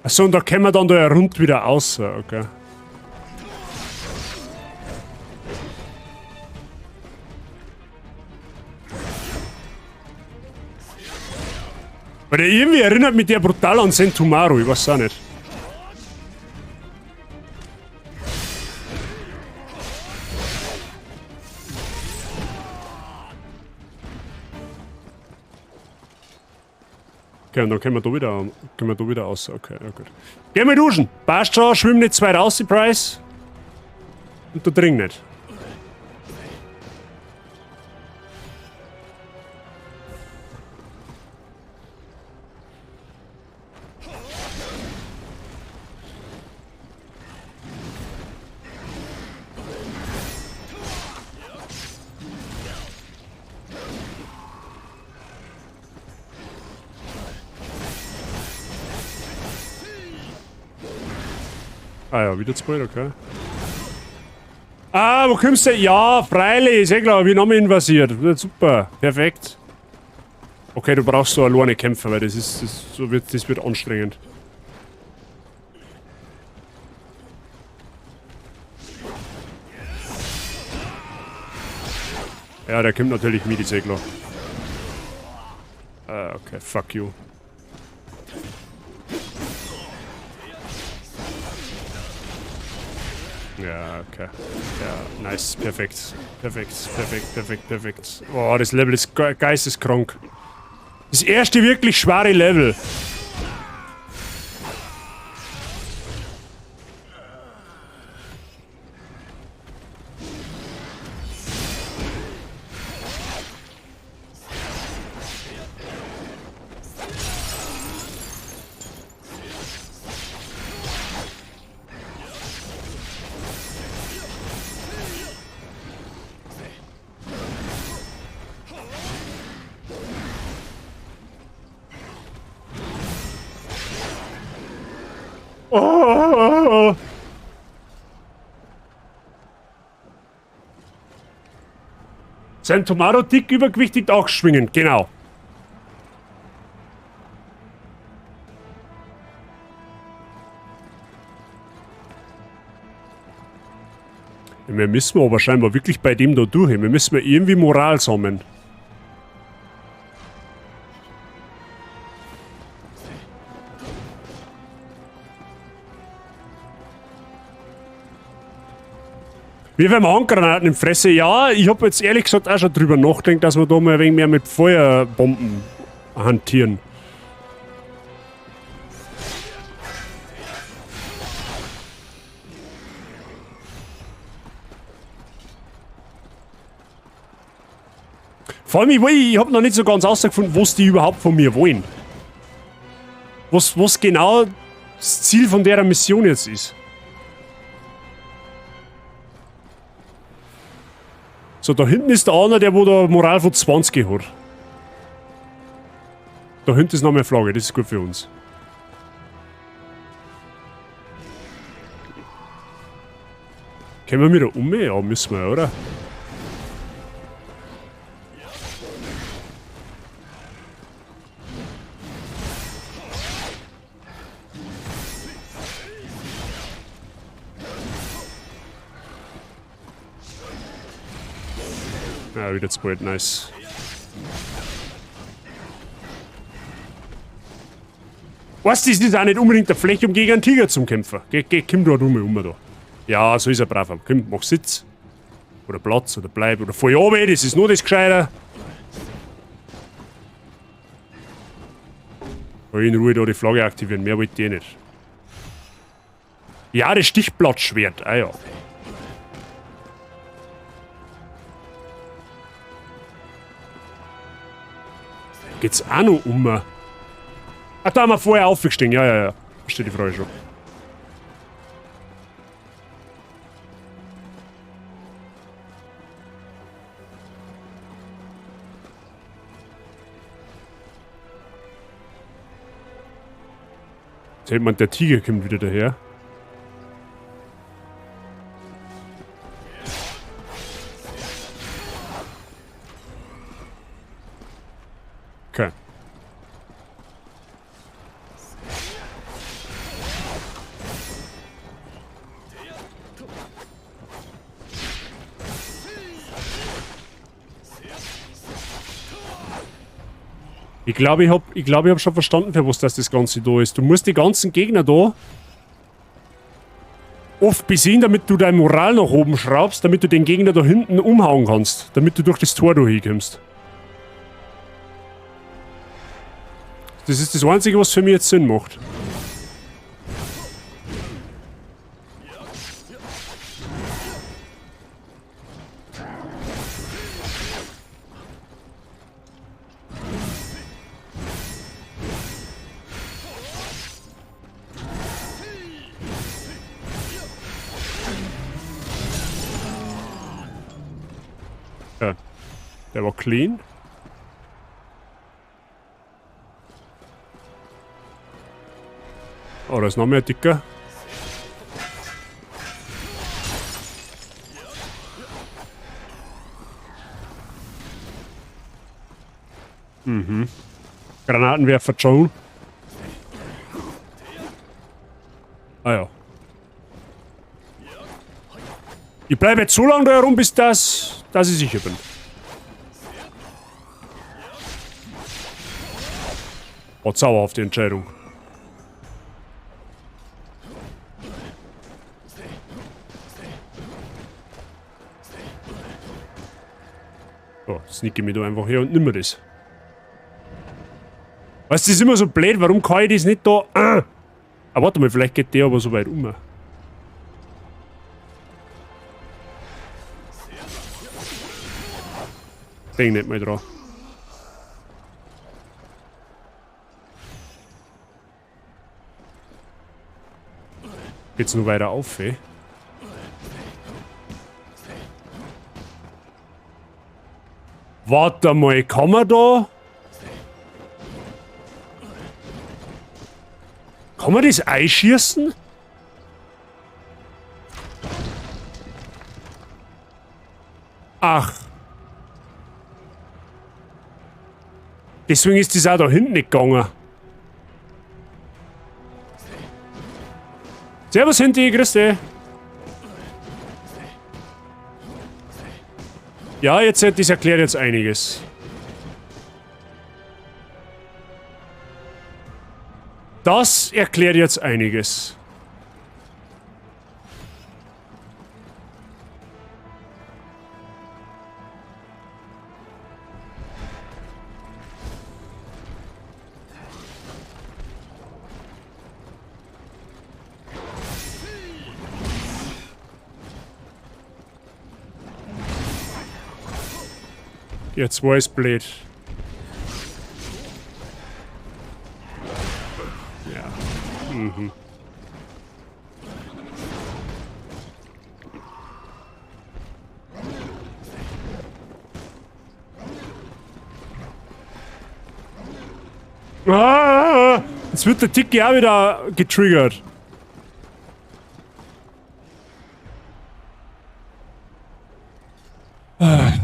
Achso, und da kommen wir dann da ja rund wieder raus, okay. Weil der irgendwie erinnert mich der brutal an Sentomaru, ich weiß auch nicht. Okay, und dann können wir da wieder, können wir da wieder raus. Okay, ja gut. Geh mal duschen. Passt schon, schwimm nicht zu weit raus, die Preis. Und da drin nicht. Ah ja, wieder zu bald, okay. Ah, wo kommst du? Ja, freilich, ist eh klar, wir haben invasiert. Ja, super, perfekt. Okay, du brauchst so alleine Kämpfer, weil das ist, das, so wird, das wird anstrengend. Ja, der kommt natürlich mit, ist eh klar. Ah, okay, fuck you. Ja, okay. Ja, nice. Perfekt. Perfekt, perfekt, perfekt, perfekt. Oh, das Level ist geisteskrank. Das erste wirklich schwere Level. Oh. Sentomaru dick übergewichtig auch schwingen, genau. Wir müssen aber scheinbar wirklich bei dem da durch. Wir müssen irgendwie Moral sammeln. Wie beim Handgranaten in Fresse. Ja, ich hab jetzt ehrlich gesagt auch schon drüber nachgedacht, dass wir da mal ein wenig mehr mit Feuerbomben hantieren. Vor allem, ich hab noch nicht so ganz rausgefunden, was die überhaupt von mir wollen. Was genau das Ziel von der Mission jetzt ist. So, da hinten ist der einer, der wo da Moral von 20 hat. Da hinten ist noch mehr Flagge, das ist gut für uns. Können wir wieder um? Ja, müssen wir, oder? Ja, wieder zu bald, nice. Weißt du, das ist auch nicht unbedingt der Fläche, um gegen einen Tiger zu kämpfen. Geh, geh, komm da rum, um da. Ja, so ist er brav. Komm, mach Sitz. Oder Platz, oder bleib, oder fall runter, das ist nur das Gescheiter. In Ruhe da die Flagge aktivieren, mehr wollte ich nicht. Ja, das Stichblattschwert, ah ja. Geht's auch noch um? Ach, da haben wir vorher aufgestiegen, ja, ja, ja. Verstehe die Frage schon. Jetzt hält man, der Tiger kommt wieder daher. Okay. Ich glaube, ich hab schon verstanden, für was das Ganze da ist. Du musst die ganzen Gegner da oft besiegen, damit du deine Moral nach oben schraubst, damit du den Gegner da hinten umhauen kannst, damit du durch das Tor durchkommst. Das ist das Einzige, was für mich jetzt Sinn macht. Ja, der war clean. Oh, da ist noch mehr dicker. Mhm. Granatenwerfer Joe. Ah ja. Ich bleibe jetzt so lange da herum, bis dass ich sicher bin. War sauer auf die Entscheidung. So, sneake mich da einfach her und nimm mir das. Weißt du, das ist immer so blöd, warum kann ich das nicht da... Ah, warte mal, vielleicht geht der aber so weit um. Denk nicht mal dran. Geht's nur weiter auf, ey? Warte mal, kann man da... Kann man das einschießen? Ach. Deswegen ist das auch da hinten nicht gegangen. Servus, Hinti, grüß dich. Ja, jetzt, das erklärt jetzt einiges. Das erklärt jetzt einiges. Jetzt war es blöd. Ja. Mhm. Ah, jetzt wird der Tiki auch wieder getriggert.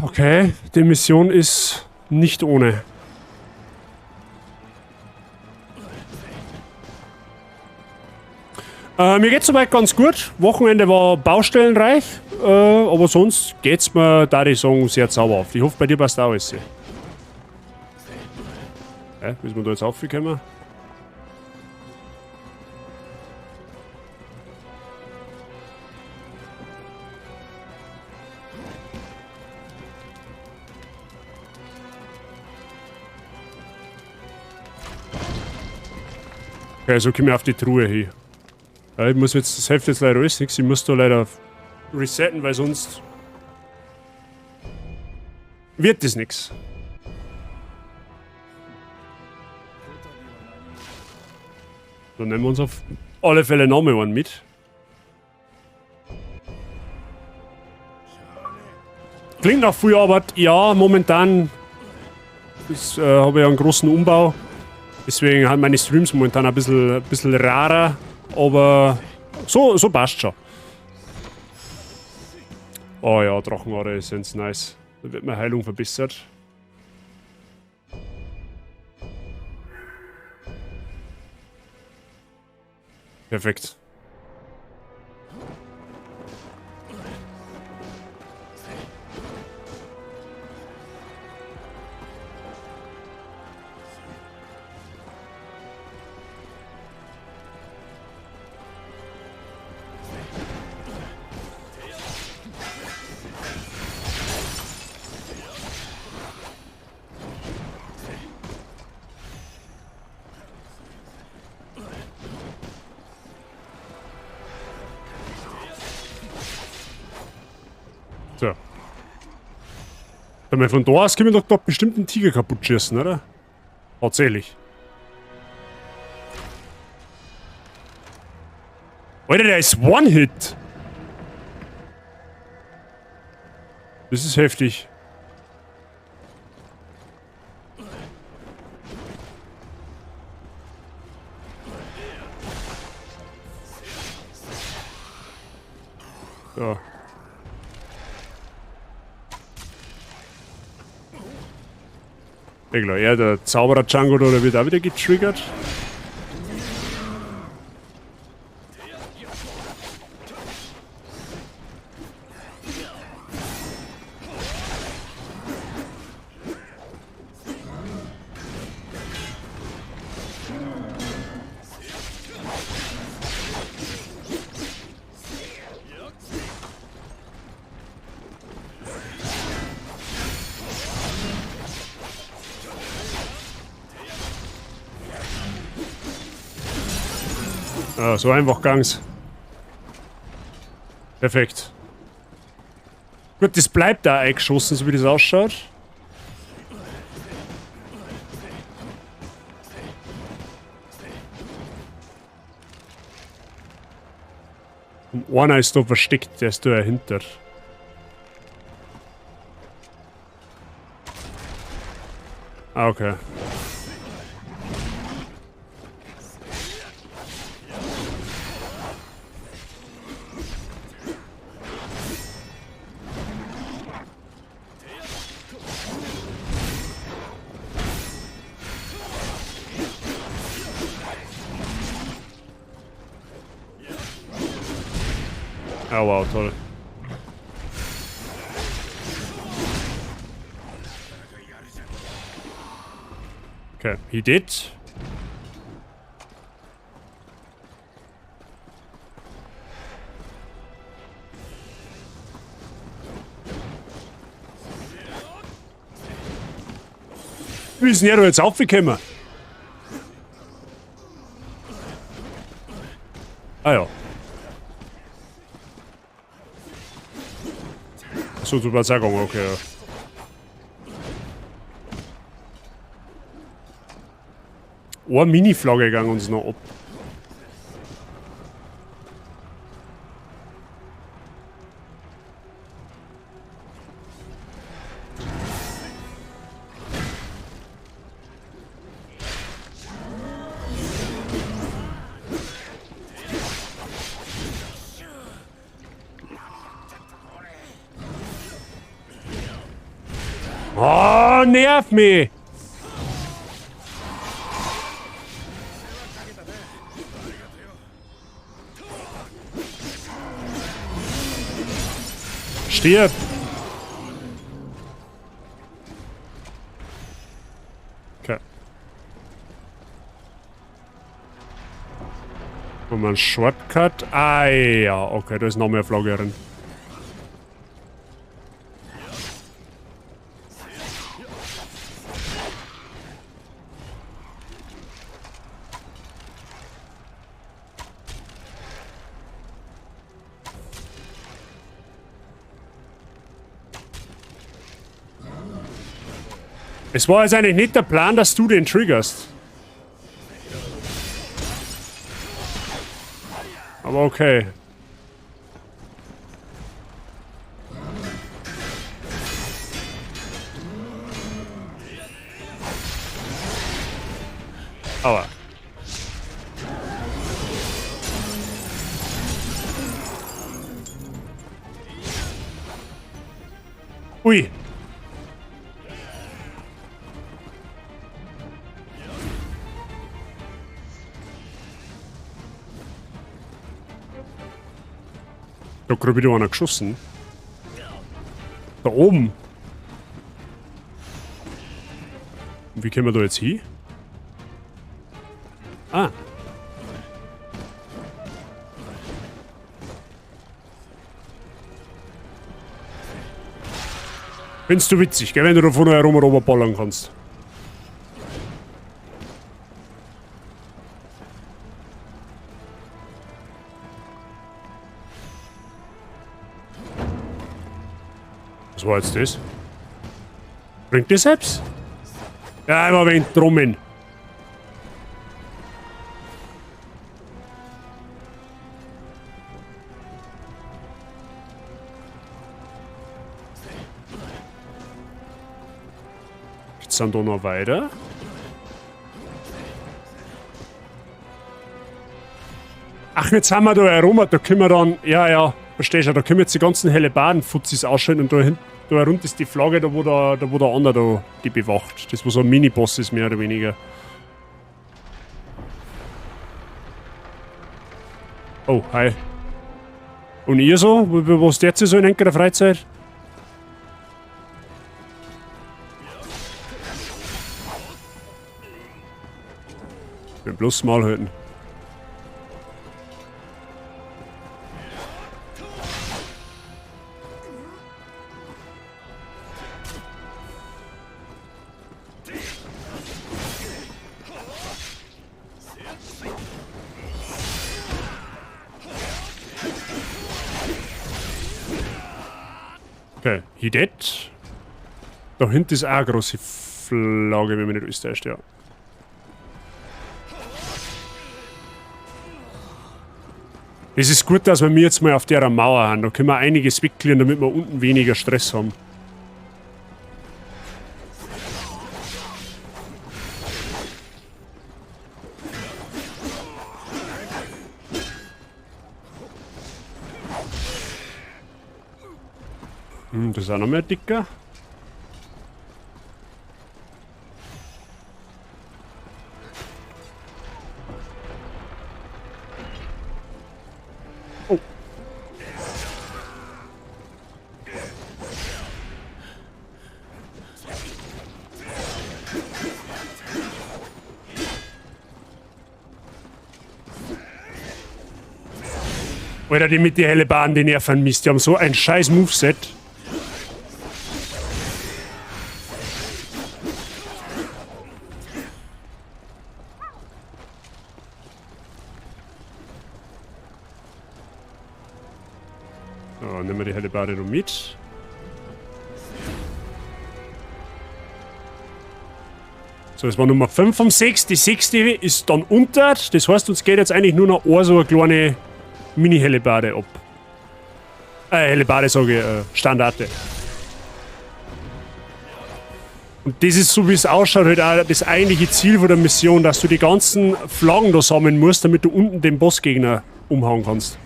Okay, die Mission ist nicht ohne. Mir geht's soweit ganz gut. Wochenende war baustellenreich, aber sonst geht's mir, da ich sagen, sehr zauberhaft. Ich hoffe, bei dir passt auch alles. Hä, müssen wir da jetzt aufgekommen? Okay, so komme ich auf die Truhe hin. Ja, ich muss jetzt, das hilft jetzt leider alles nichts. Ich muss da leider resetten, weil sonst wird das nix. Dann nehmen wir uns auf alle Fälle nochmal einen mit. Klingt nach viel Arbeit. Ja, momentan habe ich einen großen Umbau. Deswegen haben meine Streams momentan ein bisschen rarer. Aber so passt schon. Oh ja, Drachenhaare sind nice. Da wird meine Heilung verbessert. Perfekt. So. Wenn wir von da aus können wir doch da bestimmt einen Tiger kaputt schießen, oder? Tatsächlich. Alter, der ist One-Hit! Das ist heftig. So. Ja klar, ja, der Zauberer Django da, der wird auch wieder getriggert. Ah, so einfach gang's. Perfekt. Gut, das bleibt da eingeschossen, so wie das ausschaut. Und einer ist da versteckt, der ist da dahinter. Ah, okay. Oh wow, toll. Okay, he did. Wie ist denn der da jetzt aufgekommen? Ah ja. So, du warst auch gegangen, okay, ja. Eine Mini-Flagge ging uns noch ab. Oh, nerv mich! Stirb! Okay. Machen wir einen Shortcut. Ah ja, okay, da ist noch mehr Flagge drin. Es war jetzt eigentlich nicht der Plan, dass du den triggerst. Aber okay. Aua. Ui. Da gerade wieder einer geschossen. Da oben. Und wie kommen wir da jetzt hin? Ah. Findest du witzig, gell, wenn du da vorne herum runterballern kannst. Was war jetzt das? Bringt das selbst? Ja, immer wenig Trommeln. Geht's dann da noch weiter? Ach, jetzt haben wir da herum, da können wir dann... Ja, ja, verstehst du, da können wir jetzt die ganzen Hellebarden-Futzis ausschalten und da hinten, da herunter ist die Flagge, da wo der andere da die bewacht. Das, wo so ein Mini-Boss ist, mehr oder weniger. Oh, hi. Und ihr so? Was tut ihr so in enkerer Freizeit? Ich will bloß mal halten. Okay, he dead. Da hinten ist auch eine große Flagge, wenn mich nicht alles täuscht, ja. Es ist gut, dass wir jetzt mal auf der Mauer haben. Da können wir einiges wegklären, damit wir unten weniger Stress haben. Das ist auch noch mehr dicker. Oh. Alter, die mit den Hellebarden, die nerven Mist. Die haben so ein scheiß Moveset. So, nehmen wir die Hellebarde noch mit. So, das war Nummer 5 vom 6. Die 6. ist dann unter. Das heißt, uns geht jetzt eigentlich nur noch so eine kleine Mini-Hellebarde ab. Hellebarde sage ich, Standarte. Und das ist so, wie es ausschaut, halt auch das eigentliche Ziel von der Mission, dass du die ganzen Flaggen da sammeln musst, damit du unten den Bossgegner umhauen kannst.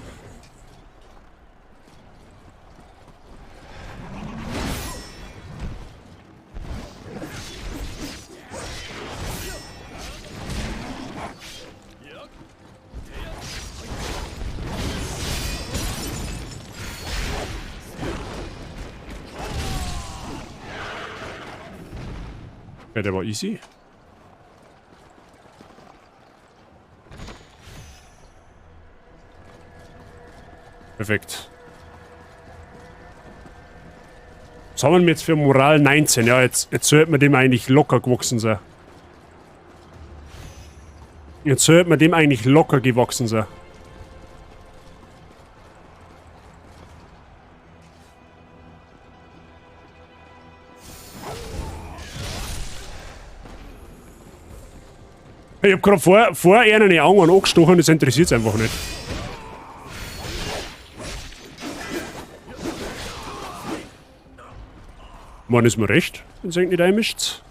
Ja, der war easy. Perfekt. Was haben wir jetzt für Moral 19? Ja, jetzt sollte man dem eigentlich locker gewachsen sein. Jetzt sollte man dem eigentlich locker gewachsen sein. Ich hab grad vor einer die Augen angestochen, das interessiert's einfach nicht. Mann, ist mir recht, wenn's nicht einmischt.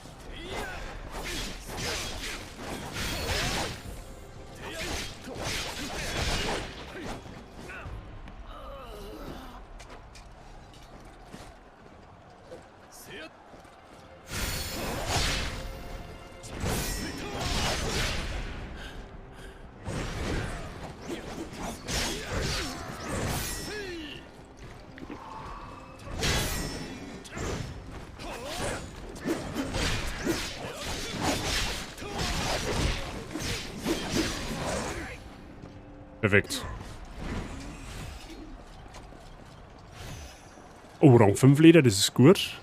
Perfekt. Oh, Rang 5 Leder, das ist gut.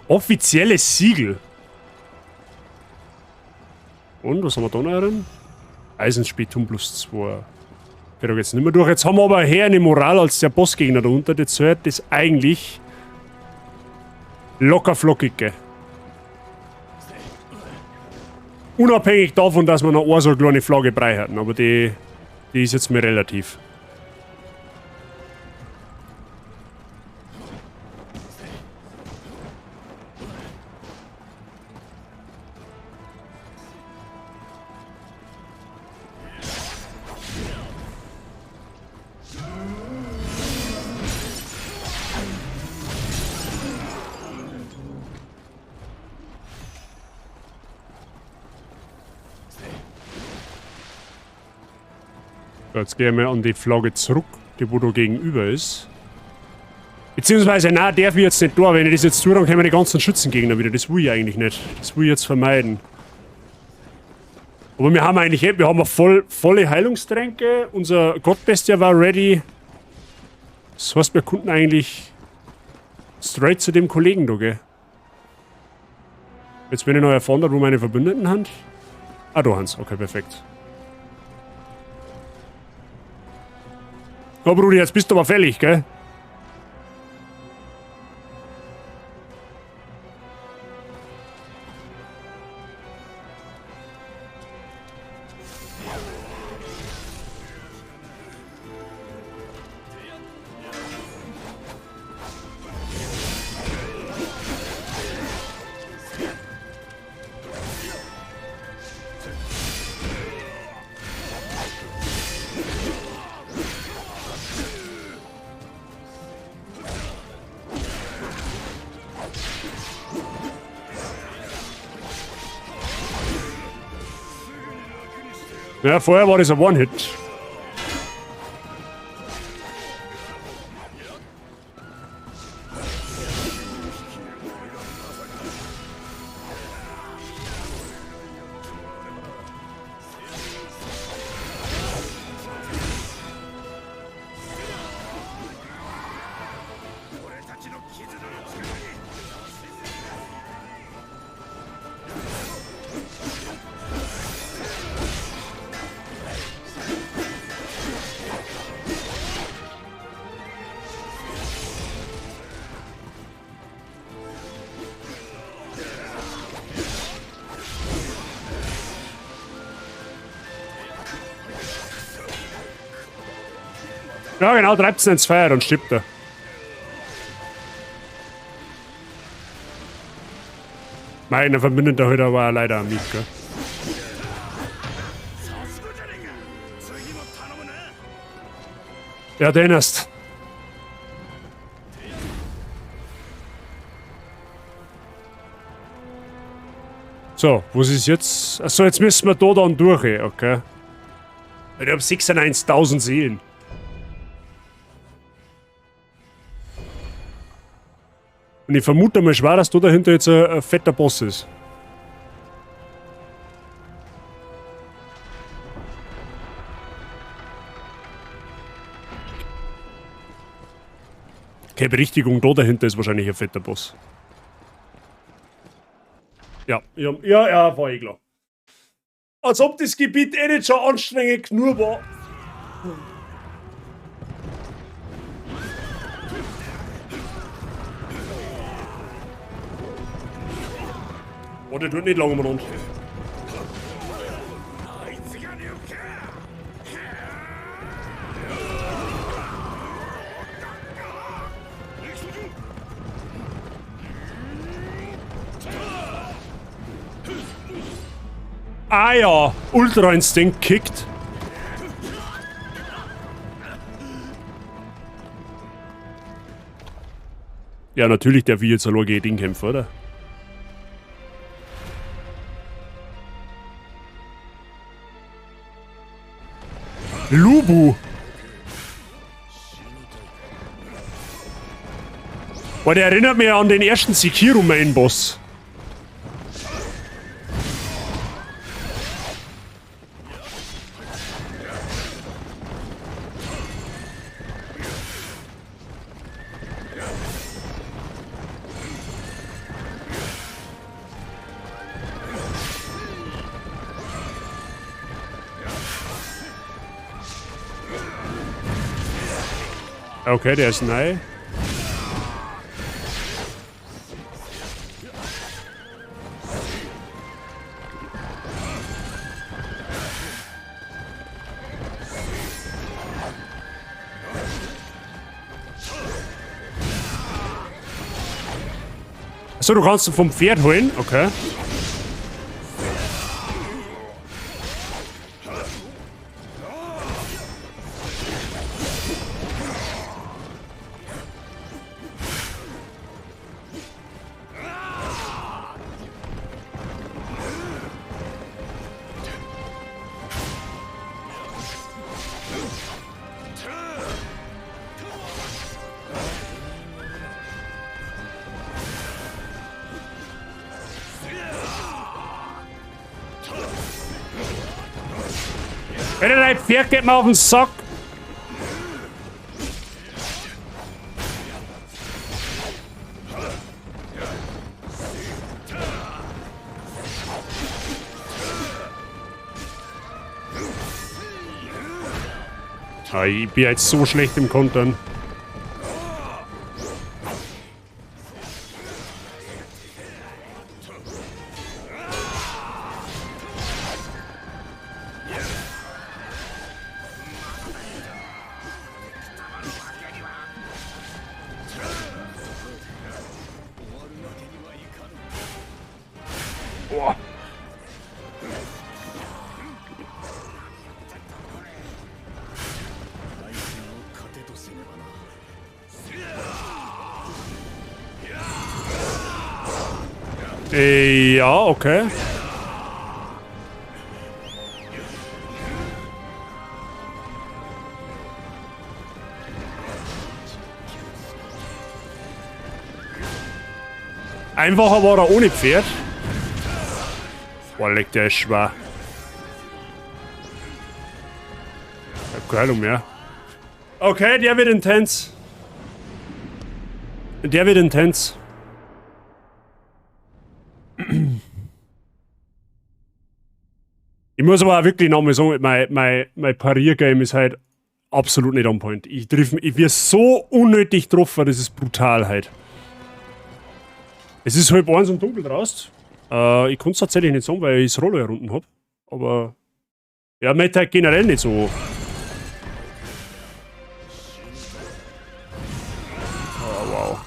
Offizielles Siegel. Und, was haben wir da noch drin? Eisenspätum plus 2. Okay, da geht's nicht mehr durch. Jetzt haben wir aber her eine Moral als der Bossgegner da unten. Jetzt sollte das eigentlich locker flockig gehen. Unabhängig davon, dass wir noch eine so eine kleine Flagge brei hatten, aber die ist jetzt mir relativ. Jetzt gehen wir an die Flagge zurück, die wo da gegenüber ist. Beziehungsweise, nein, darf ich jetzt nicht da. Wenn ich das jetzt tue, dann kommen die ganzen Schützengegner wieder. Das will ich eigentlich nicht. Das will ich jetzt vermeiden. Aber wir haben eigentlich, wir haben volle Heilungstränke. Unser Gottbestia war ready. Das heißt, wir konnten eigentlich straight zu dem Kollegen da gehen. Jetzt bin ich noch erfahren, wo meine Verbündeten sind. Ah, da haben's. Okay, perfekt. Na, Brudi, jetzt bist du aber fällig, gell? Ja, vorher war das ein One-Hit. Ja, genau, treibt es ins Feuer, dann stirbt er. Meine Verbündeter heute war leider am Miet, gell? Ja, den erst. So, was ist jetzt? Achso, jetzt müssen wir da dann durch, okay. Ich hab 96.000 Seelen. Und ich vermute mal schwer, dass da dahinter jetzt ein fetter Boss ist. Okay, Berichtigung, da dahinter ist wahrscheinlich ein fetter Boss. Ja, ja, ja, ja, war eh klar. Als ob das Gebiet eh nicht schon anstrengend genug war. Oh, der tut nicht lange umeinander. Ah ja, Ultra Instinct kickt. Ja, natürlich darf ich jetzt allein gegen den kämpfen, oder? Lubu! Boah, der erinnert mich an den ersten Sekiro-Main-Boss. Okay, der ist neu. Achso, du kannst ihn vom Pferd holen. Okay. Alter, dein Pferd geht mir auf den Sack. Ah, ich bin jetzt so schlecht im Kontern. Boah. Ja, okay. Einfacher war er ohne Pferd. Boah, leck, der ist schwer. Ich hab keine Ahnung mehr. Okay, der wird intens. Der wird intens. Ich muss aber auch wirklich nochmal sagen, mein Pariergame ist halt absolut nicht on point. Ich werde so unnötig getroffen, das ist brutal halt. Es ist 12:30 und dunkel draußen. Ich kann's tatsächlich nicht sagen, weil ich das Rollo herunten hab. Aber ja, mein Tag generell nicht so. Oh, wow.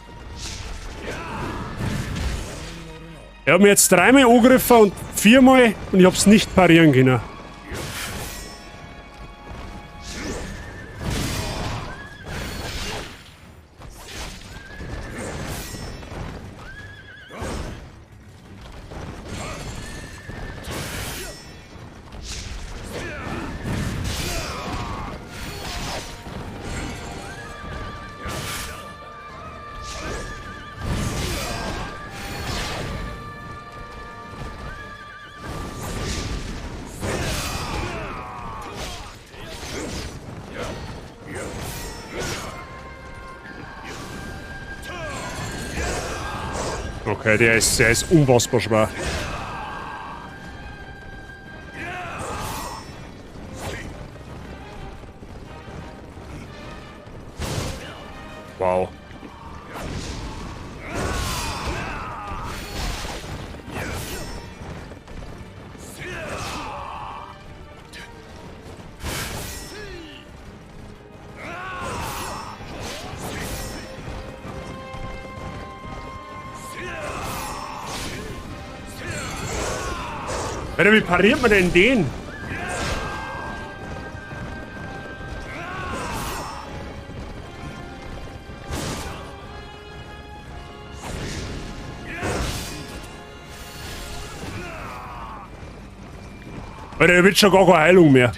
Er hat mich jetzt dreimal angegriffen und viermal und ich hab's nicht parieren können. Okay, der ist unfassbar schwer. Wow. Alter, wie pariert man denn den? Alter, er wird schon gar keine Heilung mehr.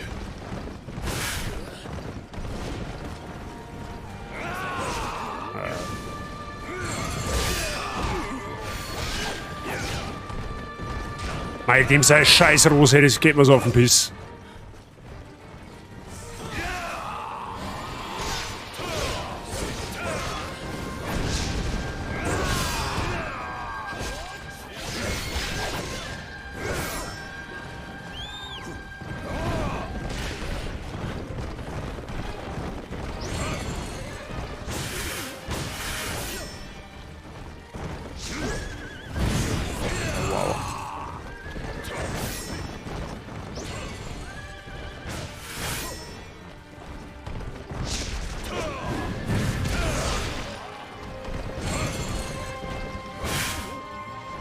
Mei, dem sei scheiß Rose, das geht mir so auf den Piss.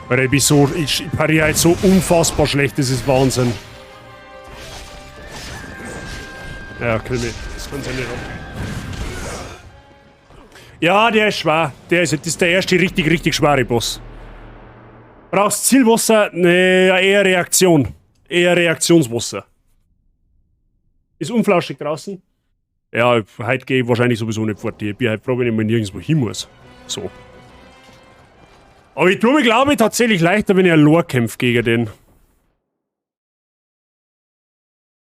Alter, ich bin so, ich pariere halt so unfassbar schlecht, das ist Wahnsinn. Ja, kill mich. Das kann's ja nicht haben. Ja, der ist schwer. Das ist der erste richtig, richtig schwere Boss. Brauchst Zielwasser? Nee, eher Reaktion. Eher Reaktionswasser. Ist unflauschig draußen? Ja, heute gehe ich wahrscheinlich sowieso nicht fort. Ich bin halt froh, wenn ich mal nirgendwo hin muss. So. Aber ich tue mir, glaube ich, tatsächlich leichter, wenn ich allein kämpfe gegen den.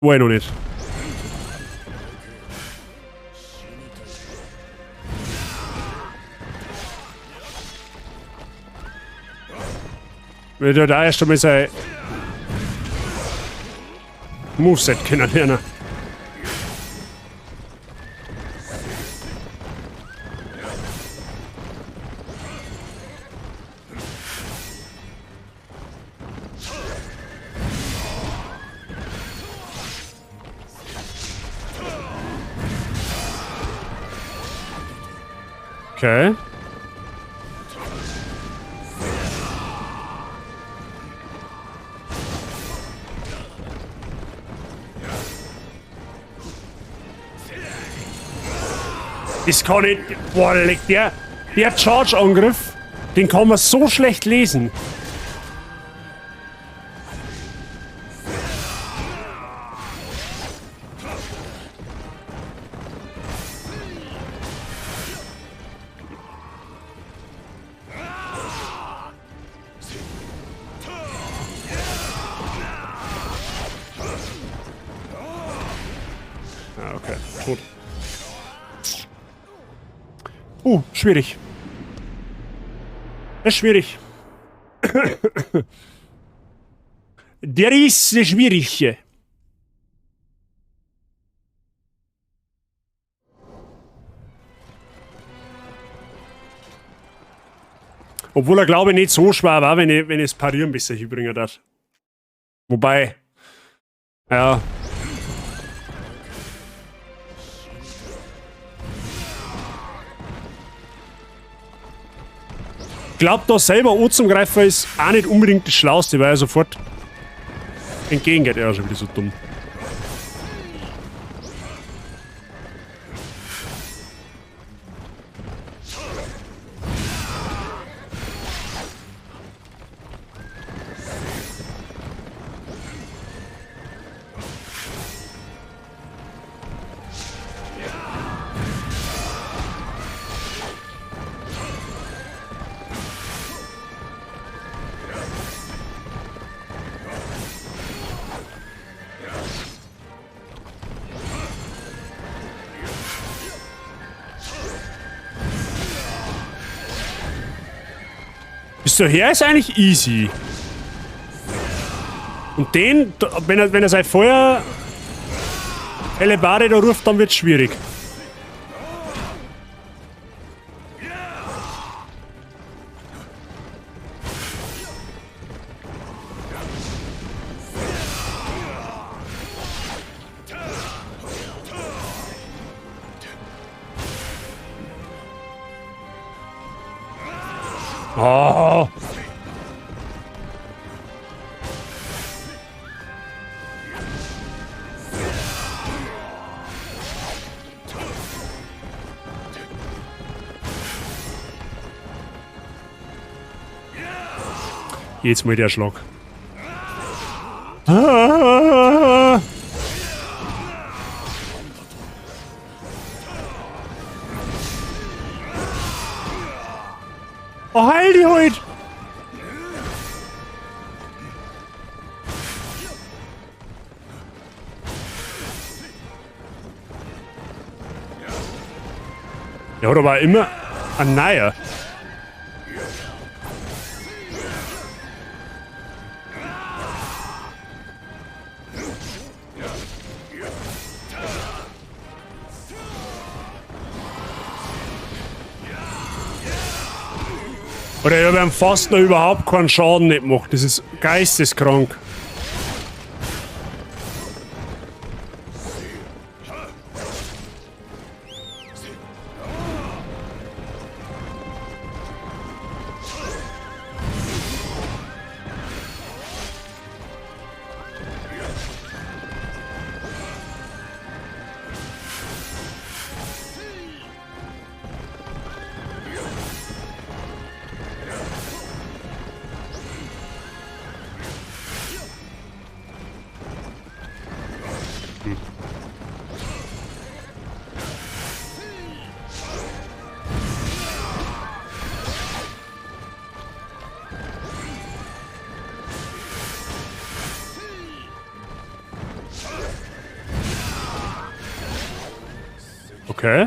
War ich noch nicht. Wenn der da erst einmal sein Moveset kennenlernen. Okay. Das kann ich... Boah, leck, der Charge-Angriff, den kann man so schlecht lesen. Ah, okay. Tot. Schwierig. Das ist schwierig. Der ist schwierig. Obwohl er, glaube ich, nicht so schwer war, wenn ich das Parieren besser hinbringen darf. Wobei, ja. Ich glaub, da selber anzugreifen ist auch nicht unbedingt das Schlauste, weil er sofort entgegengeht. Er ist schon wieder so dumm. Bis daher ist eigentlich easy. Und den, wenn er sein Feuer Hellebarde da ruft, dann wird's schwierig. Oh. Jetzt mal der Schlag. Ah. Oh, heil dich heute! Der hat aber immer ein neuer. Oder ich habe ihm fast noch überhaupt keinen Schaden nicht gemacht. Das ist geisteskrank. Okay.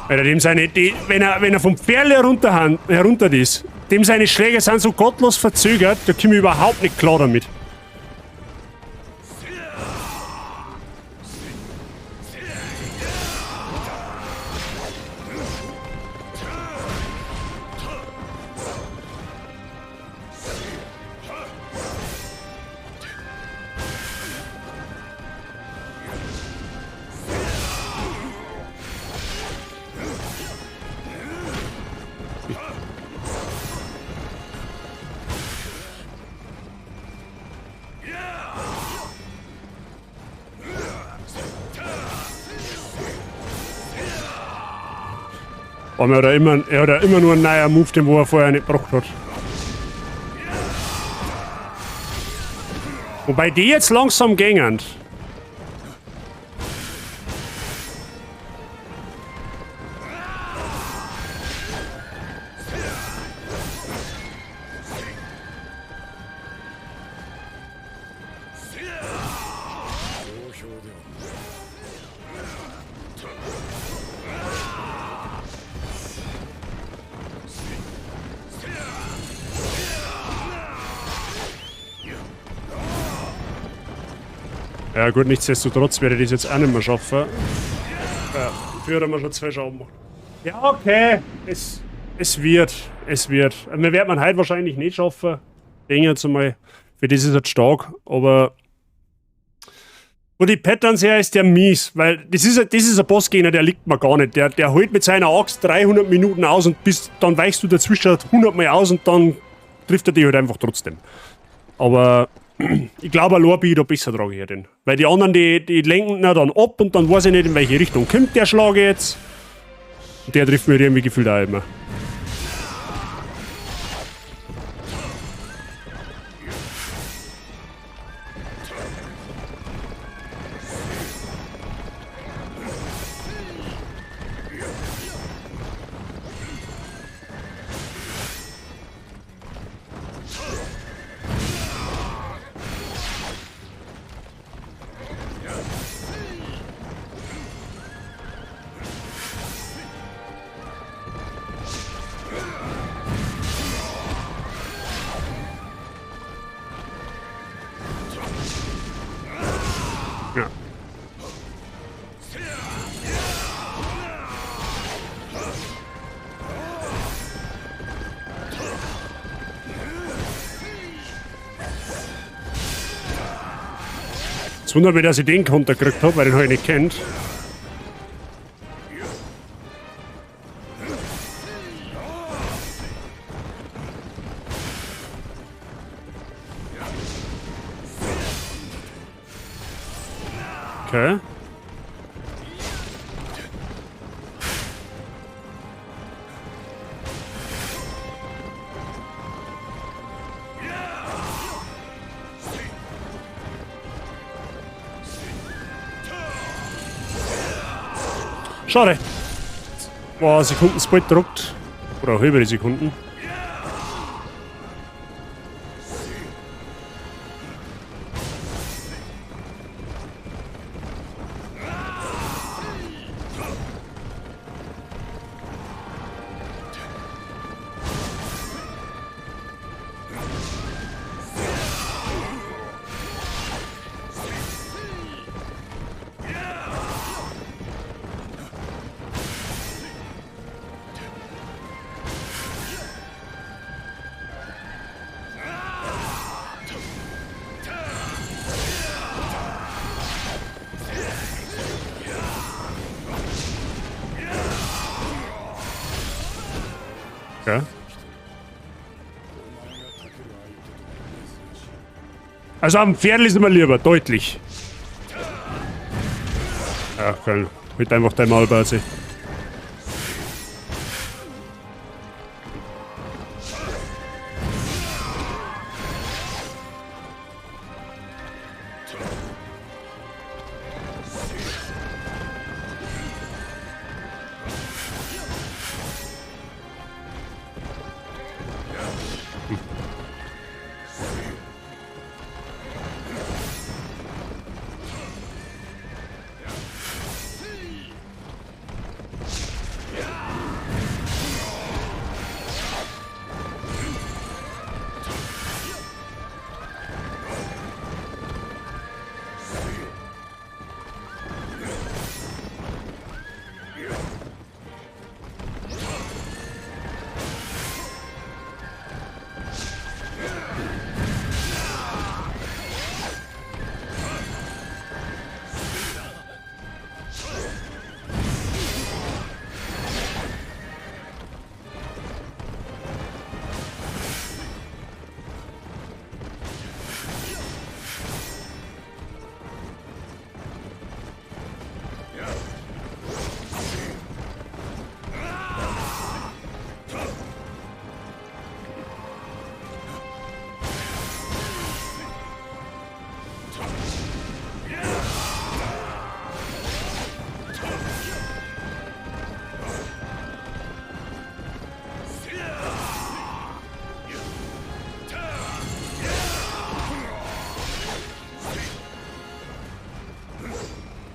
Alter, dem seine, die, wenn er vom Pferd herunter ist, dem seine Schläge sind so gottlos verzögert, da komme ich überhaupt nicht klar damit. Aber er hat ja immer nur einen neuen Move, den wo er vorher nicht gebraucht hat. Wobei die jetzt langsam gängen. Ja gut, nichtsdestotrotz werde ich das jetzt auch nicht mehr schaffen. Ja, dafür haben wir schon 2 Schaden gemacht. Ja, okay. Es wird. Es wird. Wir werden man heute wahrscheinlich nicht schaffen. Denke jetzt einmal. Für das ist er stark, aber... Wo die Patterns her ist der mies, weil das ist ein Bossgegner, der liegt mir gar nicht. Der holt mit seiner Axt 300 Minuten aus und bis, dann weichst du dazwischen 100 Mal aus und dann trifft er dich halt einfach trotzdem. Aber... Ich glaube, allein bin ich da besser dran hier denn. Weil die anderen, die lenken ihn dann ab und dann weiß ich nicht, in welche Richtung kommt der Schlag jetzt. Und der trifft mir irgendwie gefühlt auch immer. Ja. Es wundert mich, dass ich den Konter gekriegt habe, weil den habe ich nicht kennt. Okay. Schade. Boah, Sekunden Split druckt. Oder halbe Sekunden. Okay. Also am Pferd ist immer lieber, deutlich. Ja, geil. Halt einfach dein Maul, Basi.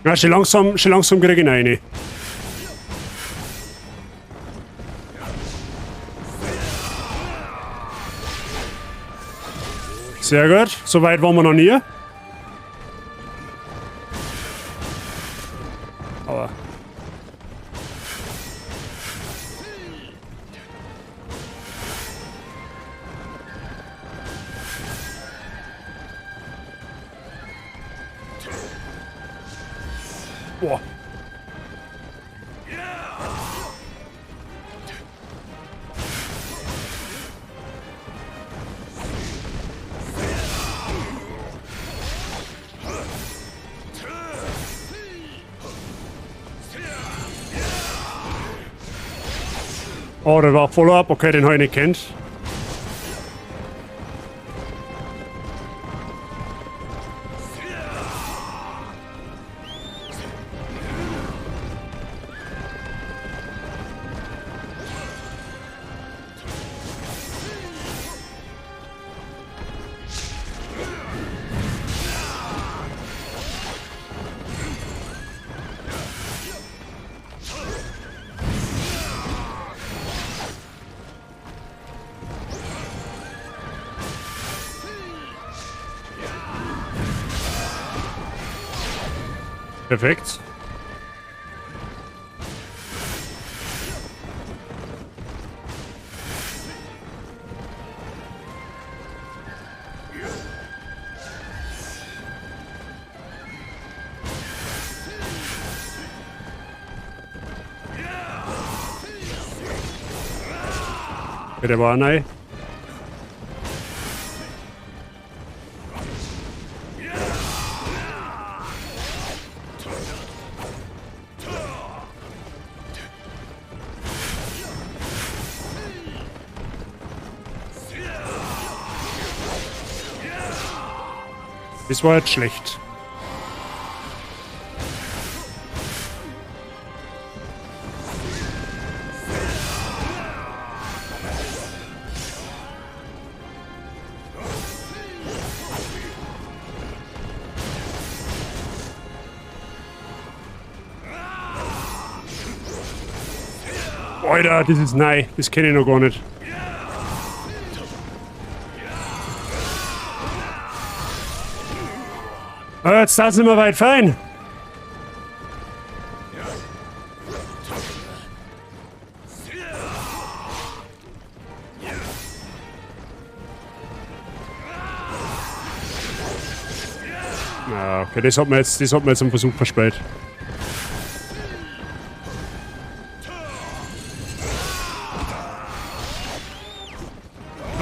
Ja, schon langsam krieg ich rein. Sehr gut, so weit waren wir noch nie. Aber. Boah. Oh, das war Follow-up. Okay, den habe ich nicht kennt. Perfekt. Der war neu. Das war jetzt schlecht. Alter, das ist neu. Das kenne ich noch gar nicht. Ah, jetzt da sind wir weit fein. Ah, okay, das hat man jetzt am Versuch verspielt.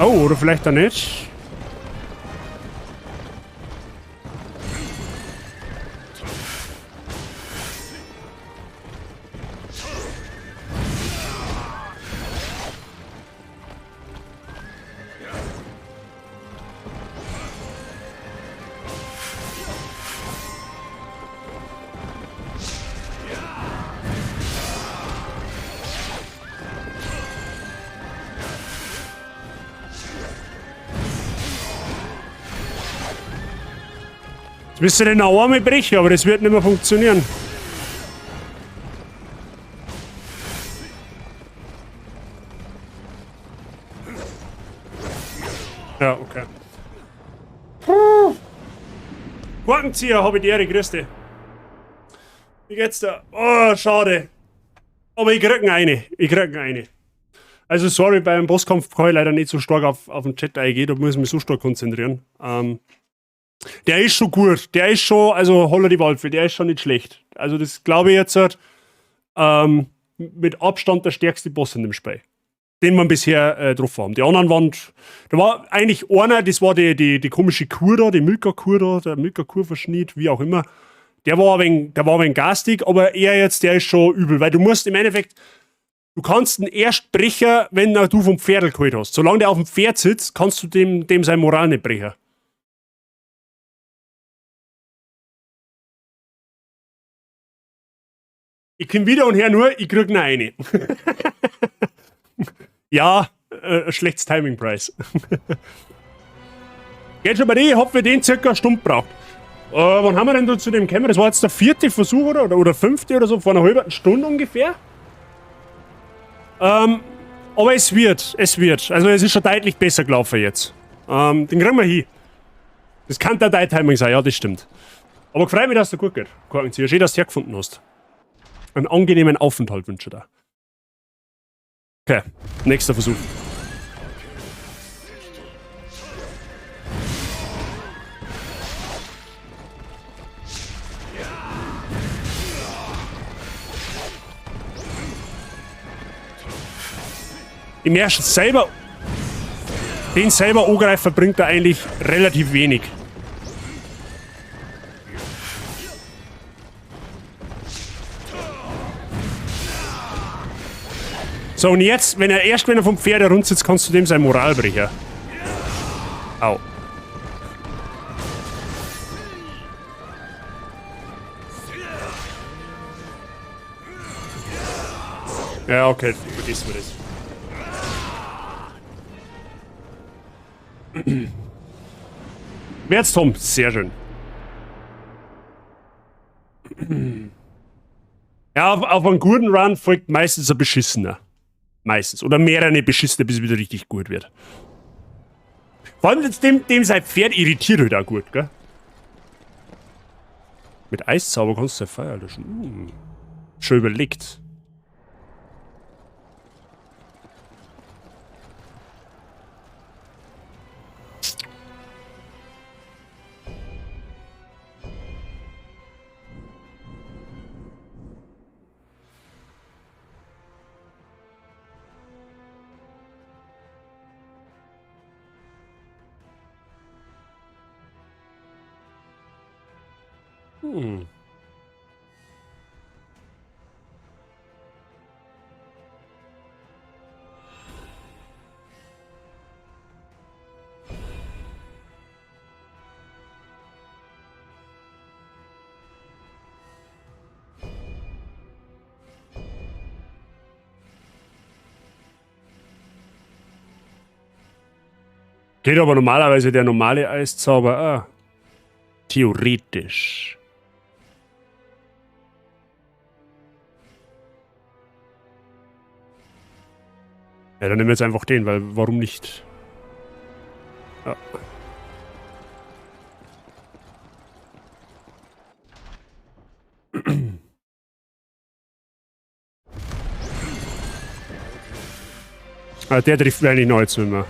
Oh, oder vielleicht auch nicht. Jetzt müsst ihr den Arme brechen, aber das wird nicht mehr funktionieren. Ja, okay. Puh. Korkenzieher, habe ich die Ehre, grüß dich. Wie geht's da? Oh, schade. Aber ich krieg eine. Ich krieg eine. Also sorry, beim Bosskampf kann ich leider nicht so stark auf den Chat eingehen, da muss ich mich so stark konzentrieren. Der ist schon gut, der ist schon, also holla die Waldfee, der ist schon nicht schlecht. Also das glaube ich jetzt halt, mit Abstand der stärkste Boss in dem Spiel, den wir bisher drauf haben. Die anderen waren, da war eigentlich einer, das war die komische Kur da, die Milka-Kur da, der Milka-Kur-Verschnitt, wie auch immer. Der war ein wenig garstig, aber er jetzt, der ist schon übel, weil du musst im Endeffekt, du kannst ihn erst brechen, wenn du vom Pferd geholt hast. Solange der auf dem Pferd sitzt, kannst du dem seine Moral nicht brechen. Ich komm wieder und her nur, ich krieg noch eine. Ja, schlechtes Timing-Preis. Geht schon bei dir, ich hab für den circa eine Stunde gebraucht. Wann haben wir denn da zu dem gekommen? Das war jetzt der 4. Versuch oder 5. oder so, vor einer halben Stunde ungefähr. Aber es wird. Also es ist schon deutlich besser gelaufen jetzt. Den kriegen wir hin. Das kann der dein Timing sein, ja, das stimmt. Aber freue mich, dass es dir gut geht. Korkenzieher. Schön, dass du hergefunden hast. Einen angenehmen Aufenthalt wünsche ich dir. Okay, nächster Versuch. Im ersten selber, den selber angreifen bringt er eigentlich relativ wenig. So, und jetzt, wenn er vom Pferd heruntersitzt, kannst du dem sein Moral brechen. Au. Ja, okay, vergiss mir das. Wer jetzt, Tom? Sehr schön. Ja, auf einen guten Run folgt meistens ein beschissener. Meistens. Oder mehrere beschissene, bis es wieder richtig gut wird. Vor allem jetzt dem sein Pferd irritiert halt auch gut, gell? Mit Eiszauber kannst du Feuer löschen. Schon überlegt. Geht aber normalerweise der normale Eiszauber auch. Theoretisch. Ja, dann nehmen wir jetzt einfach den, weil warum nicht? Ja. Ah, der trifft eigentlich noch jetzt nicht mehr.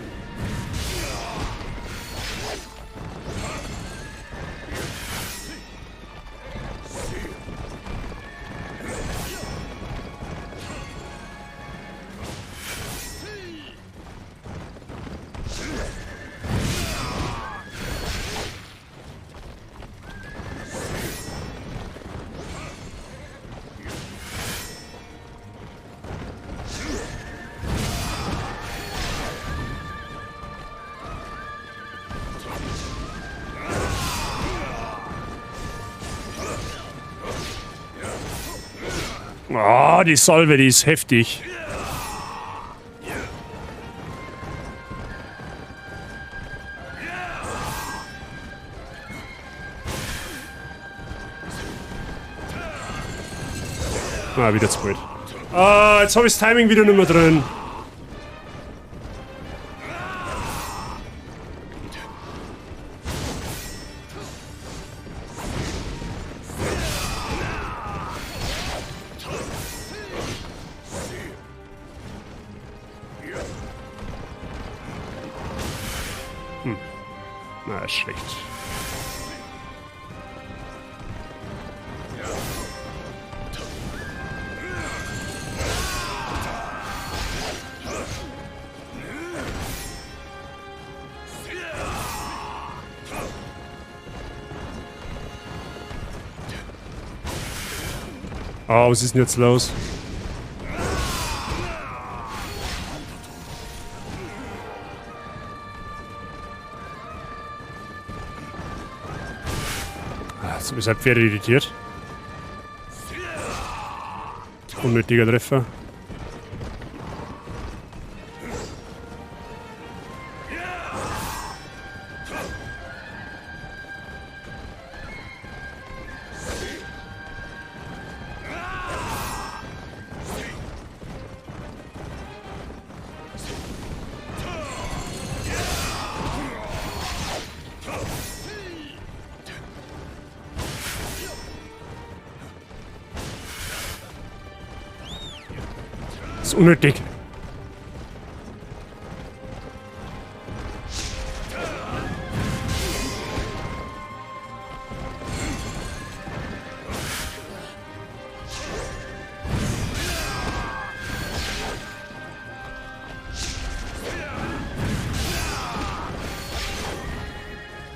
Ah, die Salve, die ist heftig. Ah, wieder zu spät. Ah, jetzt habe ich das Timing wieder nicht mehr drin. Na, ist schlecht. Ah, was ist denn jetzt los? Ah, jetzt ist halt Pferde irritiert. Unnötiger Treffer. Das ist unnötig.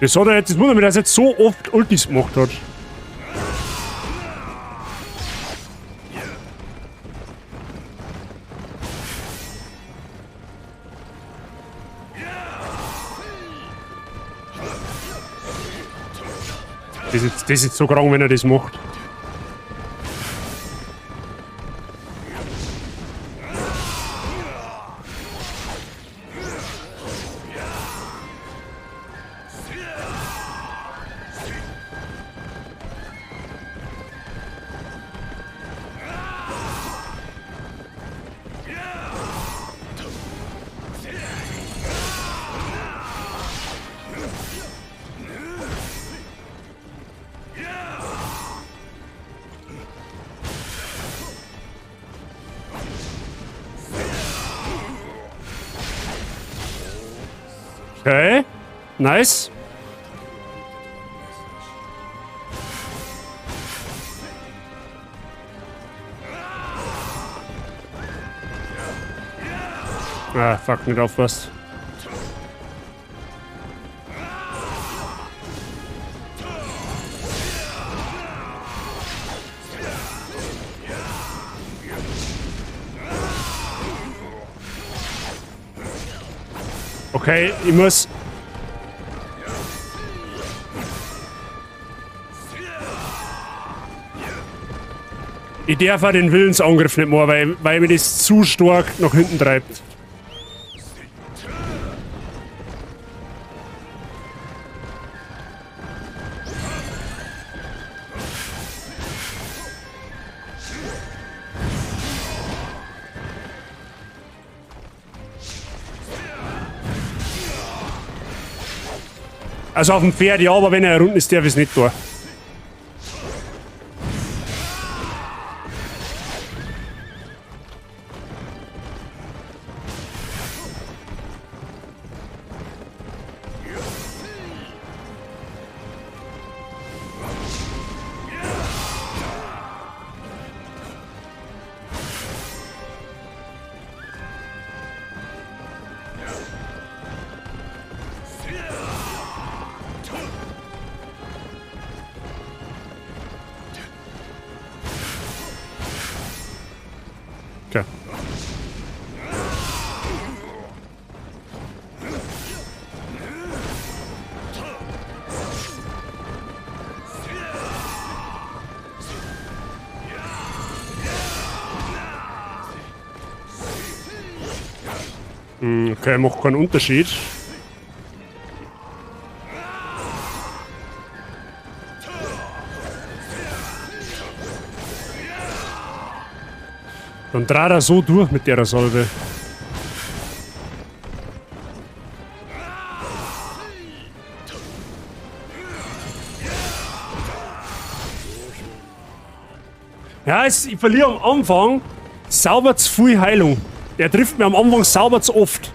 Das hat er jetzt, das wundert mich, dass er jetzt so oft Ultis gemacht hat. Das ist so krank, wenn er das macht. Okay. Nice. Ah, fuck, nicht aufpasst. Okay, ich muss... Ich darf auch den Willensangriff nicht mehr, weil mir das zu stark nach hinten treibt. Also auf dem Pferd ja, aber wenn er unten ist, darf ich es nicht tun. Okay. Okay, macht keinen Unterschied. Dann dreht er so durch mit der Salve. Ja, ich verliere am Anfang sauber zu viel Heilung. Der trifft mir am Anfang sauber zu oft.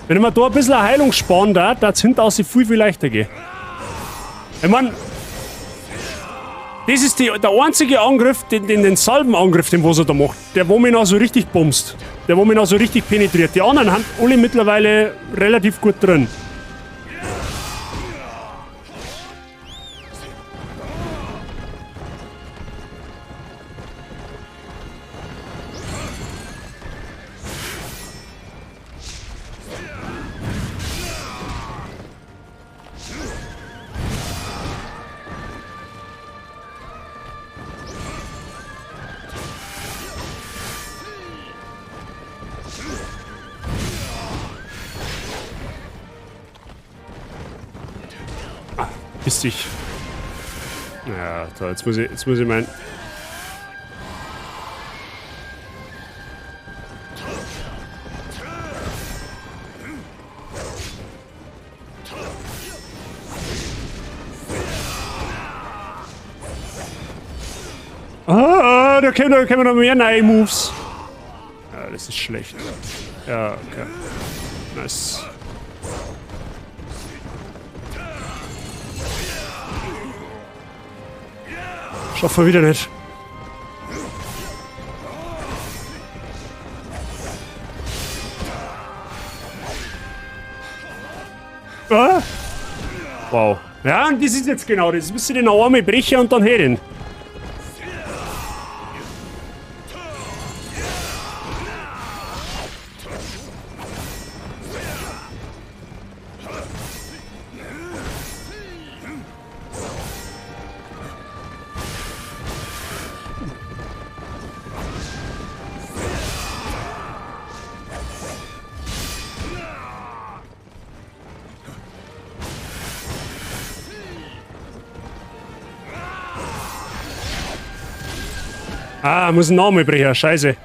Wenn ich mir da ein bisschen Heilung sparen darf, darf es hinten aus viel, viel leichter gehen. Ich mein, das ist der einzige Angriff, den Salbenangriff, den was er da macht. Der, wo mich noch so richtig bumst. Der, wo mich noch so richtig penetriert. Die anderen haben alle mittlerweile relativ gut drin. Piss dich. Ja, toll, jetzt muss ich mein... Ah, da kommen noch mehr neue Moves. Ja, das ist schlecht. Ja, okay. Nice. Schaffen wir wieder nicht. Ah. Wow. Ja, und das ist jetzt genau das. Müsst ihr den Arme brechen und dann her. Ah, muss ein Name brechen, scheiße.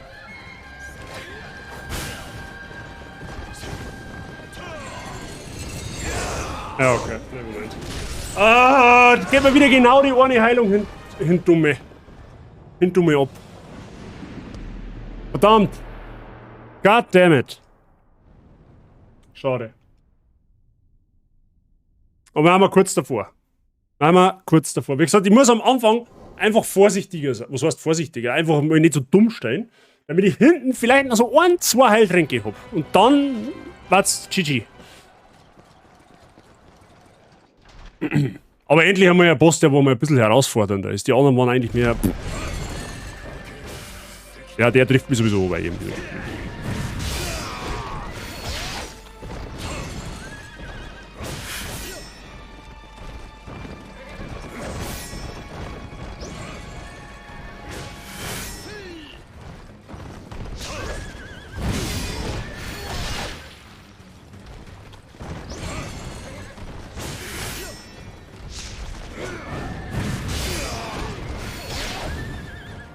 Ja, okay. Moment. Ah, gib mir wieder genau die eine Heilung hin, hin dumme. Hin dumme ab. Verdammt. God damn it. Schade. Aber wir haben kurz davor. Wir haben kurz davor. Wie gesagt, ich muss am Anfang einfach vorsichtiger sein. Was heißt vorsichtiger? Einfach mal nicht so dumm stellen, damit ich hinten vielleicht noch so ein, zwei Heiltränke hab. Und dann war's GG. Aber endlich haben wir ja einen Boss, der wo mal ein bisschen herausfordernder ist. Die anderen waren eigentlich mehr. Ja, der trifft mich sowieso bei irgendwie.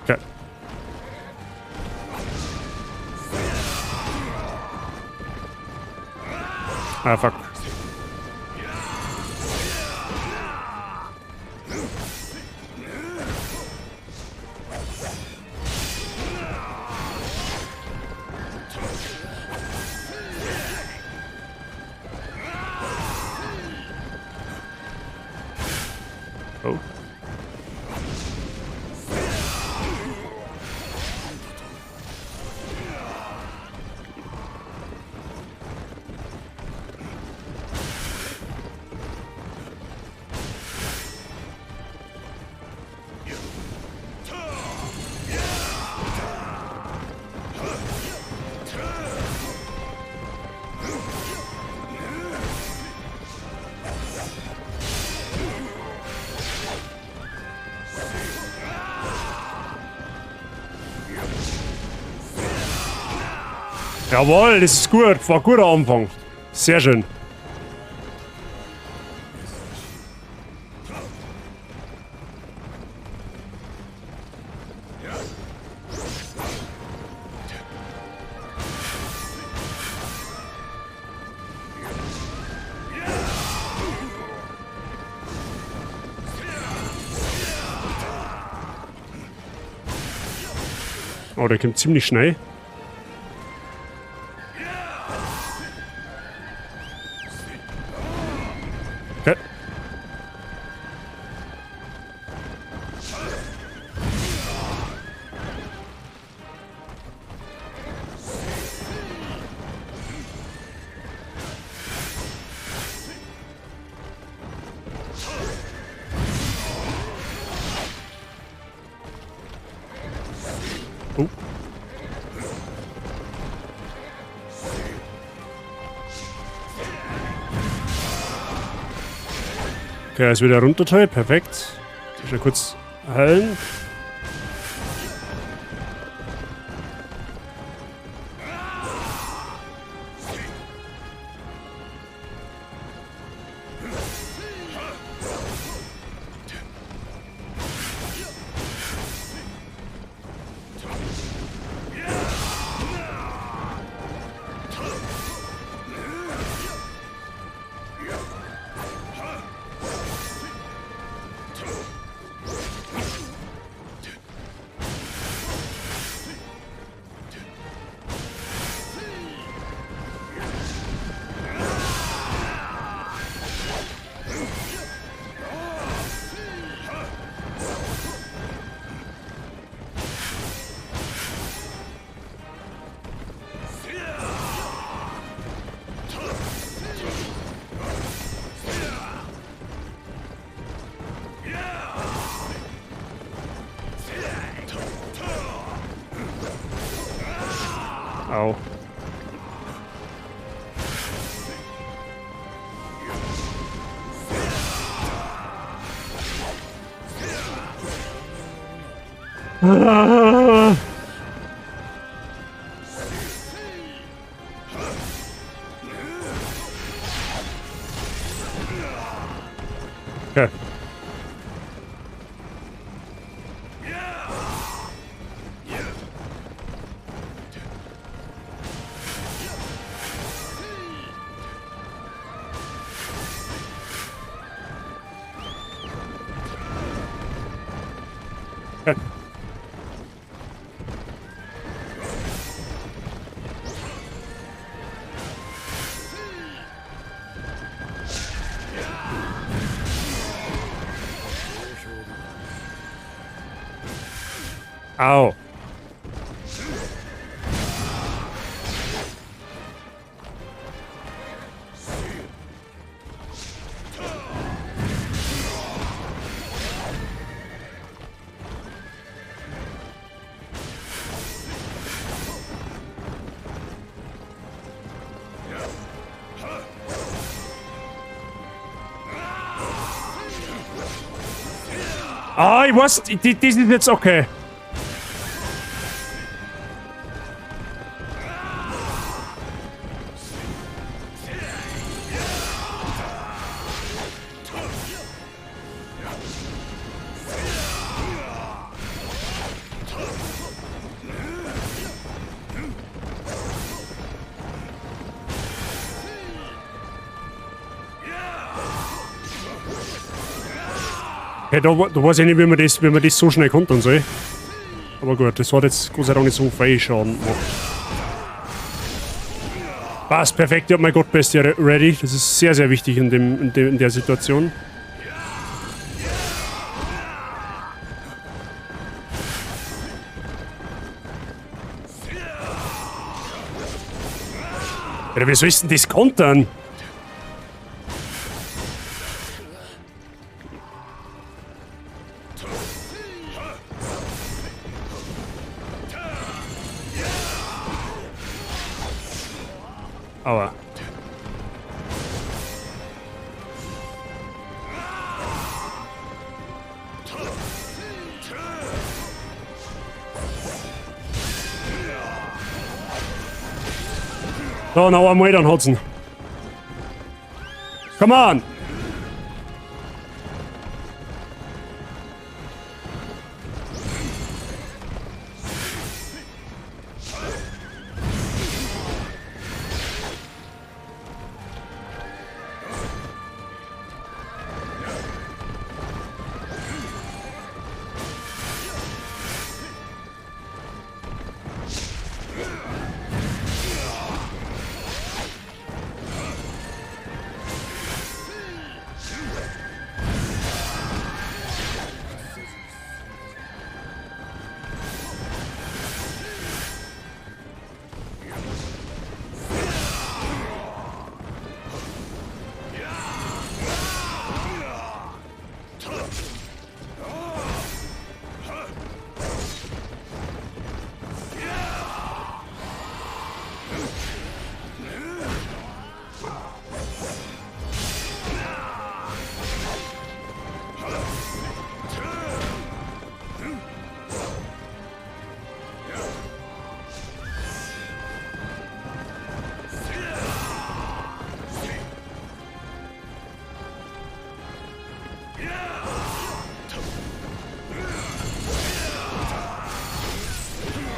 Okay. Ah, fuck. Oh. Jawohl, das ist gut. War ein guter Anfang. Sehr schön. Oh, der kommt ziemlich schnell. Okay. Oh. Okay, er ist wieder runter, toll, perfekt. Schon kurz heilen. Au. Ah. Okay. Okay. Au. Ah, ich weiß, das ist jetzt okay. Okay, da weiß ich nicht, wie man das so schnell kontern soll. Aber gut, das hat jetzt Gott sei Dank nicht so viel Schaden gemacht. Passt, perfekt, ich hab mein Gottbestie ready. Das ist sehr, sehr wichtig in der Situation. Alter, wie soll ich denn das kontern? Aua. So, noch einmal, dann hat's ihn. Come on!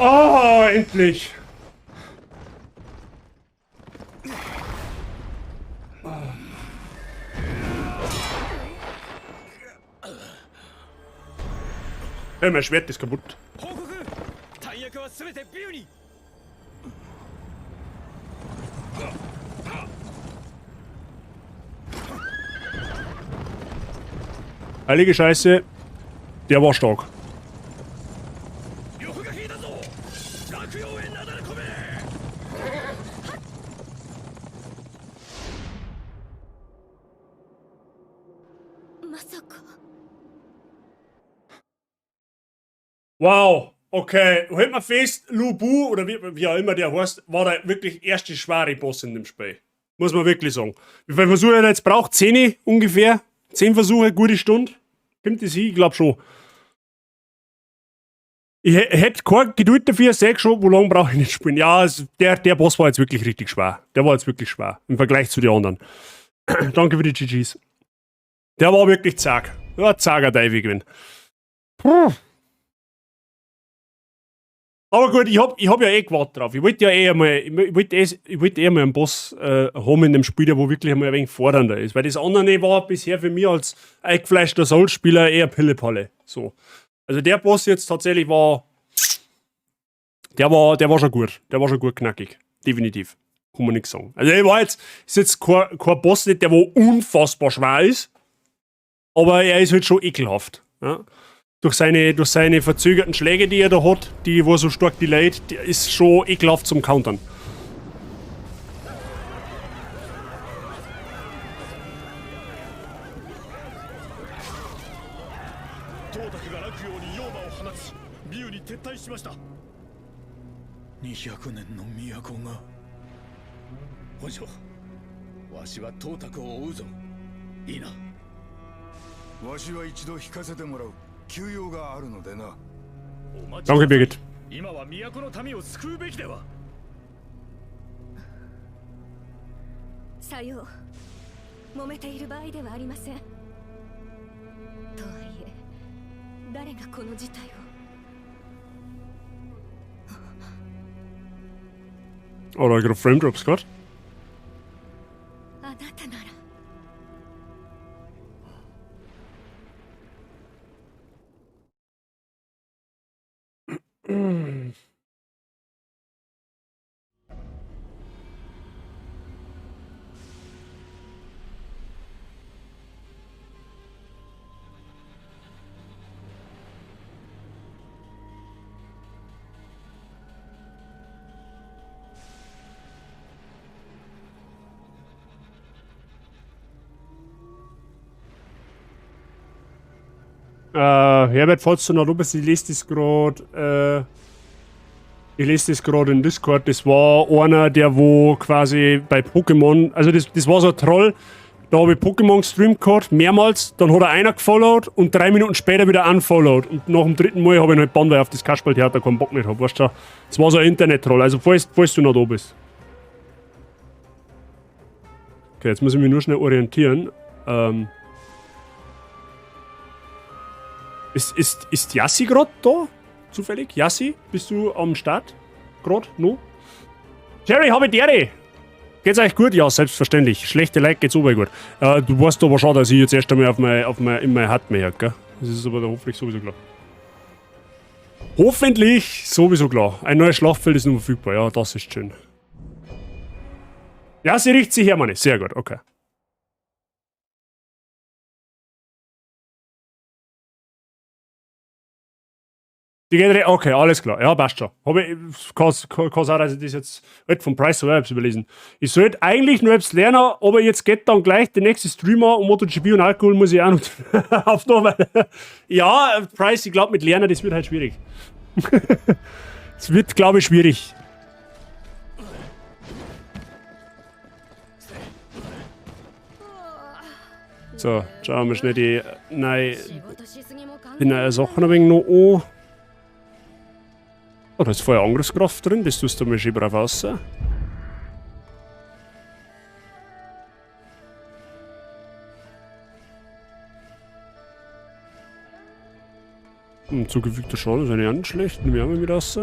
Oh, endlich! Hey, mein Schwert ist kaputt. Heilige Scheiße, der war stark. Wow, okay. Halt mal fest, Lu Bu, oder wie auch immer der heißt, war der wirklich erste schwere Boss in dem Spiel. Muss man wirklich sagen. Wie viele Versuche hat er jetzt braucht? 10 ungefähr? 10 Versuche, gute Stunde. Kommt das hin? Ich glaub schon. Ich hätte keine Geduld dafür, sag schon, wo lange brauche ich nicht spielen. Ja, also der Boss war jetzt wirklich richtig schwer. Der war jetzt wirklich schwer im Vergleich zu den anderen. Danke für die GGs. Der war wirklich zack. Ja, zager Teufel gewesen. Puh. Aber gut, ich hab ja eh gewartet drauf. Ich wollte ja eh einmal, ich, ich wollte eh, ich wollte eh einmal einen Boss haben in dem Spiel, der wo wirklich einmal ein wenig fordernder ist. Weil das andere war bisher für mich als eingefleischter Souls-Spieler eher Pillepalle. So. Also der Boss jetzt tatsächlich war, der war schon gut. Der war schon gut knackig. Definitiv. Kann man nix sagen. Also er war jetzt, ist jetzt kein Boss nicht, der wo unfassbar schwer ist. Aber er ist halt schon ekelhaft. Ja. Durch seine verzögerten Schläge, die er da hat, die wo er so stark delayed, die ist schon ekelhaft zum Countern. Danke, Birgit. さよう、揉めている場合ではありません。とはいえ、誰がこの事態を。 Oh, da hab ich gerade Frame Drops gehabt. あなたなら。 Herbert, falls du noch da bist, ich lese das grad, ich lese das grad in Discord. Das war einer, der wo quasi bei Pokémon, also das war so ein Troll, da habe ich Pokémon gestreamt gehabt, mehrmals, dann hat er einer gefollowt und 3 Minuten später wieder unfollowed. Und nach dem 3. Mal habe ich ihn halt gebannt, weil ich auf das Kasperltheater keinen Bock mehr hab, weißt du? Das war so ein Internet-Troll, also falls du noch da bist. Okay, jetzt muss ich mich nur schnell orientieren. Ist Yassi grad da? Zufällig? Yassi, bist du am Start? Grad? No? Jerry, hab ich Dere! Geht's euch gut? Ja, selbstverständlich. Schlechte Leute geht's auch gut. Du weißt aber schon, dass ich jetzt erst einmal in mein Hut mehr, gell? Das ist aber hoffentlich sowieso klar. Hoffentlich sowieso klar. Ein neues Schlachtfeld ist nun verfügbar. Ja, das ist schön. Ja, sie riecht sich her, Manni. Sehr gut, okay. Die geht okay, alles klar. Ja, passt schon. Hab ich, kann's auch, dass ich das jetzt halt vom Price of Webs überlesen. Ich sollte eigentlich nur etwas lernen, aber jetzt geht dann gleich der nächste Streamer um MotoGP und Alkohol muss ich auch noch aufnehmen. Ja, Price, ich glaub, mit Lernen, das wird halt schwierig. Es wird, glaub ich, schwierig. So, schauen wir schnell die neue Sachen ein wenig noch an. Oh, da ist vorher Angriffskraft drin, das tust du mal schön brav raus. Und zugefügter Schaden ist eigentlich auch nicht schlecht, nehmen wir auch mal mit raus.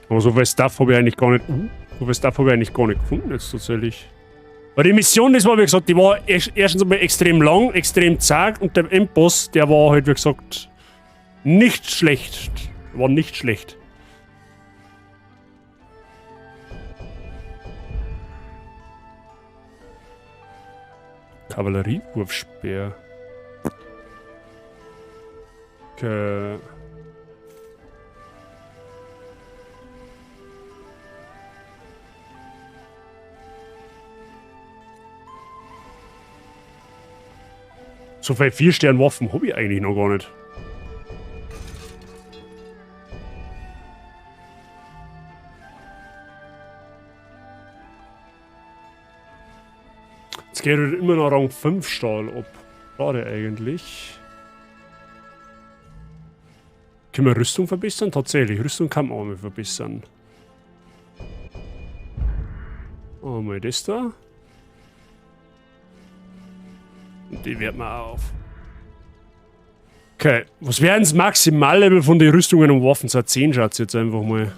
Aber so viel Stuff habe ich eigentlich gar nicht. So viel Stuff habe ich eigentlich gar nicht gefunden jetzt tatsächlich. Weil die Mission, das war wie gesagt, die war erstens einmal extrem lang, extrem zart und der Endboss, der war halt wie gesagt nicht schlecht. War nicht schlecht. Kavalleriewurfspeer. Okay. So viel 4-Stern-Waffen hab ich eigentlich noch gar nicht. Jetzt geht halt immer noch Rang 5 Stahl ab. Schade eigentlich. Können wir Rüstung verbessern? Tatsächlich, Rüstung kann man auch mal verbessern. Einmal das da. Und die werten wir auch auf. Okay, was wäre denn das Maximallevel von den Rüstungen und Waffen? So 10 schaut's jetzt einfach mal.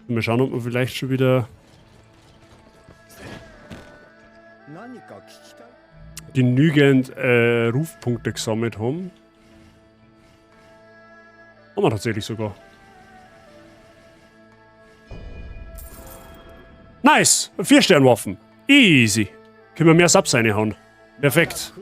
Mal schauen, ob wir vielleicht schon wieder... genügend Rufpunkte gesammelt haben. Haben wir tatsächlich sogar. Nice! 4 Sternwaffen. Easy. Können wir mehr Subs reinhauen. Perfekt.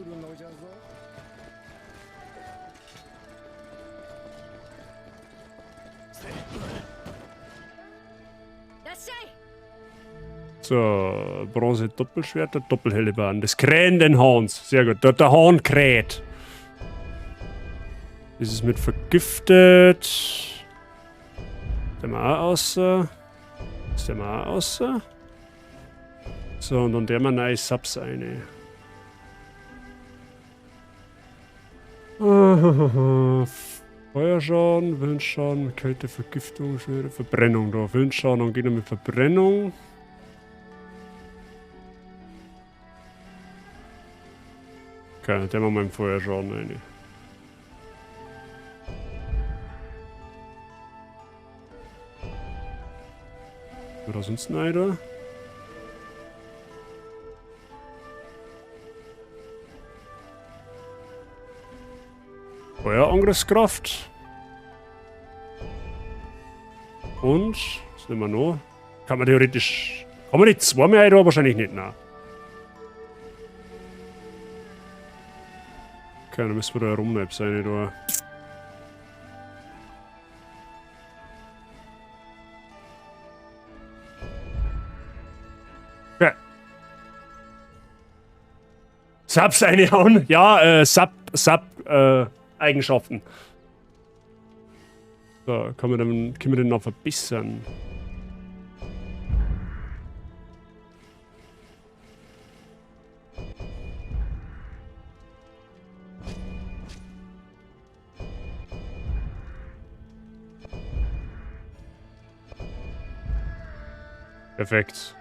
So, Bronze Doppelschwerter, Doppelhellebarden. Das krähenden Hahns. Sehr gut. Der Hahn kräht. Das ist mit vergiftet. Der mal auch außer. Ist der mal auch außer. So, und dann der mal neue Subs eine. Feuerschaden, Willensschaden, Kälte, Vergiftung, schwere Verbrennung da. Willensschaden und geht mit Verbrennung. Okay, der machen wir im Feuerschaden rein. Oder sonst noch einer? Feuerangriffskraft. Und, was nehmen wir noch? Kann man theoretisch. Kann man nicht zweimal ein, aber wahrscheinlich nicht, nein. Okay, dann müssen wir da rum sein, da. Okay. Subs reinhauen? Ja, Sub, Eigenschaften. So, können wir den noch verbessern? Perfekt.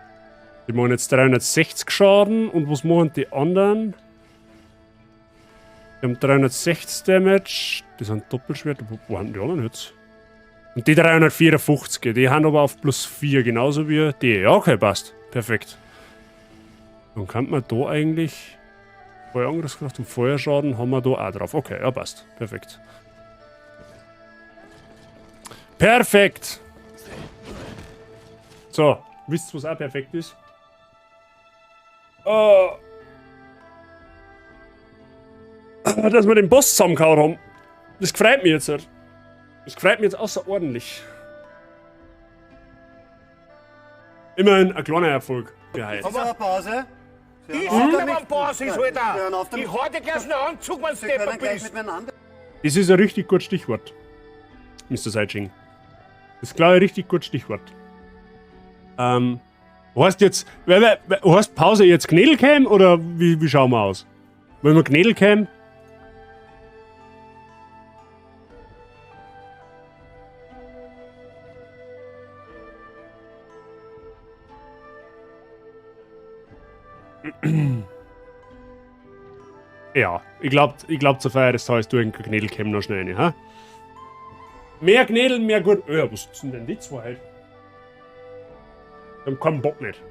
Die machen jetzt 360 Schaden. Und was machen die anderen? Die haben 360 Damage. Die sind Doppelschwert. Wo haben die anderen jetzt? Und die 354, die haben aber auf plus 4, genauso wie die. Ja, okay, passt. Perfekt. Dann kann man da eigentlich Feuerangriffskraft und Feuerschaden haben wir da auch drauf. Okay, ja, passt. Perfekt. Perfekt! So, wisst ihr, was auch perfekt ist? Oh. Dass wir den Boss zusammengehauen haben. Das gefreut mich jetzt. Das gefreut mich jetzt außerordentlich. Immerhin ein kleiner Erfolg für heute. Aber eine Pause? Ich sag dir, Pause ist, Alter! Ich hau dir gleich einen Anzug, wenn du deppert bist! Das ist ein richtig gutes Stichwort, Mr. Seitsching. Das ist, glaube ich, ein richtig gutes Stichwort. Heißt jetzt, heißt Pause jetzt Knädelcam oder wie schauen wir aus? Wollen wir Knädelcam? Ja, ich glaub, zur Feier des Tages tue ich Knädelcam noch schnell rein, ha? Mehr Knädel, mehr gut. Ja, was sind denn die zwei halt? Die haben keinen Bock nicht.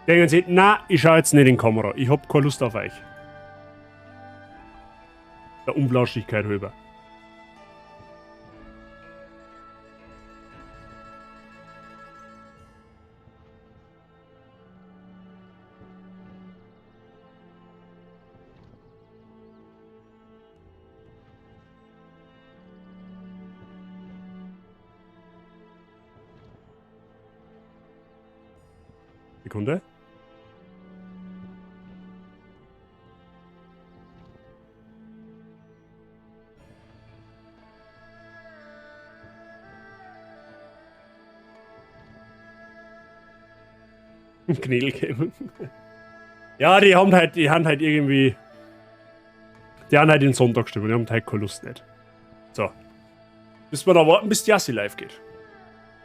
Denken sie, na, ich schau jetzt nicht in die Kamera. Ich hab keine Lust auf euch. Der Unblauschigkeit halber. Sekunde. Knädelkämen. Ja, die haben halt irgendwie. Die haben halt den Sonntag gestimmt, die haben halt keine Lust nicht. So. Müssen wir da warten, bis die Assi live geht.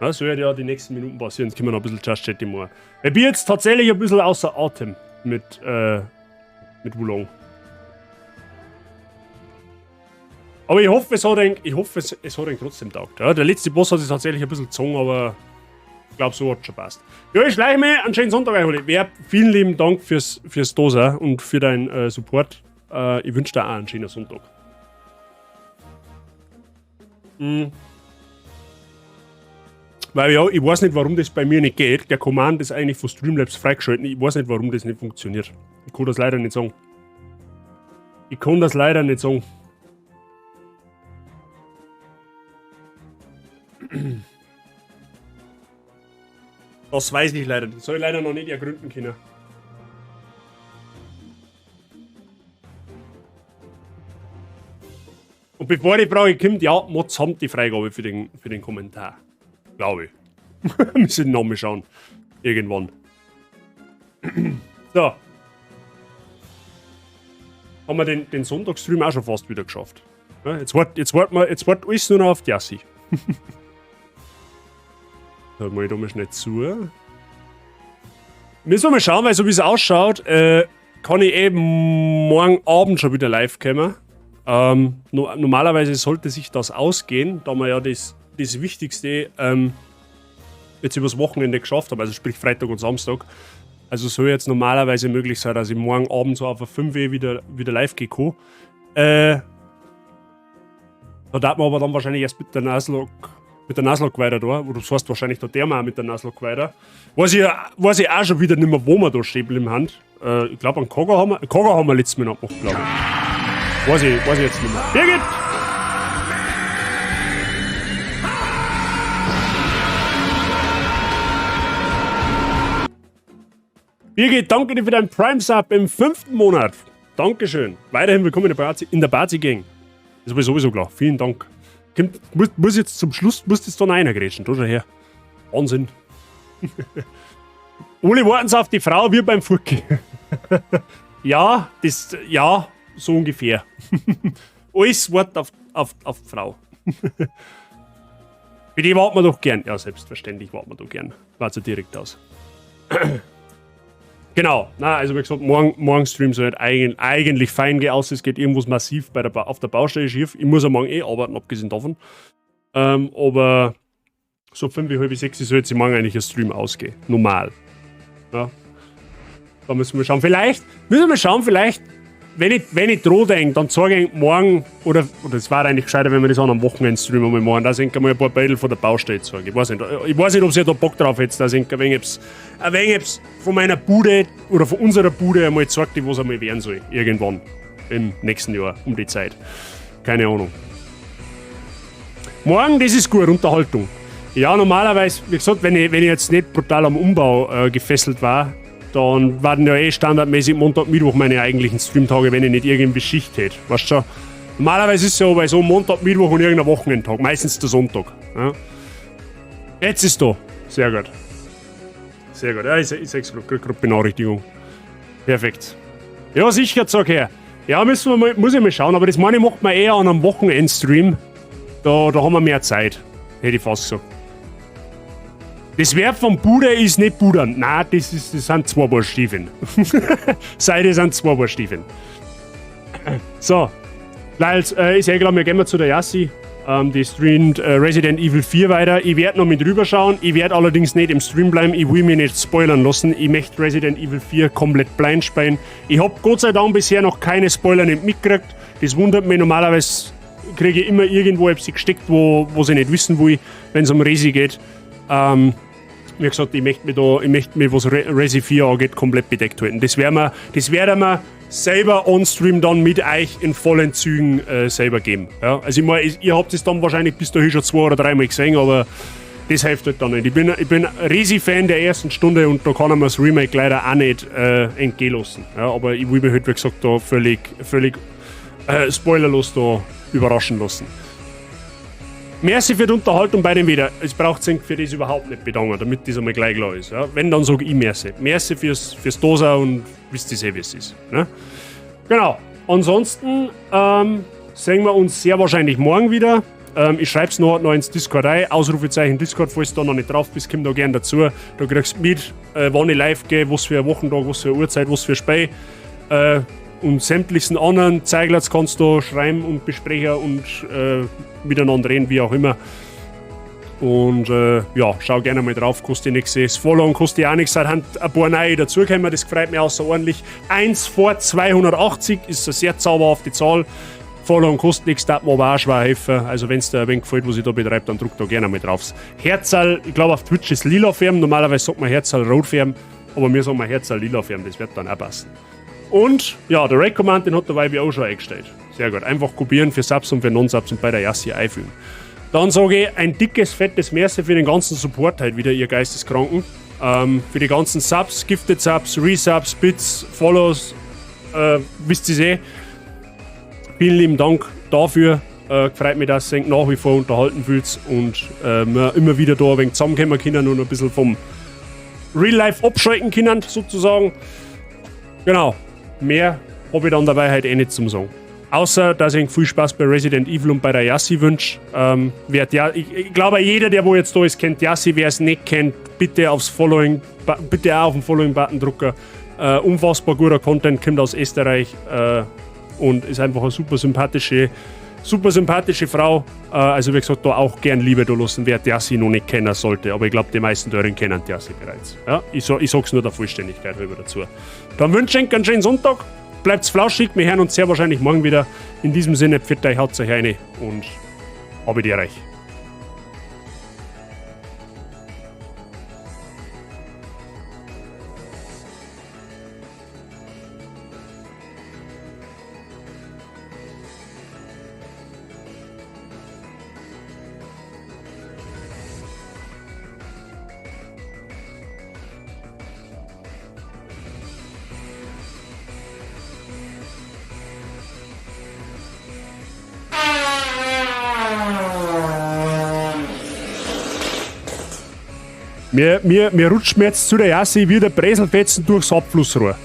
Ja, soll ja die nächsten Minuten passieren, jetzt können wir noch ein bisschen Just Chatting machen. Ich bin jetzt tatsächlich ein bisschen außer Atem mit Wo Long. Aber ich hoffe, es hat ihn trotzdem taugt. Ja, der letzte Boss hat sich tatsächlich ein bisschen gezogen, aber Ich glaube, so hat schon passt. Ja, ich schleiche mich. Einen schönen Sonntag euch alle. Wer, vielen lieben Dank fürs Doser und für deinen Support. Ich wünsche dir auch einen schönen Sonntag. Mhm. Weil ja, ich weiß nicht, warum das bei mir nicht geht. Der Command ist eigentlich von Streamlabs freigeschalten. Ich weiß nicht, warum das nicht funktioniert. Ich kann das leider nicht sagen. Ich kann das leider nicht sagen. Das weiß ich leider nicht. Das soll ich leider noch nicht ergründen können. Und bevor die Frage kommt, ja, Mods haben die Freigabe für den Kommentar. Glaube ich. Müssen noch mal schauen. Irgendwann. So. Haben wir den Sonntagsstream auch schon fast wieder geschafft. Ja, jetzt wart alles nur noch auf die Assi. Da mach ich da mal schnell zu. Müssen wir mal schauen, weil so wie es ausschaut, kann ich eben morgen Abend schon wieder live kommen. Normalerweise sollte sich das ausgehen, da wir ja das Wichtigste jetzt übers Wochenende geschafft haben, also sprich Freitag und Samstag. Also soll jetzt normalerweise möglich sein, dass ich morgen Abend so auf 5 Uhr wieder live gehen kann. Da darf man aber dann wahrscheinlich erst mit der Nuzlocke weiter da. Oder das heißt wahrscheinlich da der mal mit der Nuzlocke weiter. Weiß ich auch schon wieder nicht mehr, wo wir da stehen bleiben haben. Ich glaube, einen Koga haben wir letztes Mal noch gemacht, glaube ich. Weiß ich jetzt nicht mehr. Birgit! Birgit, danke dir für deinen Prime-Sub im 5. Monat. Dankeschön. Weiterhin willkommen in der Bazi-Gang. Ist aber sowieso klar. Vielen Dank. Muss jetzt zum Schluss, muss das da noch reingrätschen. Da schon her. Wahnsinn. Alle warten auf die Frau wie beim Furki. Ja, das, ja, so ungefähr. Alles wartet auf die Frau. Für die warten wir doch gern. Ja, selbstverständlich warten wir doch gern. Wart so direkt aus. Genau, na, also wie gesagt, morgen Stream soll halt eigentlich fein gehen aus, es geht irgendwas massiv bei der auf der Baustelle schief. Ich muss ja morgen eh arbeiten, abgesehen davon. Aber so 5, 5:30 soll jetzt morgen eigentlich ein Stream ausgehen. Normal. Ja. Da müssen wir schauen. Vielleicht, müssen wir schauen, vielleicht, wenn ich dran denke, dann zeige ich morgen, oder es war eigentlich gescheiter, wenn wir das auch am Wochenende streamen mal morgen, dass ich mal ein paar Bilder von der Baustelle zeige. Ich weiß nicht, ob ihr da Bock drauf hättet, dass ich ein wenig von meiner Bude oder von unserer Bude einmal zeigt, was einmal werden soll. Irgendwann im nächsten Jahr um die Zeit. Keine Ahnung. Morgen, das ist gut, Unterhaltung. Ja, normalerweise, wie gesagt, wenn ich jetzt nicht brutal am Umbau gefesselt war, dann waren ja eh standardmäßig Montag, Mittwoch meine eigentlichen Streamtage, wenn ich nicht irgendwie Schicht hätte. Weißt du schon? Normalerweise ist es ja aber so Montag, Mittwoch und irgendein Wochenendtag. Meistens der Sonntag. Ja. Jetzt ist da. Sehr gut. Sehr gut. Ja, ich sehe es gerade. Krieg gerade Benachrichtigung. Perfekt. Ja, sicher, sag her. Ja, müssen wir mal, muss ich mal schauen. Aber das meine ich, macht man eher an einem Wochenendstream. Da haben wir mehr Zeit. Hätte ich fast gesagt. Das Verb von Bude ist nicht Budern. Nein, das sind zwei Paar Stiefeln. Sei, das sind zwei Paar Stiefeln. So. Leute, ist eh klar, wir gehen mal zu der Yassi. Die streamt Resident Evil 4 weiter. Ich werde noch mit rüberschauen. Ich werde allerdings nicht im Stream bleiben. Ich will mich nicht spoilern lassen. Ich möchte Resident Evil 4 komplett blind spielen. Ich habe Gott sei Dank bisher noch keine Spoiler nicht mitgekriegt. Das wundert mich. Normalerweise kriege ich immer irgendwo etwas gesteckt, wo sie nicht wissen will, wenn es um Resi geht. Wie gesagt, ich möchte mich, was Resi 4 angeht, komplett bedeckt halten. Das werden wir selber on-stream dann mit euch in vollen Zügen selber geben. Ja? Also ich meine, ihr habt es dann wahrscheinlich bis dahin schon 2 oder 3 Mal gesehen, aber das hilft halt dann nicht. Ich bin Resi-Fan der ersten Stunde und da kann man das Remake leider auch nicht entgehen lassen. Ja? Aber ich will mich halt, wie gesagt, da völlig spoilerlos da überraschen lassen. Merci für die Unterhaltung bei dem wieder. Es braucht sich für das überhaupt nicht bedanken, damit das einmal gleich klar ist. Ja? Wenn, dann sage ich merci. Merci fürs Dosa und wisst ihr eh, wie es ist. Ne? Genau. Ansonsten sehen wir uns sehr wahrscheinlich morgen wieder. Ich schreibe es noch ins Discord rein. Ausrufezeichen Discord, falls du da noch nicht drauf bist, komm da gern dazu. Da kriegst du mit, wann ich live gehe, was für ein Wochentag, was für eine Uhrzeit, was für ein Spiel. Und sämtlichen anderen Zeiglers kannst du schreiben und besprechen und miteinander reden, wie auch immer. Und ja, schau gerne mal drauf, kostet nichts. Das Followen kostet auch nichts, seit haben ein paar neue dazugekommen, das freut mich außerordentlich. 1 vor 280 ist eine sehr zauberhafte Zahl. Followen kostet nichts, darf mir aber auch schwer helfen. Also wenn's dir ein wenig gefällt, was ich da betreibe, dann druck da gerne mal drauf. Herzal, ich glaube auf Twitch ist lila Färben, normalerweise sagt man Herzal rot färben, aber mir sagen wir Herzal lila färben, das wird dann auch passen. Und ja, der Raid Command, den hat der YB auch schon eingestellt. Sehr gut, einfach kopieren für Subs und für Non-Subs und bei der Yassi einfügen. Dann sage ich ein dickes, fettes Merci für den ganzen Support halt wieder, ihr Geisteskranken. Für die ganzen Subs, Gifted Subs, Resubs, Bits, Follows, wisst ihr eh. Vielen lieben Dank dafür. Freut mich, dass ihr euch nach wie vor unterhalten fühlt und wir immer wieder da ein wenig zusammenkommen können und ein bisschen vom Real Life abschalten können, sozusagen. Genau. Mehr hab ich dann dabei halt eh nicht zum Sagen. Außer, dass ich viel Spaß bei Resident Evil und bei der Yassi wünsch. Ich glaube, jeder, der wo jetzt da ist, kennt Yassi. Wer es nicht kennt, bitte aufs Following, bitte auch auf den Following-Button drücken. Unfassbar guter Content, kommt aus Österreich und ist einfach eine super sympathische Frau. Also wie gesagt, da auch gern Liebe da lassen, wer Yassi noch nicht kennen sollte. Aber ich glaub, die meisten Dörren kennen Yassi bereits. Ja, ich sag's nur der Vollständigkeit halber dazu. Dann wünsche ich euch einen schönen Sonntag. Bleibt's flauschig, wir hören uns sehr wahrscheinlich morgen wieder. In diesem Sinne, pfiat euch, haut euch rein und habe die reich. Mir rutscht mir jetzt zu der Jasse wie der Breselfetzen durchs Abflussrohr.